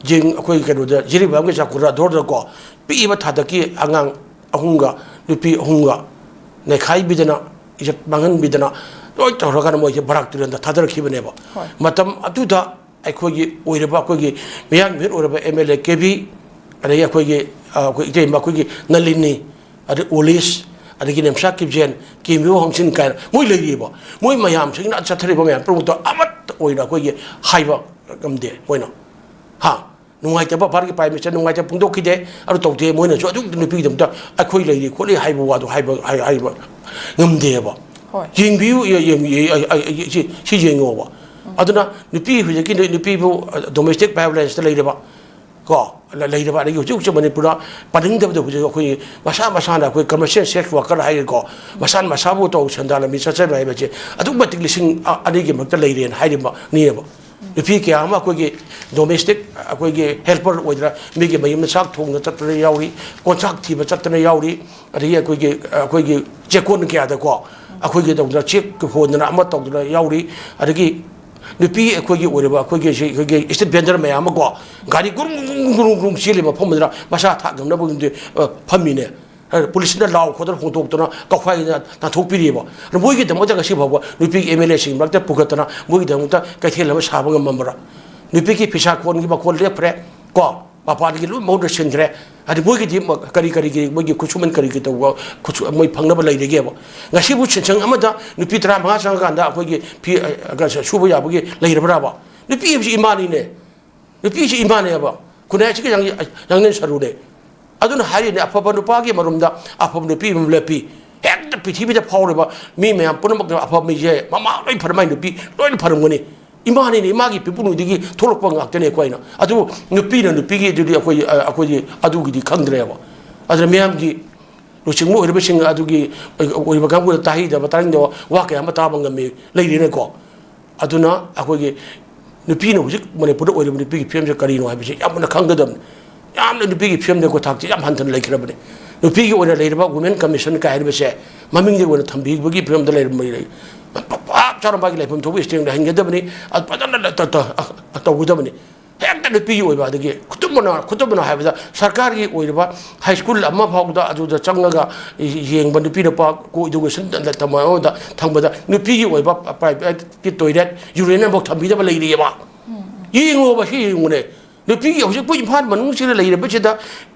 ꯖꯤꯡ-, ꯑꯩꯈꯣꯏ ꯀꯩꯅꯣꯗ, ꯖꯤꯔꯤꯕꯥꯝꯒꯤ ꯆꯥꯀꯨꯔ ꯑꯗꯣꯔꯗꯀꯣ, ꯄꯤꯛꯏꯕ ꯊꯥꯗꯛꯀꯤ ꯑꯉꯥꯡ ꯑꯍꯨꯝꯒ, ꯅꯨꯄꯤ ꯑꯍꯨꯝꯒ ꯅꯩꯈꯥꯏꯕꯤꯗꯅ, ꯏꯖꯠ ꯃꯥꯡꯍꯟꯕꯤꯗꯅ, ꯂꯣꯏ ꯇꯧꯔꯀꯥꯟꯗ ꯃꯣꯏꯁꯦ ꯕꯔꯥꯛ ꯇꯨꯔꯦꯜꯗ ꯊꯥꯗꯔꯛꯈꯤꯕꯅꯦꯕ꯫ ꯍꯣꯏ꯫ ꯃꯇꯝ ꯑꯗꯨꯗ ꯑꯩꯈꯣꯏꯒꯤ ꯑꯣꯏꯔꯕ, ꯑꯩꯈꯣꯏꯒꯤ ꯃꯤꯌꯥꯝ ꯃꯤꯍꯨꯠ ꯑꯣꯏꯔꯕ M L A K B, ꯑꯗꯒꯤ ꯑꯩꯈꯣꯏꯒꯤ, ꯑ, ꯑꯩꯈꯣꯏ ꯏꯇꯩꯃ, ꯑꯩꯈꯣꯏꯒꯤ ꯅꯂꯤꯅꯤ, ꯑꯗꯩ ꯑꯣꯂꯤꯁ, ꯑꯗꯒꯤ ꯅꯦꯝꯁꯥ ꯀꯤꯞꯖꯦꯟ, ꯀꯦꯃꯤꯌꯣ ꯍꯣꯡꯁꯤꯟ ꯀꯥꯏꯅ ꯃꯣꯏ ꯂꯩꯔꯤꯕ꯫ ꯃꯣꯏ ꯃꯌꯥꯝꯁꯤꯡꯅ ꯆꯠꯊꯔꯤꯕ ꯃꯌꯥꯝ ꯄꯨꯝꯅꯃꯛꯇꯣ ꯑꯃꯠꯇ ꯑꯣꯏꯅ ꯑꯩꯈꯣꯏꯒꯤ ꯍꯥꯏꯕ ꯉꯝꯗꯦ ꯃꯣꯏꯅ꯫ ꯍꯥ? ꯅꯨꯡꯉꯥꯏꯇꯕ, ꯚꯥꯔꯠꯀꯤ ꯄ꯭ꯔꯥꯏꯝ ꯃꯤꯅꯤꯁꯇꯔ ꯅꯨꯡꯉꯥꯏꯇꯕ ꯐꯣꯡꯗꯣꯛꯈꯤꯗꯦ, ꯑꯗꯨ ꯇꯧꯗꯦ꯫ ꯃꯣꯏꯅꯁꯨ ꯑꯗꯨ ꯅꯨꯄꯤꯒꯤꯗꯃꯛꯇ ꯑꯩꯈꯣꯏ ꯂꯩꯔꯤ ꯈꯣꯠꯂꯤ ꯍꯥꯏꯕ ꯋꯥꯗꯣ ꯍꯥꯏꯕ, ꯍꯥꯏ-, ꯍꯥꯏꯕ ꯉꯝꯗꯦꯕ꯫ ꯍꯣꯏ꯫ ꯌꯦꯡꯕꯤꯌꯨ, ꯌꯦ-, ꯌꯦꯡ-, ꯌꯦ-, ꯑ-, ꯑ-, ꯑ-, ꯁꯤ, ꯁꯤ ꯌꯦꯡꯉꯣꯕ꯫ ꯑꯗꯨꯅ ꯅꯨꯄꯤ ꯍꯧꯖꯤꯛꯀꯤ ꯅꯨ-, ꯅꯨꯄꯤꯕꯨ, ꯑ, domestic violenceꯇ ꯂꯩꯔꯕ, ꯀꯣ, ꯂ-, ꯂꯩꯔꯕ, ꯑꯗꯒꯤ ꯍꯧꯖꯤꯛ ꯍꯧꯖꯤꯛ ꯃꯅꯤꯄꯨꯔꯗ ꯄꯥꯅꯤꯡꯗꯕꯗ ꯍꯧꯖꯤꯛ ꯑꯩꯈꯣꯏ ꯃꯁꯥ ꯃꯁꯥꯅ ꯑꯩꯈꯣꯏ commercial sex worker ꯍꯥꯏꯔꯦꯀꯣ, ꯃꯁꯥꯅ ꯃꯁꯥꯕꯨ ꯇꯧ ꯁꯦꯟꯗꯥꯟ ꯂꯝꯕꯤ ꯆꯠꯆꯕ ꯍꯥꯏꯕꯁꯦ ꯑꯗꯨꯛ ꯃꯇꯤꯛ ꯂꯤꯁꯤꯡ ꯑ-, ꯑꯅꯤꯒꯤ ꯃꯔꯛꯇ ꯂꯩꯔꯦꯅ ꯍꯥꯏꯔꯤꯕ ꯃꯤꯅꯦꯕ꯫ ꯅꯨꯄꯤ ꯀꯌꯥ ꯑꯃ ꯑꯩꯈꯣꯏꯒꯤ domestic, ꯑꯩꯈꯣꯏꯒꯤ helper ꯑꯣꯏꯗꯅ ꯃꯤꯒꯤ ꯃꯌꯨꯝꯗ ꯆꯥꯛ ꯊꯣꯡꯗꯅ ꯆꯠꯇꯅ ꯌꯥꯎꯔꯤ, ꯀꯣꯟꯆꯥꯛ ꯊꯤꯕ ꯆꯠꯇꯅ ꯌꯥꯎꯔꯤ, ꯑꯗꯒꯤ ꯑꯩꯈꯣꯏꯒꯤ, ꯑꯩꯈꯣꯏꯒꯤ ꯆꯦꯛꯀꯣꯟ ꯀꯌꯥꯗꯀꯣ ꯑꯩꯈꯣꯏꯒꯤ ꯇꯧꯗꯅ ꯆꯦꯛ ꯍꯣꯟꯗꯅ ꯑꯃ ꯇꯧꯗꯅ ꯌꯥꯎꯔꯤ꯫ ꯑꯗꯒꯤ ꯅꯨꯄꯤ ꯑꯩꯈꯣꯏꯒꯤ ꯑꯣꯏꯔꯤꯕ ꯑꯩꯈꯣꯏꯒꯤ ꯁꯤ-, ꯑꯩꯈꯣꯏꯒꯤ street vendor ꯃꯌꯥꯝ ꯑꯃꯀꯣ, ꯒꯥꯔꯤ ꯒꯨꯔꯨꯡ ꯒꯨꯔꯨꯡ ꯒꯨꯔꯨꯡ ꯒꯨꯔꯨꯡ ꯆꯦꯜꯂꯤꯕ ꯃꯐꯝ ꯑꯗꯨꯗ ꯃꯁꯥ ꯊꯥꯛ ꯉꯝꯅꯕ, ꯑ, ꯐꯝꯃꯤꯅꯦ꯫ ꯄꯨꯂꯤꯁꯅ ꯂꯥꯎ ꯈꯣꯠꯇꯅ ꯍꯣꯡꯗꯣꯛꯇꯅ ꯀꯧꯈꯥꯏꯗꯅ ꯇꯥꯟꯊꯣꯛꯄꯤꯔꯤꯕ꯫ ꯑꯗꯨ ꯃꯣꯏꯒꯤꯗꯃꯛꯇ ꯉꯁꯤ ꯐꯥꯎꯕ ꯅꯨꯄꯤꯒꯤ ꯑꯦꯝ ꯑꯦꯜ ꯑꯦꯁꯤꯡ ꯃꯔꯛꯇ ꯄꯨꯈꯠꯇꯅ ꯃꯣꯏꯒꯤꯗꯃꯛꯇ ꯀꯩꯊꯦꯜ ꯑꯃ ꯁꯥꯕ ꯉꯝꯃꯝꯕ꯭ꯔꯥ? ꯅꯨꯄꯤꯒꯤ ꯐꯤꯁꯥ ꯀꯣꯟꯒꯤ ꯃꯈꯣꯜ ꯂꯦꯞꯈ꯭ꯔꯦ ꯀꯣ꯫ ꯃꯄꯥꯗꯒꯤ ꯂꯣꯏ ꯃꯍꯨꯠ ꯁꯤꯟꯈ꯭ꯔꯦ꯫ ꯍꯥꯏꯗꯤ ꯃꯣꯏꯒꯤꯗꯤ ꯀꯔꯤ ꯀꯔꯤꯒꯤ ꯃꯣꯏꯒꯤ ꯈꯨꯠꯁꯨꯃꯟ ꯀꯔꯤ ꯀꯔꯤ ꯇꯧꯕ ꯈꯨꯠꯁꯨ ꯃꯣꯏ ꯐꯪꯅꯕ ꯂꯩꯔꯤꯒꯦꯕ? ꯉꯁꯤꯕꯨ ꯁꯦꯟꯁꯪ ꯑꯃꯗ ꯅꯨꯄꯤ ꯇꯔꯥꯃꯉꯥ ꯆꯪꯉꯀꯥꯟꯗ ꯑꯩꯈꯣꯏꯒꯤ ꯐꯤ, ꯑ, ꯁꯨꯕ ꯌꯥꯕꯒꯤ ꯂꯩꯔꯕ꯭ꯔꯥꯕ? ꯅꯨꯄꯤ ꯍꯥꯏꯕꯁꯤ ꯏꯃꯥꯅꯤꯅꯦ꯫ ꯅꯨꯄꯤꯁꯤ ꯏꯃꯥꯅꯦꯕ꯫ ꯈꯨꯟꯅꯥꯏꯁꯤꯒꯤ ꯌꯥꯡ-, ꯌꯥꯡꯂꯦꯟ ꯁꯔꯨꯅꯦ꯫ ꯑꯗꯨꯅ ꯍꯥꯏꯔꯤꯅꯦ, ꯑꯐꯕ ꯅꯨꯄꯥꯒꯤ ꯃꯔꯨꯝꯗ ꯑꯐꯕ ꯅꯨꯄꯤ ꯑꯃ ꯂꯦꯞꯄꯤ꯫ ꯍꯦꯛꯇ ꯄ꯭ꯔꯤꯊꯤꯕꯤꯗ ꯐꯥꯎꯔꯤꯕ ꯃꯤ ꯃꯌꯥꯝ ꯄꯨꯝꯅꯃꯛꯇ ꯑꯐꯕ ꯃꯤꯁꯦ ꯃꯃꯥ ꯂꯣꯏ ꯐꯔ ꯃꯥꯏ ꯅꯨꯄꯤ ꯂꯣꯏꯅ ꯐꯔꯝꯒꯅꯤ꯫ ꯏꯃꯥꯅꯤꯅꯦ, ꯏꯃꯥꯒꯤ ꯄꯤꯄꯨꯅꯨꯡꯗꯒꯤ ꯊꯣꯛꯂꯛꯄ ꯉꯥꯛꯇꯅꯦ ꯑꯩꯈꯣꯏꯅ꯫ ꯑꯗꯨꯕꯨ ꯅꯨꯄꯤꯅ ꯅꯨꯄꯤꯒꯤ ꯑꯗꯨꯗꯤ ꯑꯩꯈꯣꯏ, ꯑ, ꯑꯩꯈꯣꯏꯗꯤ ꯑꯗꯨꯒꯤꯗꯤ ꯈꯪꯗ꯭ꯔꯦꯕ꯫ ꯑꯗꯨꯅ ꯃꯤꯌꯥꯝꯒꯤ ꯂꯨꯆꯤꯡꯕ ꯑꯣꯏꯔꯤꯕꯁꯤꯡ ꯑꯗꯨꯒꯤ ꯑꯣꯏꯕ ꯀꯥꯡꯕꯨꯗ ꯇꯥꯍꯩꯗꯕ, ꯇꯥꯅꯤꯡꯗꯕ ꯋꯥ ꯀꯌꯥ ꯑꯃ ꯇꯥꯕ ꯉꯝꯃꯤ, ꯂꯩꯔꯤꯅꯦꯀꯣ꯫ ꯑꯗꯨꯅ ꯑꯩꯈꯣꯏꯒꯤ ꯅꯨꯄꯤꯅ ꯍꯧꯖꯤꯛ ꯃꯅꯤꯄꯨꯔꯗ ꯑꯣꯏꯔꯤꯕ ꯅꯨꯄꯤꯒꯤ ꯐꯤꯕꯝꯁꯦ ꯀꯔꯤꯅꯣ ꯍꯥꯏꯕꯁꯤ ꯌꯥꯝꯅ ꯈꯪꯒꯗꯕꯅꯤ꯫ ꯌꯥꯝꯅ ꯅꯨꯄꯤꯒꯤ ꯐꯤꯕꯝꯗ ꯑꯩꯈꯣꯏ ꯊꯥꯛꯁꯤ ꯌꯥꯝ ꯍꯟꯊꯅ ꯂꯩꯈ꯭ꯔꯕꯅꯤ꯫ ꯅꯨꯄꯤꯒꯤ ꯑꯣꯏꯅ ꯂꯩꯔꯤꯕ ꯋꯨꯃꯦꯟ ꯀꯃꯤꯁꯟ ꯀꯥꯏ ꯍꯥꯏꯔꯤꯕꯁꯦ ꯃꯃꯤꯡꯒꯤ ꯑꯣꯏꯅ ꯊꯝꯕꯤꯕꯒꯤ ꯐꯤꯕꯝꯗ ꯂꯩꯔꯝꯕ ꯂꯩ꯫ ꯄꯥꯛ ꯆꯥꯎꯅ ꯃꯥꯒꯤ ꯂꯩꯐꯝ ꯊꯣꯛꯄ ꯏꯁꯇꯦꯡꯗ ꯍꯟꯒꯗꯕꯅꯤ꯫ ꯑꯗꯨ ꯐꯖꯅ ꯇ-, ꯇ-, ꯇꯧꯒꯗꯕꯅꯤ꯫ ꯍꯦꯛꯇ ꯅꯨꯄꯤꯒꯤ ꯑꯣꯏꯕ, ꯑꯗꯒꯤ ꯈꯨꯗꯝ ꯑꯣꯏꯅ, ꯈꯨꯗꯝ ꯑꯣꯏꯅ ꯍꯥꯏꯕꯗ, ꯁꯔꯀꯥꯔꯒꯤ ꯑꯣꯏꯔꯤꯕ ꯍꯥꯏ ꯁ꯭ꯀꯨꯜ ꯑꯃ ꯐꯥꯎꯕꯗ ꯑꯗꯨꯗ ꯆꯪꯉꯒ ꯌꯦꯡꯕ ꯅꯨꯄꯤ ꯅꯨꯄꯥ ꯀꯣ ꯏꯗꯨꯀꯦꯁꯟ ꯇꯝꯕ ꯑꯃꯗ ꯊꯝꯕꯗ ꯅꯨꯄꯤꯒꯤ ꯑꯣꯏꯕ ꯄ꯭ꯔꯥꯏꯚꯦꯠꯀꯤ ꯇꯣꯏꯂꯦꯠ, ꯌꯨꯔꯤꯟ ꯑꯃꯐꯥꯎ ꯊꯝꯕꯤꯗꯕ ꯂꯩꯔꯤꯑꯕ꯫ ꯌꯦꯡꯉꯣꯕ, ꯁꯤ ꯌꯦꯡꯉꯨꯅꯦ꯫ ꯅꯨꯄꯤꯒꯤ ꯍꯧꯖꯤꯛ ꯑꯩꯈꯣꯏ ꯏꯝꯐꯥꯜ ꯃꯅꯨꯡꯁꯤꯗ ꯂꯩꯔꯤꯕꯁꯤꯗ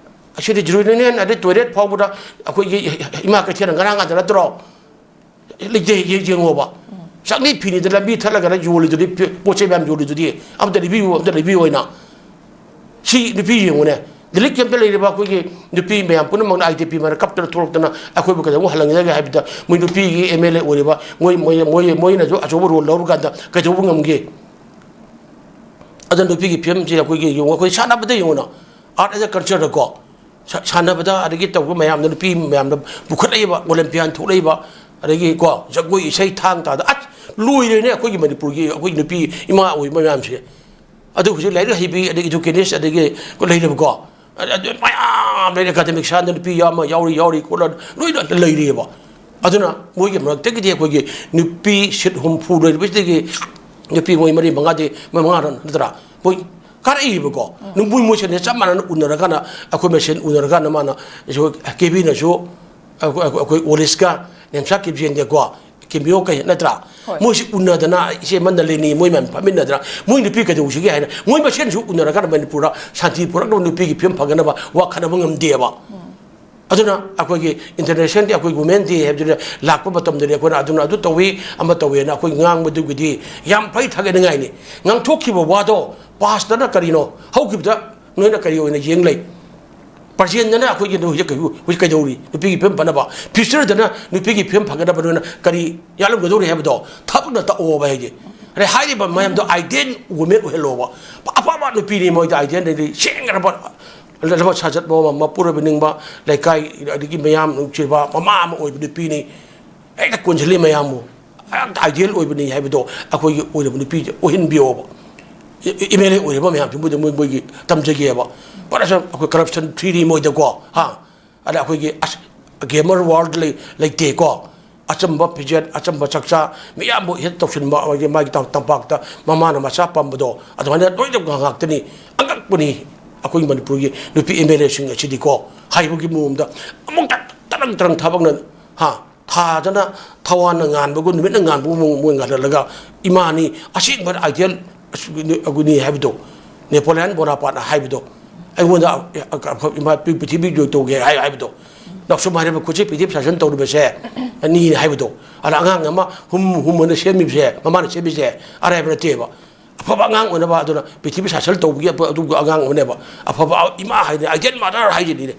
ꯑꯁꯤꯗ ꯌꯨꯔꯤꯅꯦꯜ ꯑꯗꯩ ꯇꯣꯏꯂꯦꯠ ꯐꯥꯎꯕꯗ ꯑꯩꯈꯣꯏꯒꯤ ꯏꯃꯥ ꯀꯩꯊꯦꯜꯅ ꯉꯔꯥꯡ ꯉꯥꯛꯇ ꯅꯠꯇ꯭ꯔꯣ? ꯂꯩꯇꯦ, ꯌꯦ-, ꯌꯦꯡꯉꯣꯕ꯫ ꯆꯥꯛꯅꯤ ꯐꯤꯅꯤꯗ ꯂꯝꯕꯤ ꯊꯠꯂꯒꯅ ꯌꯣꯜꯂꯤꯗꯨꯗꯤ, ꯄꯣ-, ꯄꯣꯠ ꯆꯩ ꯃꯌꯥꯝ ꯌꯣꯜꯂꯤꯗꯨꯗꯤ꯫ ꯑꯝꯇ ꯂꯩꯕꯤꯌꯨ, ꯑꯝꯇ ꯂꯩꯕꯤꯌꯨ ꯍꯥꯏꯅ꯫ ꯁꯤ ꯅꯨꯄꯤ ꯌꯦꯡꯉꯨꯅꯦ꯫ ꯗꯤꯜꯂꯤ ꯀꯦꯝꯞꯇ ꯂꯩꯔꯤꯕ ꯑꯩꯈꯣꯏꯒꯤ ꯅꯨꯄꯤ ꯃꯌꯥꯝ ꯄꯨꯝꯅꯃꯛꯅ ꯑꯥꯏ ꯗꯤ ꯄꯤ ꯃꯔꯛ ꯀꯞꯇꯅ ꯊꯣꯛꯂꯛꯇꯅ ꯑꯩꯈꯣꯏꯕꯨ ꯀꯩꯗꯧꯕ ꯍꯜꯍꯟꯒꯗꯒꯦ ꯍꯥꯏꯕꯗ, ꯃꯣꯏ ꯅꯨꯄꯤꯒꯤ ꯑꯦꯝ ꯑꯦꯜ ꯑꯦ ꯑꯣꯏꯔꯤꯕ ꯃꯣꯏ, ꯃꯣꯏ, ꯃꯣꯏ, ꯃꯣꯏꯅꯁꯨ ꯑꯆꯧꯕ ꯔꯣꯜ ꯂꯧꯔꯀꯥꯟꯗ ꯀꯩꯗꯧꯕ ꯉꯝꯒꯦ? ꯑꯗ ꯅꯨꯄꯤꯒꯤ ꯐꯤꯕꯝꯁꯦ ꯑꯩꯈꯣꯏꯒꯤ ꯌꯦꯡꯉꯨ, ꯑꯩꯈꯣꯏ ꯁꯥꯟꯅꯕꯗ ꯌꯦꯡꯉꯨꯅ, ꯑꯥꯔꯠ ꯑꯦꯁ ꯑꯦ ꯀꯜꯆꯔꯗꯀꯣ꯫ ꯁꯥ-, ꯁꯥꯟꯅꯕꯗ ꯑꯗꯒꯤ ꯇꯧꯕ ꯃꯌꯥꯝꯗ ꯅꯨꯄꯤ ꯃꯌꯥꯝꯅ ꯄꯨꯈꯠꯂꯛꯏꯕ, ꯑꯣꯂꯦꯝꯄꯤꯌꯥꯟ ꯊꯣꯛꯂꯛꯏꯕ, ꯑꯗꯒꯤ ꯀꯣ, ꯖꯒꯣꯏ, ꯏꯁꯩ, ꯊꯥꯡ ꯇꯥꯗ, ꯑꯁ, ꯂꯣꯏꯔꯦꯅꯦ ꯑꯩꯈꯣꯏꯒꯤ ꯃꯅꯤꯄꯨꯔꯒꯤ ꯑꯩꯈꯣꯏ ꯅꯨꯄꯤ ꯏꯃꯥ ꯑꯣꯏꯕ ꯃꯌꯥꯝꯁꯦ꯫ ꯑꯗꯨ ꯍꯧꯖꯤꯛ ꯂꯥꯏꯔꯤꯛ ꯍꯩꯕꯤ, ꯑꯗꯒꯤ ꯏꯗꯨꯀꯦꯅꯤꯁ, ꯑꯗꯒꯤ ꯂꯩꯔꯦꯕꯀꯣ꯫ ꯑꯗꯨ ꯃꯌꯥꯝ ꯂꯩꯔꯦ, ꯑꯦꯀꯥꯗꯃꯤꯛ ꯁꯥꯟꯗ ꯅꯨꯄꯤ ꯑꯃ ꯌꯥꯎꯔꯤ, ꯌꯥꯎꯔꯤ, ꯈꯣꯠꯂ ꯂꯣꯏꯅ ꯂꯩꯔꯤꯑꯕ꯫ ꯑꯗꯨꯅ ꯃꯣꯏꯒꯤ ꯃꯔꯛꯇꯒꯤꯗꯤ ꯑꯩꯈꯣꯏꯒꯤ ꯅꯨꯄꯤ ꯁꯤꯠ ꯍꯨꯝꯐꯨ ꯂꯩꯔꯤꯕꯁꯤꯗꯒꯤ ꯅꯨꯄꯤ ꯃꯣꯏ ꯃꯔꯤ ꯃꯉꯥꯗꯤ, ꯃꯣꯏ ꯃꯉꯥꯔ ꯅꯠꯇ꯭ꯔꯥ? ꯃꯣꯏ ꯀꯥꯔꯛꯏꯕꯀꯣ꯫ ꯎꯝ꯫ ꯅꯨ-, ꯃꯣꯏ ꯃꯣꯏꯁꯦ ꯆꯞ ꯃꯥꯟꯅꯅ ꯎꯅꯔꯀꯥꯟꯗ, ꯑꯩꯈꯣꯏ ꯃꯁꯦꯟ ꯎꯅꯔꯀꯥꯟꯗ ꯃꯥꯅ, ꯑꯩꯁꯨ ꯀꯦꯕꯤꯅꯁꯨ, ꯑꯩꯈꯣꯏ, ꯑꯩꯈꯣꯏ, ꯑꯩꯈꯣꯏ ꯑꯣꯂꯤꯁꯀ ꯅꯦꯝꯁꯥ ꯀꯤꯞꯖꯦꯟꯒꯀꯣ, ꯀꯦꯃꯤꯑꯣ ꯀꯩ ꯅꯠꯇ꯭ꯔꯥ? ꯍꯣꯏ꯫ ꯃꯣꯏꯁꯤ ꯎꯅꯗꯅ, ꯏꯆꯦ ꯃꯟꯗꯂꯤꯅꯤ ꯃꯣꯏ ꯃꯌꯥꯝ ꯐꯝꯃꯤꯟꯅꯗꯅ, ꯃꯣꯏ ꯅꯨꯄꯤ ꯀꯩꯗꯧꯁꯤꯒꯦ ꯍꯥꯏꯅ ꯃꯣꯏ ꯃꯁꯦꯟꯁꯨ ꯎꯅꯔꯀꯥꯟꯗ ꯃꯅꯤꯄꯨꯔꯗ ꯁꯥꯟꯇꯤ ꯄꯨꯔꯛꯅꯕ, ꯅꯨꯄꯤꯒꯤ ꯐꯤꯕꯝ ꯐꯒꯠꯅꯕ ꯋꯥ ꯈꯟꯅꯕ ꯉꯝꯗꯦꯕ꯫ ꯑꯗꯨꯅ ꯑꯩꯈꯣꯏꯒꯤ ꯏꯟꯇꯔꯅꯦꯁꯅꯦꯜ ꯗꯦ, ꯑꯩꯈꯣꯏ ꯋꯨꯃꯦꯟ ꯗꯦ ꯍꯥꯏꯕꯗꯨꯗ ꯂꯥꯛꯄ ꯃꯇꯝꯗꯗꯤ ꯑꯩꯈꯣꯏꯅ ꯑꯗꯨꯅ ꯑꯗꯨ ꯇꯧꯏ, ꯑꯃ ꯇꯧꯏꯅ ꯑꯩꯈꯣꯏ ꯉꯥꯡꯕꯗꯨꯒꯤꯗꯤ ꯌꯥꯝ ꯐꯩ, ꯊꯥꯒꯠꯅꯤꯡꯉꯥꯏꯅꯤ꯫ ꯉꯥꯡꯊꯣꯛꯈꯤꯕ ꯋꯥꯗꯣ ꯄꯥꯁꯇꯅ ꯀꯔꯤꯅꯣ, ꯍꯧꯈꯤꯕꯗ ꯅꯣꯏꯅ ꯀꯔꯤ ꯑꯣꯏꯅ ꯌꯦꯡ ꯂꯩ? ꯄ꯭ꯔꯖꯦꯟꯗꯅ ꯑꯩꯈꯣꯏꯒꯤ ꯍꯧꯖꯤꯛ ꯀꯩ-, ꯍꯧꯖꯤꯛ ꯀꯩꯗꯧꯔꯤ? ꯅꯨꯄꯤꯒꯤ ꯐꯤꯕꯝ ꯐꯅꯕ꯫ ꯐ꯭ꯌꯨꯆꯔꯗꯅ ꯅꯨꯄꯤꯒꯤ ꯐꯤꯕꯝ ꯐꯒꯠꯅꯕ ꯅꯣꯏꯅ ꯀꯔꯤ ꯌꯥꯠꯂꯝꯒꯗꯧꯔꯤ ꯍꯥꯏꯕꯗꯣ ꯊꯕꯛꯅ ꯇꯧꯑꯣꯕ ꯍꯥꯏꯒꯦ꯫ ꯑꯗꯩ ꯍꯥꯏꯔꯤꯕ ꯃꯌꯥꯝꯗꯣ ꯑꯥꯏꯗꯤꯌꯦꯜ ꯋꯨꯃꯦꯟ ꯑꯣꯏꯍꯜꯂꯣꯕ꯫ ꯑꯐꯕ ꯅꯨꯄꯤꯅꯤ ꯃꯣꯏꯗꯤ, ꯑꯥꯏꯗꯤꯌꯦꯜꯗꯗꯤ ꯁꯦꯡꯈ꯭ꯔꯕ ꯂꯕ ꯁꯥꯖꯠ ꯃꯑꯣꯡ ꯑꯃ, ꯃꯄꯨꯔꯣꯏꯕ ꯅꯤꯡꯕ, ꯂꯩꯀꯥꯏ ꯑꯗꯒꯤ ꯃꯌꯥꯝ ꯅꯨꯡꯁꯤꯕ ꯃꯃꯥ ꯑꯃ ꯑꯣꯏꯕ ꯅꯨꯄꯤꯅꯤ꯫ ꯍꯦꯛꯇ ꯀꯣꯟꯁꯤꯜꯂꯤ ꯃꯌꯥꯝꯕꯨ꯫ ꯌꯥꯝ ꯑꯥꯏꯗꯤꯌꯦꯜ ꯑꯣꯏꯕꯅꯤ ꯍꯥꯏꯕꯗꯣ ꯑꯩꯈꯣꯏꯒꯤ ꯑꯣꯏꯔꯕ ꯅꯨꯄꯤꯁꯦ ꯑꯣꯏꯍꯟꯕꯤꯌꯣꯕ꯫ ꯑꯦꯝ ꯑꯦꯜ ꯑꯦ ꯑꯣꯏꯔꯕ ꯃꯌꯥꯝꯁꯦ ꯃꯣꯏꯗ ꯃꯣꯏ, ꯃꯣꯏꯒꯤ ꯇꯝꯖꯒꯦꯕ꯫ ꯄꯨꯔꯥ ꯁꯨꯝ ꯑꯩꯈꯣꯏ ꯀꯔꯞꯁꯟ ꯐ꯭ꯔꯤꯅꯤ ꯃꯣꯏꯗꯀꯣ, ꯍꯥ? ꯑꯗ ꯑꯩꯈꯣꯏꯒꯤ ꯑꯁ, ꯒ꯭ꯂꯦꯃꯔ ꯋꯥꯔꯜꯗ ꯂꯩ, ꯂꯩꯇꯦꯀꯣ꯫ ꯑꯆꯝꯕ ꯐꯤꯖꯦꯠ, ꯑꯆꯝꯕ ꯆꯥꯛꯆꯥ, ꯃꯤꯌꯥꯝꯕꯨ ꯍꯦꯛ ꯇꯧꯁꯤꯟꯕ, ꯑꯃꯗꯤ ꯃꯥꯒꯤ ꯇꯝ-, ꯇꯝꯄꯥꯛꯇ ꯃꯃꯥꯅ ꯃꯆꯥ ꯄꯝꯕꯗꯣ, ꯑꯗꯨꯃꯥꯏꯅ ꯂꯣꯏꯅ ꯉꯥꯛꯇꯅꯤ꯫ ꯑꯉꯛꯄꯅꯤ ꯑꯩꯈꯣꯏꯒꯤ ꯃꯅꯤꯄꯨꯔꯒꯤ ꯅꯨꯄꯤ ꯑꯦꯝ ꯑꯦꯜ ꯑꯦꯁꯤꯡ ꯑꯁꯤꯗꯤꯀꯣ, ꯍꯥꯏꯕꯒꯤ ꯃꯑꯣꯡꯗ ꯑꯃꯨꯛꯇ ꯇꯔꯪ ꯇꯔꯪ ꯊꯕꯛꯅ, ꯍꯥ? ꯊꯥꯗꯅ ꯊꯋꯥꯟꯅ ꯉꯥꯟꯕꯒꯨꯝ, ꯅꯨꯃꯤꯠꯅ ꯉꯥꯟꯕꯒꯨꯝ ꯃꯣꯏ, ꯃꯣꯏ ꯉꯥꯜꯍꯜꯂꯒ, ꯏꯃꯥꯅꯤ, ꯑꯁꯦꯡꯕ ꯑꯥꯏꯗꯤꯌꯦꯜ ꯑꯗꯨꯅꯤ ꯍꯥꯏꯕꯗꯣ, ꯅꯦꯄꯣꯂꯤꯌꯟ ꯕꯣꯅꯥꯄꯥꯠꯅ ꯍꯥꯏꯕꯗꯣ, ꯑꯩꯉꯣꯟꯗ ꯏꯃꯥ ꯄ꯭ꯔꯤꯊꯤꯕꯤ ꯖꯣꯏ ꯇꯧꯒꯦ ꯍꯥꯏ ꯍꯥꯏꯕꯗꯣ, ꯅꯛꯁꯨꯝ ꯍꯥꯏꯔꯤꯕ ꯈꯨꯠꯁꯦ ꯄ꯭ꯔꯤꯊꯤꯕꯤ ꯁꯥꯁꯟ ꯇꯧꯔꯤꯕꯁꯦ ꯑꯅꯤꯅꯤ ꯍꯥꯏꯕꯗꯣ, ꯑꯗ ꯑꯉꯥꯡ ꯑꯃ ꯍꯨꯝ ꯍꯨꯝ ꯑꯣꯏꯅ ꯁꯦꯝꯃꯤꯕꯁꯦ, ꯃꯃꯥꯅ ꯁꯦꯝꯃꯤꯁꯦ ꯑꯔꯥꯏꯕ ꯅꯠꯇꯦꯕ꯫ ꯑꯐꯕ ꯑꯉꯥꯡ ꯑꯣꯏꯅꯕ, ꯑꯗꯨꯅ ꯄ꯭ꯔꯤꯊꯤꯕꯤ ꯁꯥꯁꯟ ꯇꯧꯕꯒꯤ ꯑꯗꯨꯒ ꯑꯉꯥꯡ ꯑꯣꯏꯅꯕ ꯑꯐꯕ ꯏꯃꯥ ꯍꯥꯏꯗꯤ, ꯑꯥꯏꯗꯤꯌꯦꯜ ꯃꯥꯗꯔ ꯍꯥꯏꯁꯤꯅꯤꯅꯦ꯫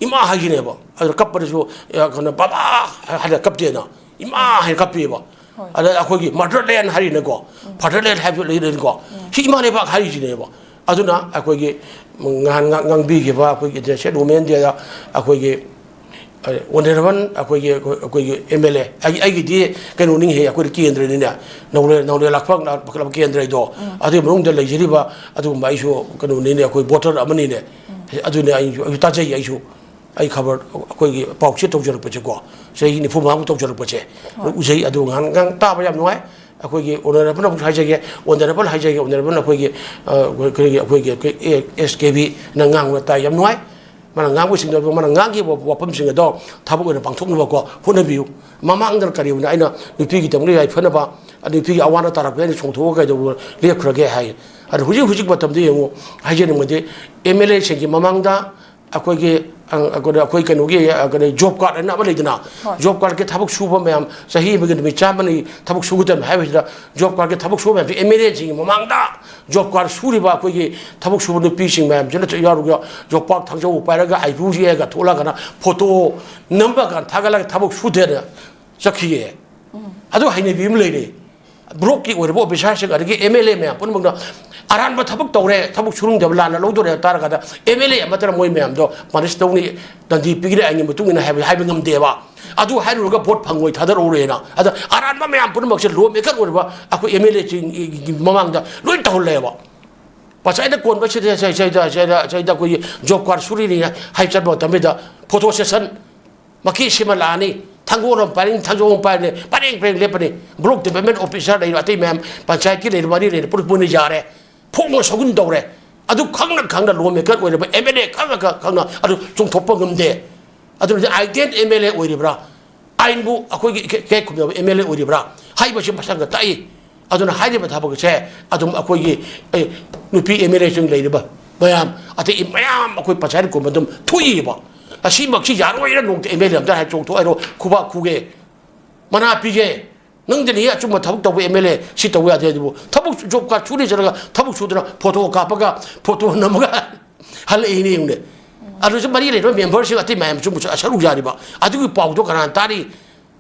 ꯏꯃꯥ ꯍꯥꯏꯁꯤꯅꯦꯕ꯫ ꯑꯗꯨꯅ ꯀꯞꯄꯗꯁꯨ, ꯑ, ꯀꯩꯅꯣ, "ꯕꯕꯥ" ꯍꯥꯏꯅ ꯀꯞꯇꯦꯅ, "ꯏꯃꯥ" ꯍꯥꯏꯅ ꯀꯞꯄꯦꯕ꯫ ꯍꯣꯏ꯫ ꯑꯗ ꯑꯩꯈꯣꯏꯒꯤ ꯃꯥꯗꯔꯂꯦꯟ ꯍꯥꯏꯔꯤꯅꯀꯣ, ꯐꯥꯗꯔꯂꯦꯟ ꯍꯥꯏꯕꯁꯨ ꯂꯩꯔꯦꯅꯀꯣ꯫ ꯁꯤ ꯏꯃꯥ ꯂꯩꯕꯥꯛ ꯍꯥꯏꯔꯤꯁꯤꯅꯦꯕ꯫ ꯑꯗꯨꯅ ꯑꯩꯈꯣꯏꯒꯤ ꯉꯍꯥꯟ ꯉꯥꯡ-, ꯉꯥꯡꯕꯤꯈꯤꯕ ꯑꯩꯈꯣꯏꯒꯤ ꯏꯟꯇꯔꯅꯦꯁꯅꯦꯜ ꯋꯨꯃꯦꯟ ꯗꯦꯗ ꯑꯩꯈꯣꯏꯒꯤ, ꯑ, ꯑꯣꯅꯔꯦꯕꯜ ꯑꯩꯈꯣꯏꯒꯤ, ꯑꯩꯈꯣꯏꯒꯤ ꯑꯦꯝ ꯑꯦꯜ ꯑꯦ, ꯑꯩ-, ꯑꯩꯒꯤꯗꯤ ꯀꯩꯅꯣꯅꯤꯍꯦ, ꯑꯩꯈꯣꯏꯗꯤ ꯀꯦꯟꯗ꯭ꯔꯅꯤꯅꯦ, ꯅꯧꯔꯦ-, ꯅꯧꯔꯦ ꯂꯥꯛꯐꯝ ꯀ꯭ꯂꯕ ꯀꯦꯟꯗ꯭ꯔꯗꯣ, ꯑꯗꯨꯒꯤ ꯃꯅꯨꯡꯗ ꯂꯩꯖꯔꯤꯕ ꯑꯗꯨꯒꯨꯝꯕ ꯑꯩꯁꯨ ꯀꯩꯅꯣꯅꯤꯅꯦ, ꯑꯩꯈꯣꯏ ꯚꯣꯇꯔ ꯑꯃꯅꯤꯅꯦ꯫ ꯑꯗꯨꯅꯦ ꯑꯩꯁꯨ, ꯑꯩꯁꯨ ꯇꯥꯖꯩ, ꯑꯩꯁꯨ꯫ ꯑꯩ ꯈꯕꯔ, ꯑꯩꯈꯣꯏꯒꯤ ꯄꯥꯎꯆꯦ ꯇꯧꯖꯔꯛꯄꯁꯦꯀꯣ, ꯆꯍꯤ ꯅꯤꯐꯨ ꯃꯉꯥꯃꯨꯛ ꯇꯧꯖꯔꯛꯄꯁꯦ, ꯍꯣꯏ꯫ ꯎꯖꯩ꯫ ꯑꯗꯨ ꯉꯍꯥꯟ, ꯉꯍꯥꯟ ꯇꯥꯕ ꯌꯥꯝ ꯅꯨꯡꯉꯥꯏ꯫ ꯑꯩꯈꯣꯏꯒꯤ ꯑꯣꯅꯔꯦꯕꯜ ꯑꯃꯨꯛ ꯍꯥꯏꯖꯒꯦ, ꯑꯣꯅꯔꯦꯕꯜ ꯍꯥꯏꯖꯒꯦ, ꯑꯣꯅꯔꯦꯕꯜ ꯑꯩꯈꯣꯏꯒꯤ, ꯑ, ꯑꯩꯈꯣꯏꯒꯤ, ꯑꯩꯈꯣꯏꯒꯤ, ꯑꯩꯈꯣꯏ ꯑꯦ-, ꯑꯦꯁ ꯀꯦ ꯕꯤꯅ ꯉꯥꯡꯕ ꯇꯥꯏ, ꯌꯥꯝ ꯅꯨꯡꯉꯥꯏ꯫ ꯃꯥꯅ ꯉꯥꯡꯕꯁꯤꯡꯗꯣ, ꯃꯥꯅ ꯉꯥꯡꯈꯤꯕ ꯋꯥꯐꯝꯁꯤꯡ ꯑꯗꯣ ꯊꯕꯛ ꯑꯣꯏꯅ ꯄꯥꯡꯊꯣꯛꯅꯕꯀꯣ ꯍꯣꯠꯅꯕꯤꯌꯨ꯫ ꯃꯃꯥꯡꯗ ꯀꯔꯤꯒꯨꯝꯕ ꯑꯩꯅ ꯅꯨꯄꯤꯒꯤꯗꯃꯛ ꯌꯥꯏꯐꯅꯕ, ꯅꯨꯄꯤꯒꯤ ꯑꯋꯥ ꯑꯅꯥ ꯇꯥꯔꯛꯄꯗ ꯑꯩꯅ ꯆꯣꯡꯊꯣꯛꯑꯒ ꯀꯩꯗꯧꯕ ꯂꯦꯞꯈ꯭ꯔꯒꯦ ꯍꯥꯏ꯫ ꯑꯗꯣ ꯍꯧꯖꯤꯛ ꯍꯧꯖꯤꯛ ꯃꯇꯝꯗ ꯌꯦꯡꯉꯨ, ꯍꯥꯏꯖꯅꯤꯡꯕꯗꯤ ꯑꯦꯝ ꯑꯦꯜ ꯑꯦꯁꯤꯡꯒꯤ ꯃꯃꯥꯡꯗ ꯑꯩꯈꯣꯏꯒꯤ, ꯑ, ꯑꯩꯈꯣꯏ, ꯑꯩꯈꯣꯏ ꯀꯩꯅꯣꯒꯤ, ꯑ, ꯀꯩꯅꯣ, ꯖꯣꯕ ꯀꯥꯔꯗ ꯍꯥꯏꯅ ꯑꯃ ꯂꯩꯗꯅ, ꯍꯣꯏ꯫ ꯖꯣꯕ ꯀꯥꯔꯗꯀꯤ ꯊꯕꯛ ꯁꯨꯕ ꯃꯌꯥꯝ, ꯆꯍꯤ ꯑꯃꯒꯤ ꯅꯨꯃꯤꯠ ꯆꯥꯝꯃꯅꯤ ꯊꯕꯛ ꯁꯨꯒꯗꯕꯅꯤ ꯍꯥꯏꯕꯁꯤꯗ, ꯖꯣꯕ ꯀꯥꯔꯗꯀꯤ ꯊꯕꯛ ꯁꯨꯕ ꯃꯌꯥꯝꯁꯦ ꯑꯦꯝ ꯑꯦꯜ ꯑꯦꯁꯤꯡꯒꯤ ꯃꯃꯥꯡꯗ ꯖꯣꯕ ꯀꯥꯔꯗ ꯁꯨꯔꯤꯕ ꯑꯩꯈꯣꯏꯒꯤ ꯊꯕꯛ ꯁꯨꯕ ꯅꯨꯄꯤꯁꯤꯡ ꯃꯌꯥꯝꯁꯤꯅ ꯌꯥꯎꯔꯒ ꯌꯣꯄꯥꯛ ꯊꯥꯡꯖꯧ ꯄꯥꯏꯔꯒ ꯑꯥꯏꯕ꯭ꯔꯨ ꯌꯦꯛꯑꯒ ꯊꯣꯛꯂꯛꯑꯒꯅ ꯐꯣꯇꯣ ꯅꯝꯕ ꯀꯥꯟ ꯊꯥꯒꯠꯂꯒ ꯊꯕꯛ ꯁꯨꯗꯦꯅ ꯆꯠꯈꯤꯌꯦ꯫ ꯑꯗꯨ ꯍꯩꯅꯕꯤ ꯑꯃ ꯂꯩꯔꯦ꯫ ꯕ꯭ꯂꯣꯛꯀꯤ ꯑꯣꯏꯔꯤꯕ ꯑꯣꯐꯤꯁꯥꯔꯁꯤꯡ ꯑꯗꯒꯤ ꯑꯦꯝ ꯑꯦꯜ ꯑꯦ ꯃꯌꯥꯝ ꯄꯨꯝꯅꯃꯛꯅ ꯑꯔꯥꯟꯕ ꯊꯕꯛ ꯇꯧꯔꯦ, ꯊꯕꯛ ꯁꯨꯔꯨꯡꯗꯕ ꯂꯥꯟꯅ ꯂꯧꯗꯣꯔꯦ ꯍꯥꯏꯕ ꯇꯥꯔꯒꯗ ꯑꯦꯝ ꯑꯦꯜ ꯑꯦ ꯑꯃꯠꯇꯅ ꯃꯣꯏ ꯃꯌꯥꯝꯗꯣ ꯄꯥꯅꯤꯁ ꯇꯧꯅꯤ, ꯗꯟꯗꯤ ꯄꯤꯒꯅꯤ ꯑꯥꯏꯟꯒꯤ ꯃꯇꯨꯡ ꯏꯟꯅ ꯍꯥꯏꯕ, ꯍꯥꯏꯕ ꯉꯝꯗꯦꯕ꯫ ꯑꯗꯨ ꯍꯥꯏꯔꯨꯔꯒ ꯚꯣꯠ ꯐꯪꯉꯣꯏ ꯊꯥꯗꯔꯛꯎꯔꯦꯅ꯫ ꯑꯗ ꯑꯔꯥꯟꯕ ꯃꯌꯥꯝ ꯄꯨꯝꯅꯃꯛꯁꯦ ꯂꯣ ꯃꯦꯀꯔ ꯑꯣꯏꯔꯤꯕ ꯑꯩꯈꯣꯏ ꯑꯦꯝ ꯑꯦꯜ ꯑꯦꯁꯤꯡꯒꯤ ꯃꯃꯥꯡꯗ ꯂꯣꯏ ꯇꯧꯍꯜꯂꯦꯕ꯫ ꯄꯟꯆꯥꯌꯠꯅ ꯀꯣꯟꯕꯁꯤꯗ ꯁꯤꯗ, ꯁꯤꯗ, ꯁꯤꯗ, ꯁꯤꯗ ꯑꯩꯈꯣꯏꯒꯤ ꯖꯣꯕ ꯀꯥꯔꯗ ꯁꯨꯔꯤꯅꯤ ꯍꯥꯏ ꯆꯠꯄ ꯃꯇꯝꯁꯤꯗ ꯐꯣꯇꯣ ꯁꯦꯁꯟ ꯃꯈꯤ ꯁꯤꯃ ꯂꯥꯛꯑꯅꯤ, ꯊꯥꯡꯒꯣꯜ ꯑꯃ ꯄꯥꯏꯔꯅꯤ, ꯊꯥꯡꯖꯧ ꯑꯃ ꯄꯥꯏꯔꯅꯤ, ꯄꯔꯦꯡ ꯄꯔꯦꯡ ꯂꯦꯞꯄꯅꯤ꯫ ꯕ꯭ꯂꯣꯛ ꯗꯤꯕꯂꯞꯃꯦꯟ ꯑꯣꯐꯤꯁꯥꯔ ꯂꯩꯔꯣ, ꯑꯇꯩ ꯃꯌꯥꯝ ꯄꯟꯆꯥꯌꯠꯀꯤ ꯂꯩꯔꯣ, ꯃꯔꯤ ꯂꯩꯔꯣ, ꯄꯨꯂꯞ ꯄꯨꯟꯅ ꯌꯥꯔꯦ꯫ ꯐꯣꯡꯅ ꯁꯧꯒꯨꯟ ꯇꯧꯔꯦ꯫ ꯑꯗꯨ ꯈꯪꯅ ꯈꯪꯅ ꯂꯣ ꯃꯦꯀꯔ ꯑꯣꯏꯔꯕ ꯑꯦꯝ ꯑꯦꯜ ꯑꯦ ꯈꯪꯅ ꯈꯪꯅ ꯑꯗꯨ ꯆꯣꯡꯊꯣꯛꯄ ꯉꯝꯗꯦ꯫ ꯑꯗꯨꯅꯗꯤ ꯑꯥꯏꯗꯦꯟ ꯑꯦꯝ ꯑꯦꯜ ꯑꯦ ꯑꯣꯏꯔꯤꯕ꯭ꯔꯥ? ꯑꯥꯏꯟꯕꯨ ꯑꯩꯈꯣꯏꯒꯤ ꯏꯀꯥꯏ ꯈꯨꯝꯅꯕ ꯑꯦꯝ ꯑꯦꯜ ꯑꯦ ꯑꯣꯏꯔꯤꯕ꯭ꯔꯥ ꯍꯥꯏꯕꯁꯤ ꯃꯁꯥꯅ ꯇꯥꯛꯏ꯫ ꯑꯗꯨꯅ ꯍꯥꯏꯔꯤꯕ ꯊꯕꯛ ꯑꯁꯦ ꯑꯗꯨꯝ ꯑꯩꯈꯣꯏꯒꯤ, ꯑꯦ, ꯅꯨꯄꯤ ꯑꯦꯝ ꯑꯦꯜ ꯑꯦꯁꯤꯡ ꯂꯩꯔꯤꯕ ꯃꯌꯥꯝ, ꯑꯇꯩ ꯃꯌꯥꯝ ꯑꯩꯈꯣꯏ ꯄꯟꯆꯥꯌꯠ ꯀꯨꯝꯕ ꯑꯗꯨꯝ ꯊꯣꯛꯏꯕ꯫ ꯑꯁꯤꯃꯛꯁꯤ ꯌꯥꯔꯣꯏꯅ ꯅꯣꯡꯇ ꯑꯦꯝ ꯑꯦꯜ ꯑꯦ ꯑꯝꯇ ꯍꯥꯏ ꯆꯣꯡꯊꯣꯛ ꯍꯥꯏꯔꯣ, ꯈꯨꯕꯥꯛ ꯈꯨꯒꯦ, ꯃꯅꯥ ꯄꯤꯒꯦ꯫ ꯅꯪꯗꯅꯤ ꯑꯆꯨꯝꯕ ꯊꯕꯛ ꯇꯧꯕ ꯑꯦꯝ ꯑꯦꯜ ꯑꯦ ꯁꯤ ꯇꯧꯕ ꯌꯥꯗꯦ꯫ ꯑꯗꯨꯕꯨ ꯊꯕꯛ ꯖꯣꯕ ꯀꯥꯔꯗ ꯁꯨꯅꯤ ꯆꯠꯂꯒ ꯊꯕꯛ ꯁꯨꯗꯅ ꯐꯣꯇꯣ ꯀꯥꯞꯄꯒ, ꯐꯣꯇꯣ ꯅꯝꯃꯒ ꯍꯜꯂꯛꯏꯅꯦ ꯌꯦꯡꯉꯨꯅꯦ꯫ ꯑꯗꯨꯁꯨ ꯃꯔꯤ ꯂꯩꯅꯕ ꯃꯦꯝꯕꯔꯁꯤꯡ ꯑꯇꯩ ꯃꯌꯥꯝꯁꯨ ꯑꯃꯨꯛꯁꯨ ꯁꯔꯨꯛ ꯌꯥꯔꯤꯕ꯫ ꯑꯗꯨꯒꯤ ꯄꯥꯎꯗꯣ ꯀꯅꯥꯅ ꯇꯥꯔꯤ?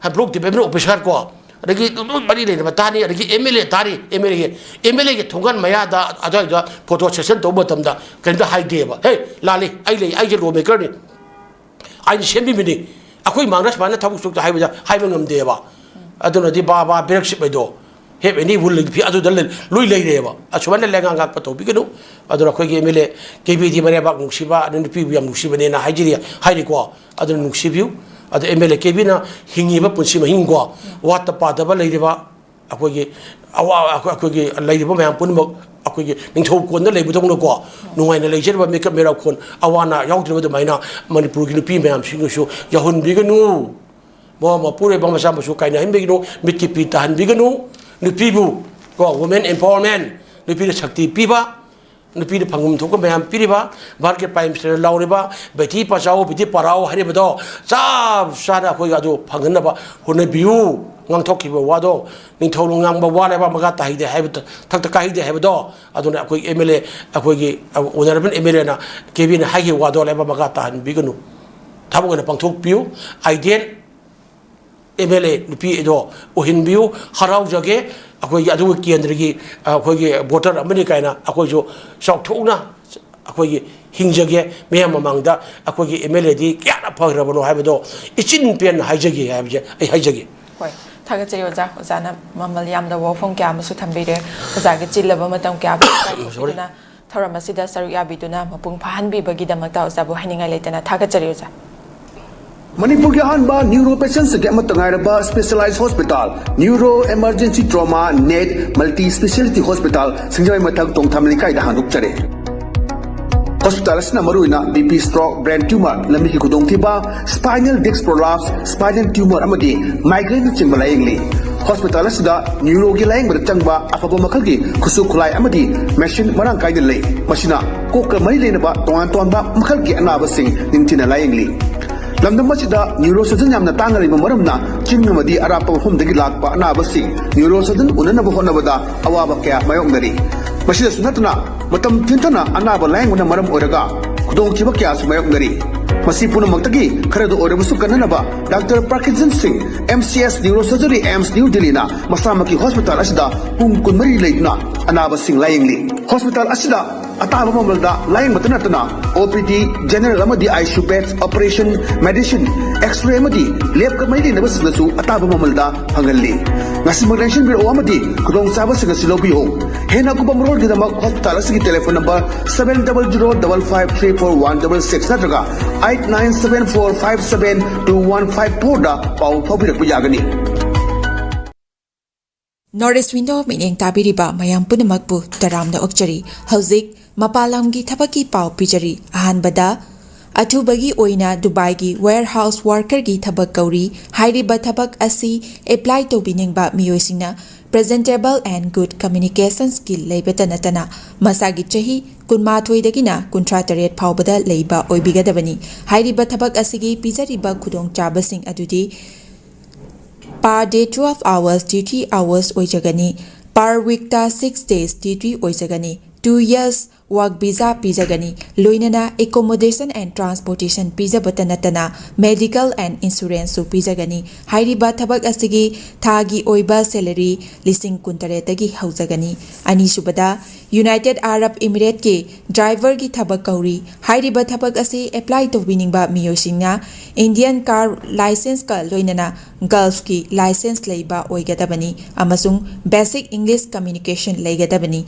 ꯍꯥꯏ, ꯕ꯭ꯂꯣꯛ ꯗꯤꯕꯂꯞꯃꯦꯟ ꯑꯣꯐꯤꯁꯥꯔ ꯀꯣ, ꯑꯗꯒꯤ ꯂꯣꯏ ꯃꯔꯤ ꯂꯩꯅꯕ ꯇꯥꯅꯤ, ꯑꯗꯒꯤ ꯑꯦꯝ ꯑꯦꯜ ꯑꯦ ꯇꯥꯔꯤ, ꯑꯦꯝ ꯑꯦꯜ ꯑꯦꯒꯤ, ꯑꯦꯝ ꯑꯦꯜ ꯑꯦꯒꯤ ꯊꯣꯡꯒꯥꯟ ꯃꯌꯥꯗ ꯑꯗꯨꯋꯥꯏꯗ ꯐꯣꯇꯣ ꯁꯦꯁꯟ ꯇꯧꯕ ꯃꯇꯝꯗ ꯀꯔꯤꯝꯇ ꯍꯥꯏꯗꯦꯕ꯫ "ꯍꯦ, ꯂꯥꯜꯂꯤ, ꯑꯩ ꯂꯩ, ꯑꯩꯁꯦ ꯂꯣ ꯃꯦꯀꯔꯅꯤ, ꯑꯩꯅ ꯁꯦꯝꯕꯤꯕꯅꯤ, ꯑꯩꯈꯣꯏ ꯃꯥꯡꯗ ꯁꯨꯃꯥꯏꯅ ꯊꯕꯛ ꯁꯨꯛꯇ" ꯍꯥꯏꯕꯗ ꯍꯥꯏꯕ ꯉꯝꯗꯦꯕ꯫ ꯑꯗꯨꯅꯗꯤ ꯕꯥ ꯕꯥ ꯕꯦꯔꯛꯁꯤꯞ ꯍꯥꯏꯗꯣ, ꯍꯦꯞ ꯑꯦꯅꯤ ꯋꯤꯜ ꯐꯤ ꯑꯗꯨꯗ ꯂꯩ-, ꯂꯣꯏ ꯂꯩꯔꯦꯕ꯫ ꯑꯁꯨꯃꯥꯏꯅ ꯂꯩꯉꯥꯛ ꯉꯥꯛꯄ ꯇꯧꯕꯤꯒꯅꯨ꯫ ꯑꯗꯨꯅ ꯑꯩꯈꯣꯏꯒꯤ ꯑꯦꯝ ꯑꯦꯜ ꯑꯦ ꯀꯦ ꯕꯤꯗꯤ ꯃꯔꯩꯕꯥꯛ ꯅꯨꯡꯁꯤꯕ, ꯑꯗꯨ ꯅꯨꯄꯤꯕꯨ ꯌꯥꯝ ꯅꯨꯡꯁꯤꯕꯅꯦꯅ ꯍꯥꯏꯖꯔꯤ, ꯍꯥꯏꯔꯤꯀꯣ꯫ ꯑꯗꯨꯅ ꯅꯨꯡꯁꯤꯕꯤꯌꯨ꯫ ꯑꯗꯣ ꯑꯦꯝ ꯑꯦꯜ ꯑꯦ ꯀꯦ ꯕꯤꯅ ꯍꯤꯡꯉꯤꯕ ꯄꯨꯟꯁꯤ ꯃꯍꯤꯡꯀꯣ, ꯋꯥꯠꯇ ꯄꯥꯗꯕ ꯂꯩꯔꯤꯕ, ꯑꯩꯈꯣꯏꯒꯤ ꯑꯋꯥ ꯑꯩꯈꯣꯏ- ꯑꯩꯈꯣꯏꯒꯤ ꯂꯩꯔꯤꯕ ꯃꯌꯥꯝ ꯄꯨꯝꯅꯃꯛ ꯑꯩꯈꯣꯏꯒꯤ ꯅꯤꯡꯊꯧ ꯀꯣꯟꯗ ꯂꯩꯕꯗꯧꯅꯀꯣ, ꯅꯨꯡꯉꯥꯏꯅ ꯂꯩꯖꯔꯤꯕ ꯃꯤꯀꯞ ꯃꯤꯔꯥꯎꯈꯣꯟ ꯑꯋꯥ ꯑꯅꯥ ꯌꯥꯎꯗ꯭ꯔꯤꯕ ꯑꯗꯨꯃꯥꯏꯅ ꯃꯅꯤꯄꯨꯔꯒꯤ ꯅꯨꯄꯤ ꯃꯌꯥꯝꯁꯤꯡꯗꯁꯨ ꯌꯥꯎꯍꯟꯕꯤꯒꯅꯨ꯫ ꯃꯋꯥ ꯃꯄꯨꯔꯣꯏꯕ ꯃꯆꯥ ꯃꯁꯨ ꯀꯥꯏꯅꯍꯟꯕꯤꯒꯅꯨ, ꯃꯤꯠꯀꯤ ꯄꯤ ꯇꯥꯍꯟꯕꯤꯒꯅꯨ꯫ ꯅꯨꯄꯤꯕꯨ ꯀꯣ, women empowerment, ꯅꯨꯄꯤꯗ ꯁꯛꯇꯤ ꯄꯤꯕ, ꯅꯨꯄꯤꯗ ꯐꯪꯐꯝ ꯊꯣꯛꯄ ꯃꯌꯥꯝ ꯄꯤꯔꯤꯕ, ꯚꯥꯔꯠꯀꯤ Prime Minister ꯂꯥꯎꯔꯤꯕ ꯕꯦꯇꯤ ꯕꯆꯥꯎ ꯕꯦꯇꯤ ꯄꯔꯥꯎ ꯍꯥꯏꯔꯤꯕꯗꯣ ꯆꯞ ꯆꯥꯅ ꯑꯩꯈꯣꯏ ꯑꯗꯨ ꯐꯪꯍꯟꯅꯕ ꯍꯣꯠꯅꯕꯤꯌꯨ꯫ ꯉꯥꯡꯊꯣꯛꯈꯤꯕ ꯋꯥꯗꯣ, ꯅꯤꯡꯊꯧ ꯉꯥꯡꯕ ꯋꯥ ꯂꯩꯕꯥꯛ ꯃꯈꯥ ꯇꯥꯍꯩꯗꯦ ꯍꯥꯏꯕ, ꯊꯛꯇ ꯀꯥꯍꯩꯗꯦ ꯍꯥꯏꯕꯗꯣ, ꯑꯗꯨꯅ ꯑꯩꯈꯣꯏ MLA, ꯑꯩꯈꯣꯏꯒꯤ Honourable MLAꯅ, ꯀꯦꯕꯤꯅ ꯍꯥꯏꯈꯤꯕ ꯋꯥꯗꯣ ꯂꯩꯕꯥꯛ ꯃꯈꯥ ꯇꯥꯍꯟꯕꯤꯒꯅꯨ꯫ ꯊꯕꯛ ꯑꯣꯏꯅ ꯄꯥꯡꯊꯣꯛꯄꯤꯌꯨ꯫ Ideal MLA ꯅꯨꯄꯤ ꯑꯗꯣ ꯑꯣꯏꯍꯟꯕꯤꯌꯨ꯫ ꯍꯔꯥꯎꯖꯒꯦ꯫ ꯑꯩꯈꯣꯏꯒꯤ ꯑꯗꯨꯒꯤ ꯀꯦꯟꯗ꯭ꯔꯒꯤ, ꯑꯩꯈꯣꯏꯒꯤ voter ꯑꯃꯅꯤ ꯀꯥꯏꯅ ꯑꯩꯈꯣꯏꯁꯨ ꯆꯥꯎꯊꯣꯛꯅ ꯑꯩꯈꯣꯏꯒꯤ ꯍꯤꯡꯖꯒꯦ꯫ ꯃꯤꯌꯥꯝ ꯃꯃꯥꯡꯗ ꯑꯩꯈꯣꯏꯒꯤ MLAꯗꯤ ꯀꯌꯥꯅ ꯐꯈ꯭ꯔꯕꯅꯣ ꯍꯥꯏꯕꯗꯣ ꯏꯆꯤꯟ ꯄꯦꯟꯅ ꯍꯥꯏꯖꯒꯦ ꯍꯥꯏꯕꯁꯦ ꯑꯩ ꯍꯥꯏꯖꯒꯦ꯫ ꯍꯣꯏ, ꯊꯥꯒꯠꯆꯔꯤ ꯑꯣꯖꯥ꯫ ꯑꯣꯖꯥꯅ ꯃꯃꯜ ꯌꯥꯝꯂꯕ ꯋꯥꯐꯝ ꯀꯌꯥ ꯑꯃꯁꯨ ꯊꯝꯕꯤꯔꯦ꯫ ꯑꯣꯖꯥꯒꯤ ꯆꯤꯜꯂꯕ ꯃꯇꯝ ꯀꯌꯥ ꯀꯥꯏꯊꯣꯛꯄꯤꯗꯨꯅ ꯊꯧꯔꯝ ꯑꯁꯤꯗ ꯁꯔꯨꯛ ꯌꯥꯕꯤꯗꯨꯅ ꯃꯄꯨꯡ ꯐꯥꯍꯟꯕꯤꯕꯒꯤꯗꯃꯛꯇ ꯑꯣꯖꯥꯕꯨ ꯍꯥꯏꯅꯤꯡꯉꯥꯏ ꯂꯩꯇꯅ ꯊꯥꯒꯠꯆꯔꯤ ꯑꯣꯖꯥ꯫ ꯃꯅꯤꯄꯨꯔꯒꯤ ꯑꯍꯥꯟꯕ ꯅ꯭ꯌꯨꯔꯣ ꯄꯦꯁꯦꯟꯁꯤꯡꯒꯤ ꯑꯃꯠꯇ ꯉꯥꯏꯔꯕ specialized hospital, neuro emergency trauma net multi speciality hospital, Singjamei ꯃꯊꯛ ꯇꯣꯡꯊꯥꯃ ꯂꯩꯀꯥꯏꯗ ꯍꯥꯡꯗꯣꯛꯆꯔꯦ꯫ ꯍꯣꯁꯄꯤꯇꯥꯜ ꯑꯁꯤꯅ ꯃꯔꯨꯑꯣꯏꯅ BP stroke, brain tumor, ꯂꯝꯕꯤꯒꯤ ꯈꯨꯗꯣꯡꯊꯤꯕ, spinal disc prolapse, spinal tumor ꯑꯃꯗꯤ migraineꯅꯆꯤꯡꯕ ꯂꯥꯌꯦꯡꯂꯤ꯫ ꯍꯣꯁꯄꯤꯇꯥꯜ ꯑꯁꯤꯗ ꯅ꯭ꯌꯨꯔꯣꯒꯤ ꯂꯥꯌꯦꯡꯕꯗ ꯆꯪꯕ ꯑꯐꯕ ꯃꯈꯜꯒꯤ ꯈꯨꯠꯁꯨ ꯈꯨꯠꯂꯥꯏ ꯑꯃꯗꯤ ꯃꯦꯁꯤꯟ ꯃꯔꯥꯡ ꯀꯥꯏꯅ ꯂꯩ꯫ ꯃꯁꯤꯅ ꯀꯣꯛꯀ ꯃꯔꯤ ꯂꯩꯅꯕ ꯇꯣꯉꯥꯟ ꯇꯣꯉꯥꯟꯕ ꯃꯈꯜꯒꯤ ꯑꯅꯥꯕꯁꯤꯡ ꯅꯤꯡꯊꯤꯅ ꯂꯥꯌꯦꯡꯂꯤ꯫ ꯂꯝꯗꯝ ꯑꯁꯤꯗ ꯅ꯭ꯌꯨꯔꯣ ꯁꯔꯖꯟ ꯌꯥꯝꯅ ꯇꯥꯡꯅ ꯂꯩꯕ ꯃꯔꯝꯅ ꯆꯤꯡ ꯑꯃꯗꯤ ꯑꯔꯥꯞꯄ ꯃꯐꯝꯗꯒꯤ ꯂꯥꯛꯄ ꯑꯅꯥꯕꯁꯤꯡ ꯅ꯭ꯌꯨꯔꯣ ꯁꯔꯖꯟ ꯎꯅꯅꯕ ꯍꯣꯠꯅꯕꯗ ꯑꯋꯥꯕ ꯀꯌꯥ ꯃꯥꯌꯣꯛꯅꯔꯤ꯫ ꯃꯁꯤꯗꯁꯨ ꯅꯠꯇꯅ ꯃꯇꯝ ꯊꯤꯟꯊꯅ ꯑꯅꯥꯕ ꯂꯥꯌꯦꯡꯕꯅ ꯃꯔꯝ ꯑꯣꯏꯔꯒ ꯈꯨꯗꯣꯡꯊꯤꯕ ꯀꯌꯥꯁꯨ ꯃꯥꯌꯣꯛꯅꯔꯤ꯫ ꯃꯁꯤ ꯄꯨꯝꯅꯃꯛꯇꯒꯤ ꯈꯔꯗ ꯑꯣꯏꯔꯕꯁꯨ ꯀꯟꯅꯅꯕ ꯗꯥꯛꯇꯔ ꯄ꯭ꯔꯀꯤꯖꯟ ꯁꯤꯡ, MCS Neurosurgery, AIIMS New Delhiꯅ ꯃꯁꯥꯃꯛꯀꯤ ꯍꯣꯁꯄꯤꯇꯥꯜ ꯑꯁꯤꯗ ꯄꯨꯡ ꯀꯨꯟꯃꯔꯤ ꯂꯩꯗꯨꯅ ꯑꯅꯥꯕꯁꯤꯡ ꯂꯥꯌꯦꯡꯂꯤ꯫ ꯍꯣꯁꯄꯤꯇꯥꯜ ꯑꯁꯤꯗ ꯑꯇꯥꯕ ꯃꯃꯜꯗ ꯂꯥꯌꯦꯡꯕꯇ ꯅꯠꯇꯅ OPD, general ꯑꯃꯗꯤ ICU beds, operation, medicine, X-ray ꯑꯃꯗꯤ ꯂꯦꯕꯀ ꯃꯔꯤ ꯂꯩꯅꯕꯁꯤꯡꯗꯁꯨ ꯑꯇꯥꯕ ꯃꯃꯜꯗ ꯐꯪꯍꯜꯂꯤ꯫ ꯉꯁꯤꯃꯛ ꯂꯦꯡꯁꯤꯟꯕꯤꯔꯛꯑꯣ ꯑꯃꯗꯤ ꯈꯨꯗꯣꯡꯆꯥꯕꯁꯤꯡ ꯑꯁꯤ ꯂꯧꯕꯤꯌꯨ꯫ ꯍꯦꯟꯅ ꯑꯀꯨꯞꯄ ꯃꯔꯣꯜꯒꯤꯗꯃꯛ ꯍꯣꯁꯄꯤꯇꯥꯜ ꯑꯁꯤꯒꯤ telephone number seven double zero double five three four one double six ꯅꯠꯇ꯭ꯔꯒ eight nine seven four five seven two one five fourꯗ ꯄꯥꯎ ꯐꯥꯎꯕꯤꯔꯛꯄ ꯌꯥꯒꯅꯤ꯫ North East Window ꯃꯤꯠꯌꯦꯡ ꯇꯥꯕꯤꯔꯤꯕ ꯃꯌꯥꯝ ꯄꯨꯝꯅꯃꯛꯄꯨ ꯇꯔꯥꯝꯅ ꯑꯣꯛꯆꯔꯤ꯫ ꯍꯧꯖꯤꯛ ꯃꯄꯥꯟ ꯂꯝꯒꯤ ꯊꯕꯛꯀꯤ ꯄꯥꯎ ꯄꯤꯖꯔꯤ꯫ ꯑꯍꯥꯟꯕꯗ, ꯑꯊꯨꯕꯒꯤ ꯑꯣꯏꯅ ꯗꯨꯕꯥꯏꯒꯤ warehouse workerꯒꯤ ꯊꯕꯛ ꯀꯧꯔꯤ꯫ ꯍꯥꯏꯔꯤꯕ ꯊꯕꯛ ꯑꯁꯤ apply ꯇꯧꯕꯤꯅꯤꯡꯕ ꯃꯤꯑꯣꯏꯁꯤꯡꯅ presentable and good communication skill ꯂꯩꯕꯇ ꯅꯠꯇꯅ ꯃꯁꯥꯒꯤ ꯆꯍꯤ ꯀꯨꯟꯃꯥꯊꯣꯏꯗꯒꯤꯅ ꯀꯨꯟꯊ꯭ꯔꯥ ꯇꯔꯦꯠ ꯐꯥꯎꯕꯗ ꯂꯩꯕ ꯑꯣꯏꯕꯤꯒꯗꯕꯅꯤ꯫ ꯍꯥꯏꯔꯤꯕ ꯊꯕꯛ ꯑꯁꯤꯒꯤ ꯄꯤꯖꯔꯤꯕ ꯈꯨꯗꯣꯡꯆꯥꯕꯁꯤꯡ ꯑꯗꯨꯗꯤ per day twelve hours duty hours ꯑꯣꯏꯖꯒꯅꯤ꯫ Per weekꯇ six days duty ꯑꯣꯏꯖꯒꯅꯤ꯫ Two years work visa ꯄꯤꯖꯒꯅꯤ꯫ ꯂꯣꯏꯅꯅ accommodation and transportation ꯄꯤꯖꯕꯇ ꯅꯠꯇꯅ medical and insuranceꯁꯨ ꯄꯤꯖꯒꯅꯤ꯫ ꯍꯥꯏꯔꯤꯕ ꯊꯕꯛ ꯑꯁꯤꯒꯤ ꯊꯥꯒꯤ ꯑꯣꯏꯕ salary ꯂꯤꯁꯤꯡ ꯀꯨꯟꯇꯔꯦꯠꯇꯒꯤ ꯍꯧꯖꯒꯅꯤ꯫ ꯑꯅꯤꯁꯨꯕꯗ, United Arab Emirateꯀꯤ driverꯒꯤ ꯊꯕꯛ ꯀꯧꯔꯤ꯫ ꯍꯥꯏꯔꯤꯕ ꯊꯕꯛ ꯑꯁꯤ apply ꯇꯧꯕꯤꯅꯤꯡꯕ ꯃꯤꯑꯣꯏꯁꯤꯡꯅ Indian car licenceꯀ ꯂꯣꯏꯅꯅ Gulfꯀꯤ license ꯂꯩꯕ ꯑꯣꯏꯒꯗꯕꯅꯤ ꯑꯃꯁꯨꯡ basic English communication ꯂꯩꯒꯗꯕꯅꯤ꯫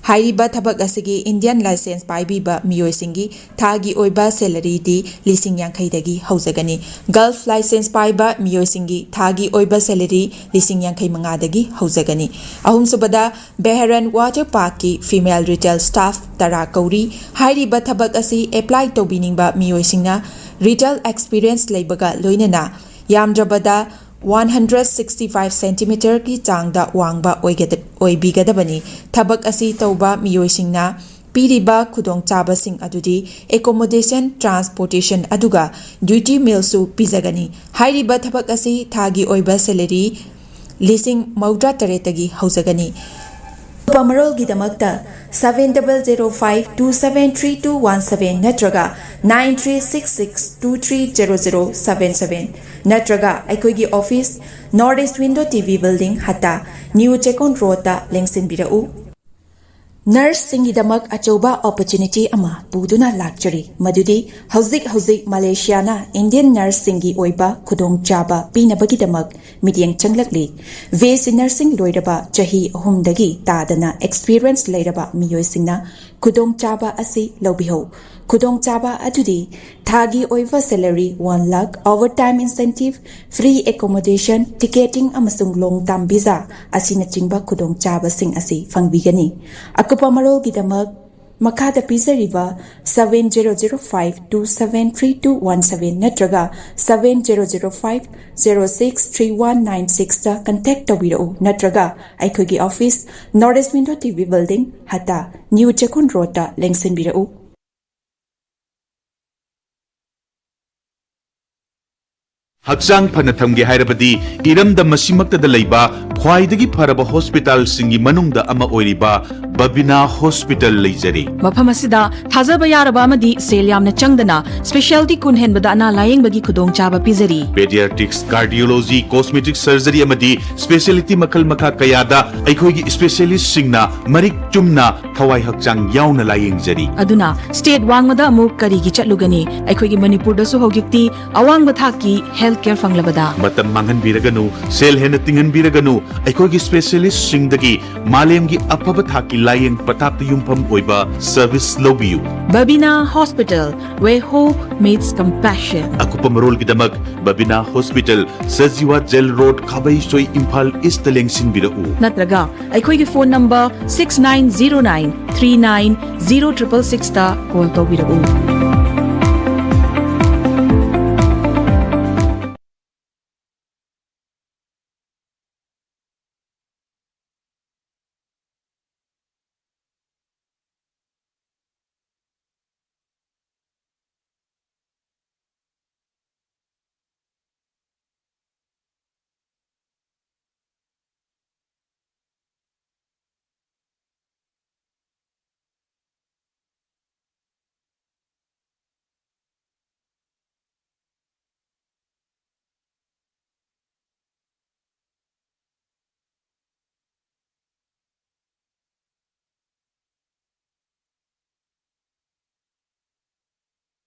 ꯍꯥꯏꯔꯤꯕ ꯊꯕꯛ ꯑꯁꯤꯒꯤ Indian license ꯄꯥꯏꯕꯤꯕ ꯃꯤꯑꯣꯏꯁꯤꯡꯒꯤ ꯊꯥꯒꯤ ꯑꯣꯏꯕ salaryꯗꯤ ꯂꯤꯁꯤꯡ ꯌꯥꯡꯈꯩꯗꯒꯤ ꯍꯧꯖꯒꯅꯤ꯫ Gulf license ꯄꯥꯏꯕ ꯃꯤꯑꯣꯏꯁꯤꯡꯒꯤ ꯊꯥꯒꯤ ꯑꯣꯏꯕ salary ꯂꯤꯁꯤꯡ ꯌꯥꯡꯈꯩ ꯃꯉꯥꯗꯒꯤ ꯍꯧꯖꯒꯅꯤ꯫ ꯑꯍꯨꯝꯁꯨꯕꯗ, Bahrain Water Parkꯀꯤ female retail staff ꯇꯔꯥ ꯀꯧꯔꯤ꯫ ꯍꯥꯏꯔꯤꯕ ꯊꯕꯛ ꯑꯁꯤ apply ꯇꯧꯕꯤꯅꯤꯡꯕ ꯃꯤꯑꯣꯏꯁꯤꯡꯅ retail experience ꯂꯩꯕꯒ ꯂꯣꯏꯅꯅ ꯌꯥꯝꯗ꯭ꯔꯕꯗ one hundred sixty five centimeterꯒꯤ ꯆꯥꯡꯗ ꯋꯥꯡꯕ ꯑꯣꯏꯒꯗ-, ꯑꯣꯏꯕꯤꯒꯗꯕꯅꯤ꯫ ꯊꯕꯛ ꯑꯁꯤ ꯇꯧꯕ ꯃꯤꯑꯣꯏꯁꯤꯡꯅ ꯄꯤꯔꯤꯕ ꯈꯨꯗꯣꯡꯆꯥꯕꯁꯤꯡ ꯑꯗꯨꯗꯤ accommodation, transportation ꯑꯗꯨꯒ duty mealꯁꯨ ꯄꯤꯖꯒꯅꯤ꯫ ꯍꯥꯏꯔꯤꯕ ꯊꯕꯛ ꯑꯁꯤ ꯊꯥꯒꯤ ꯑꯣꯏꯕ salary ꯂꯤꯁꯤꯡ ꯃꯧꯗ꯭ꯔꯥ ꯇꯔꯦꯠꯇꯒꯤ ꯍꯧꯖꯒꯅꯤ꯫ ꯑꯀꯨꯞꯄ ꯃꯔꯣꯜꯒꯤꯗꯃꯛꯇ seven double zero five two seven three two one seven ꯅꯠꯇ꯭ꯔꯒ nine three six six two three zero zero seven seven ꯅꯠꯇ꯭ꯔꯒ ꯑꯩꯈꯣꯏꯒꯤ office, North East Window T V Building, ꯍꯠꯇꯥ, New ꯆꯦꯛꯀꯣꯟ ꯔꯣꯗꯇ ꯂꯦꯡꯁꯤꯟꯕꯤꯔꯛꯎ꯫ Nurseꯁꯤꯡꯒꯤꯗꯃꯛ ꯑꯆꯧꯕ opportunity ꯑꯃ ꯄꯨꯗꯨꯅ ꯂꯥꯛꯆꯔꯤ, ꯃꯗꯨꯗꯤ ꯍꯧꯖꯤꯛ ꯍꯧꯖꯤꯛ ꯃꯂꯦꯁꯤꯌꯥꯅ Indian nurseꯁꯤꯡꯒꯤ ꯑꯣꯏꯕ ꯈꯨꯗꯣꯡꯆꯥꯕ ꯄꯤꯅꯕꯒꯤꯗꯃꯛ ꯃꯤꯠꯌꯦꯡ ꯆꯪꯂꯛꯂꯤ꯫ B S C nursing ꯂꯣꯏꯔꯕ ꯆꯍꯤ ꯑꯍꯨꯝꯗꯒꯤ ꯇꯥꯗꯅ experience ꯂꯩꯔꯕ ꯃꯤꯑꯣꯏꯁꯤꯡꯅ ꯈꯨꯗꯣꯡꯆꯥꯕ ꯑꯁꯤ ꯂꯧꯕꯤꯍꯧ꯫ ꯈꯨꯗꯣꯡꯆꯥꯕ ꯑꯗꯨꯗꯤ ꯊꯥꯒꯤ ꯑꯣꯏꯕ salary one lakh, overtime incentive, free accommodation, ticketing ꯑꯃꯁꯨꯡ long term visa ꯑꯁꯤꯅꯆꯤꯡꯕ ꯈꯨꯗꯣꯡꯆꯥꯕꯁꯤꯡ ꯑꯁꯤ ꯐꯪꯕꯤꯒꯅꯤ꯫ ꯑꯀꯨꯞꯄ ꯃꯔꯣꯜꯒꯤꯗꯃꯛ ꯃꯈꯥꯗ ꯄꯤꯖꯔꯤꯕ seven zero zero five two seven three two one seven ꯅꯠꯇ꯭ꯔꯒ seven zero zero five zero six three one nine sixꯇ contact ꯇꯧꯕꯤꯔꯛꯎ, ꯅꯠꯇ꯭ꯔꯒ ꯑꯩꯈꯣꯏꯒꯤ office North East Window T V Building, ꯍꯇꯥ, New ꯆꯦꯛꯀꯣꯟ ꯔꯣꯗꯇ ꯂꯦꯡꯁꯤꯟꯕꯤꯔꯛꯎ꯫ ꯍꯛꯆꯥꯡ ꯐꯅ ꯊꯝꯒꯦ ꯍꯥꯏꯔꯕꯗꯤ ꯏꯔꯝꯗꯝ ꯑꯁꯤꯃꯛꯇꯗ ꯂꯩꯕ ꯈ꯭ꯋꯥꯏꯗꯒꯤ ꯐꯔꯕ ꯍꯣꯁꯄꯤꯇꯥꯜꯁꯤꯡꯒꯤ ꯃꯅꯨꯡꯗ ꯑꯃ ꯑꯣꯏꯔꯤꯕ ꯕꯕꯤꯅꯥ ꯍꯣꯁꯄꯤꯇꯥꯜ ꯂꯩꯖꯔꯤ꯫ ꯃꯐꯝ ꯑꯁꯤꯗ ꯊꯥꯖꯕ ꯌꯥꯔꯕ ꯑꯃꯗꯤ ꯁꯦꯜ ꯌꯥꯝꯅ ꯆꯪꯗꯅ specialty ꯀꯨꯟ ꯍꯦꯟꯕꯗ ꯑꯅꯥ ꯂꯥꯌꯦꯡꯕꯒꯤ ꯈꯨꯗꯣꯡꯆꯥꯕ ꯄꯤꯖꯔꯤ꯫ Pediatrics, cardiology, cosmetic surgery ꯑꯃꯗꯤ specialty ꯃꯈꯜ ꯃꯈꯥ ꯀꯌꯥꯗ ꯑꯩꯈꯣꯏꯒꯤ specialistꯁꯤꯡꯅ ꯃꯔꯤꯛ ꯆꯨꯝꯅ ꯊꯋꯥꯏ ꯍꯛꯆꯥꯡ ꯌꯥꯎꯅ ꯂꯥꯌꯦꯡꯖꯔꯤ꯫ ꯑꯗꯨꯅ state ꯋꯥꯡꯃꯗ ꯑꯃꯨꯛ ꯀꯔꯤꯒꯤ ꯆꯠꯂꯨꯒꯅꯤ? ꯑꯩꯈꯣꯏꯒꯤ ꯃꯅꯤꯄꯨꯔꯗꯁꯨ ꯍꯧꯖꯤꯛꯇꯤ ꯑꯋꯥꯡꯕ ꯊꯥꯛꯀꯤ health care ꯐꯪꯂꯕꯗ꯫ ꯃꯇꯝ ꯃꯥꯡꯍꯟꯕꯤꯔꯒꯅꯨ, ꯁꯦꯜ ꯍꯦꯟꯅ ꯇꯤꯡꯍꯟꯕꯤꯔꯒꯅꯨ, ꯑꯩꯈꯣꯏꯒꯤ specialistꯁꯤꯡꯗꯒꯤ ꯃꯥꯂꯦꯝꯒꯤ ꯑꯐꯕ ꯊꯥꯛꯀꯤ ꯂꯥꯌꯦꯡ ꯄꯊꯥꯞꯇ ꯌꯨꯝꯐꯝ ꯑꯣꯏꯕ service ꯂꯧꯕꯤꯌꯨ꯫ Babina Hospital, where hope meets compassion. ꯑꯀꯨꯞꯄ ꯃꯔꯣꯜꯒꯤꯗꯃꯛ Babina hospital, Sajiwa jail road, Khabeisoi, Imphal east ꯂꯦꯡꯁꯤꯟꯕꯤꯔꯛꯎ꯫ ꯅꯠꯇ꯭ꯔꯒ ꯑꯩꯈꯣꯏꯒꯤ phone number six nine zero nine three nine zero triple sixꯇ call ꯇꯧꯕꯤꯔꯛꯎ꯫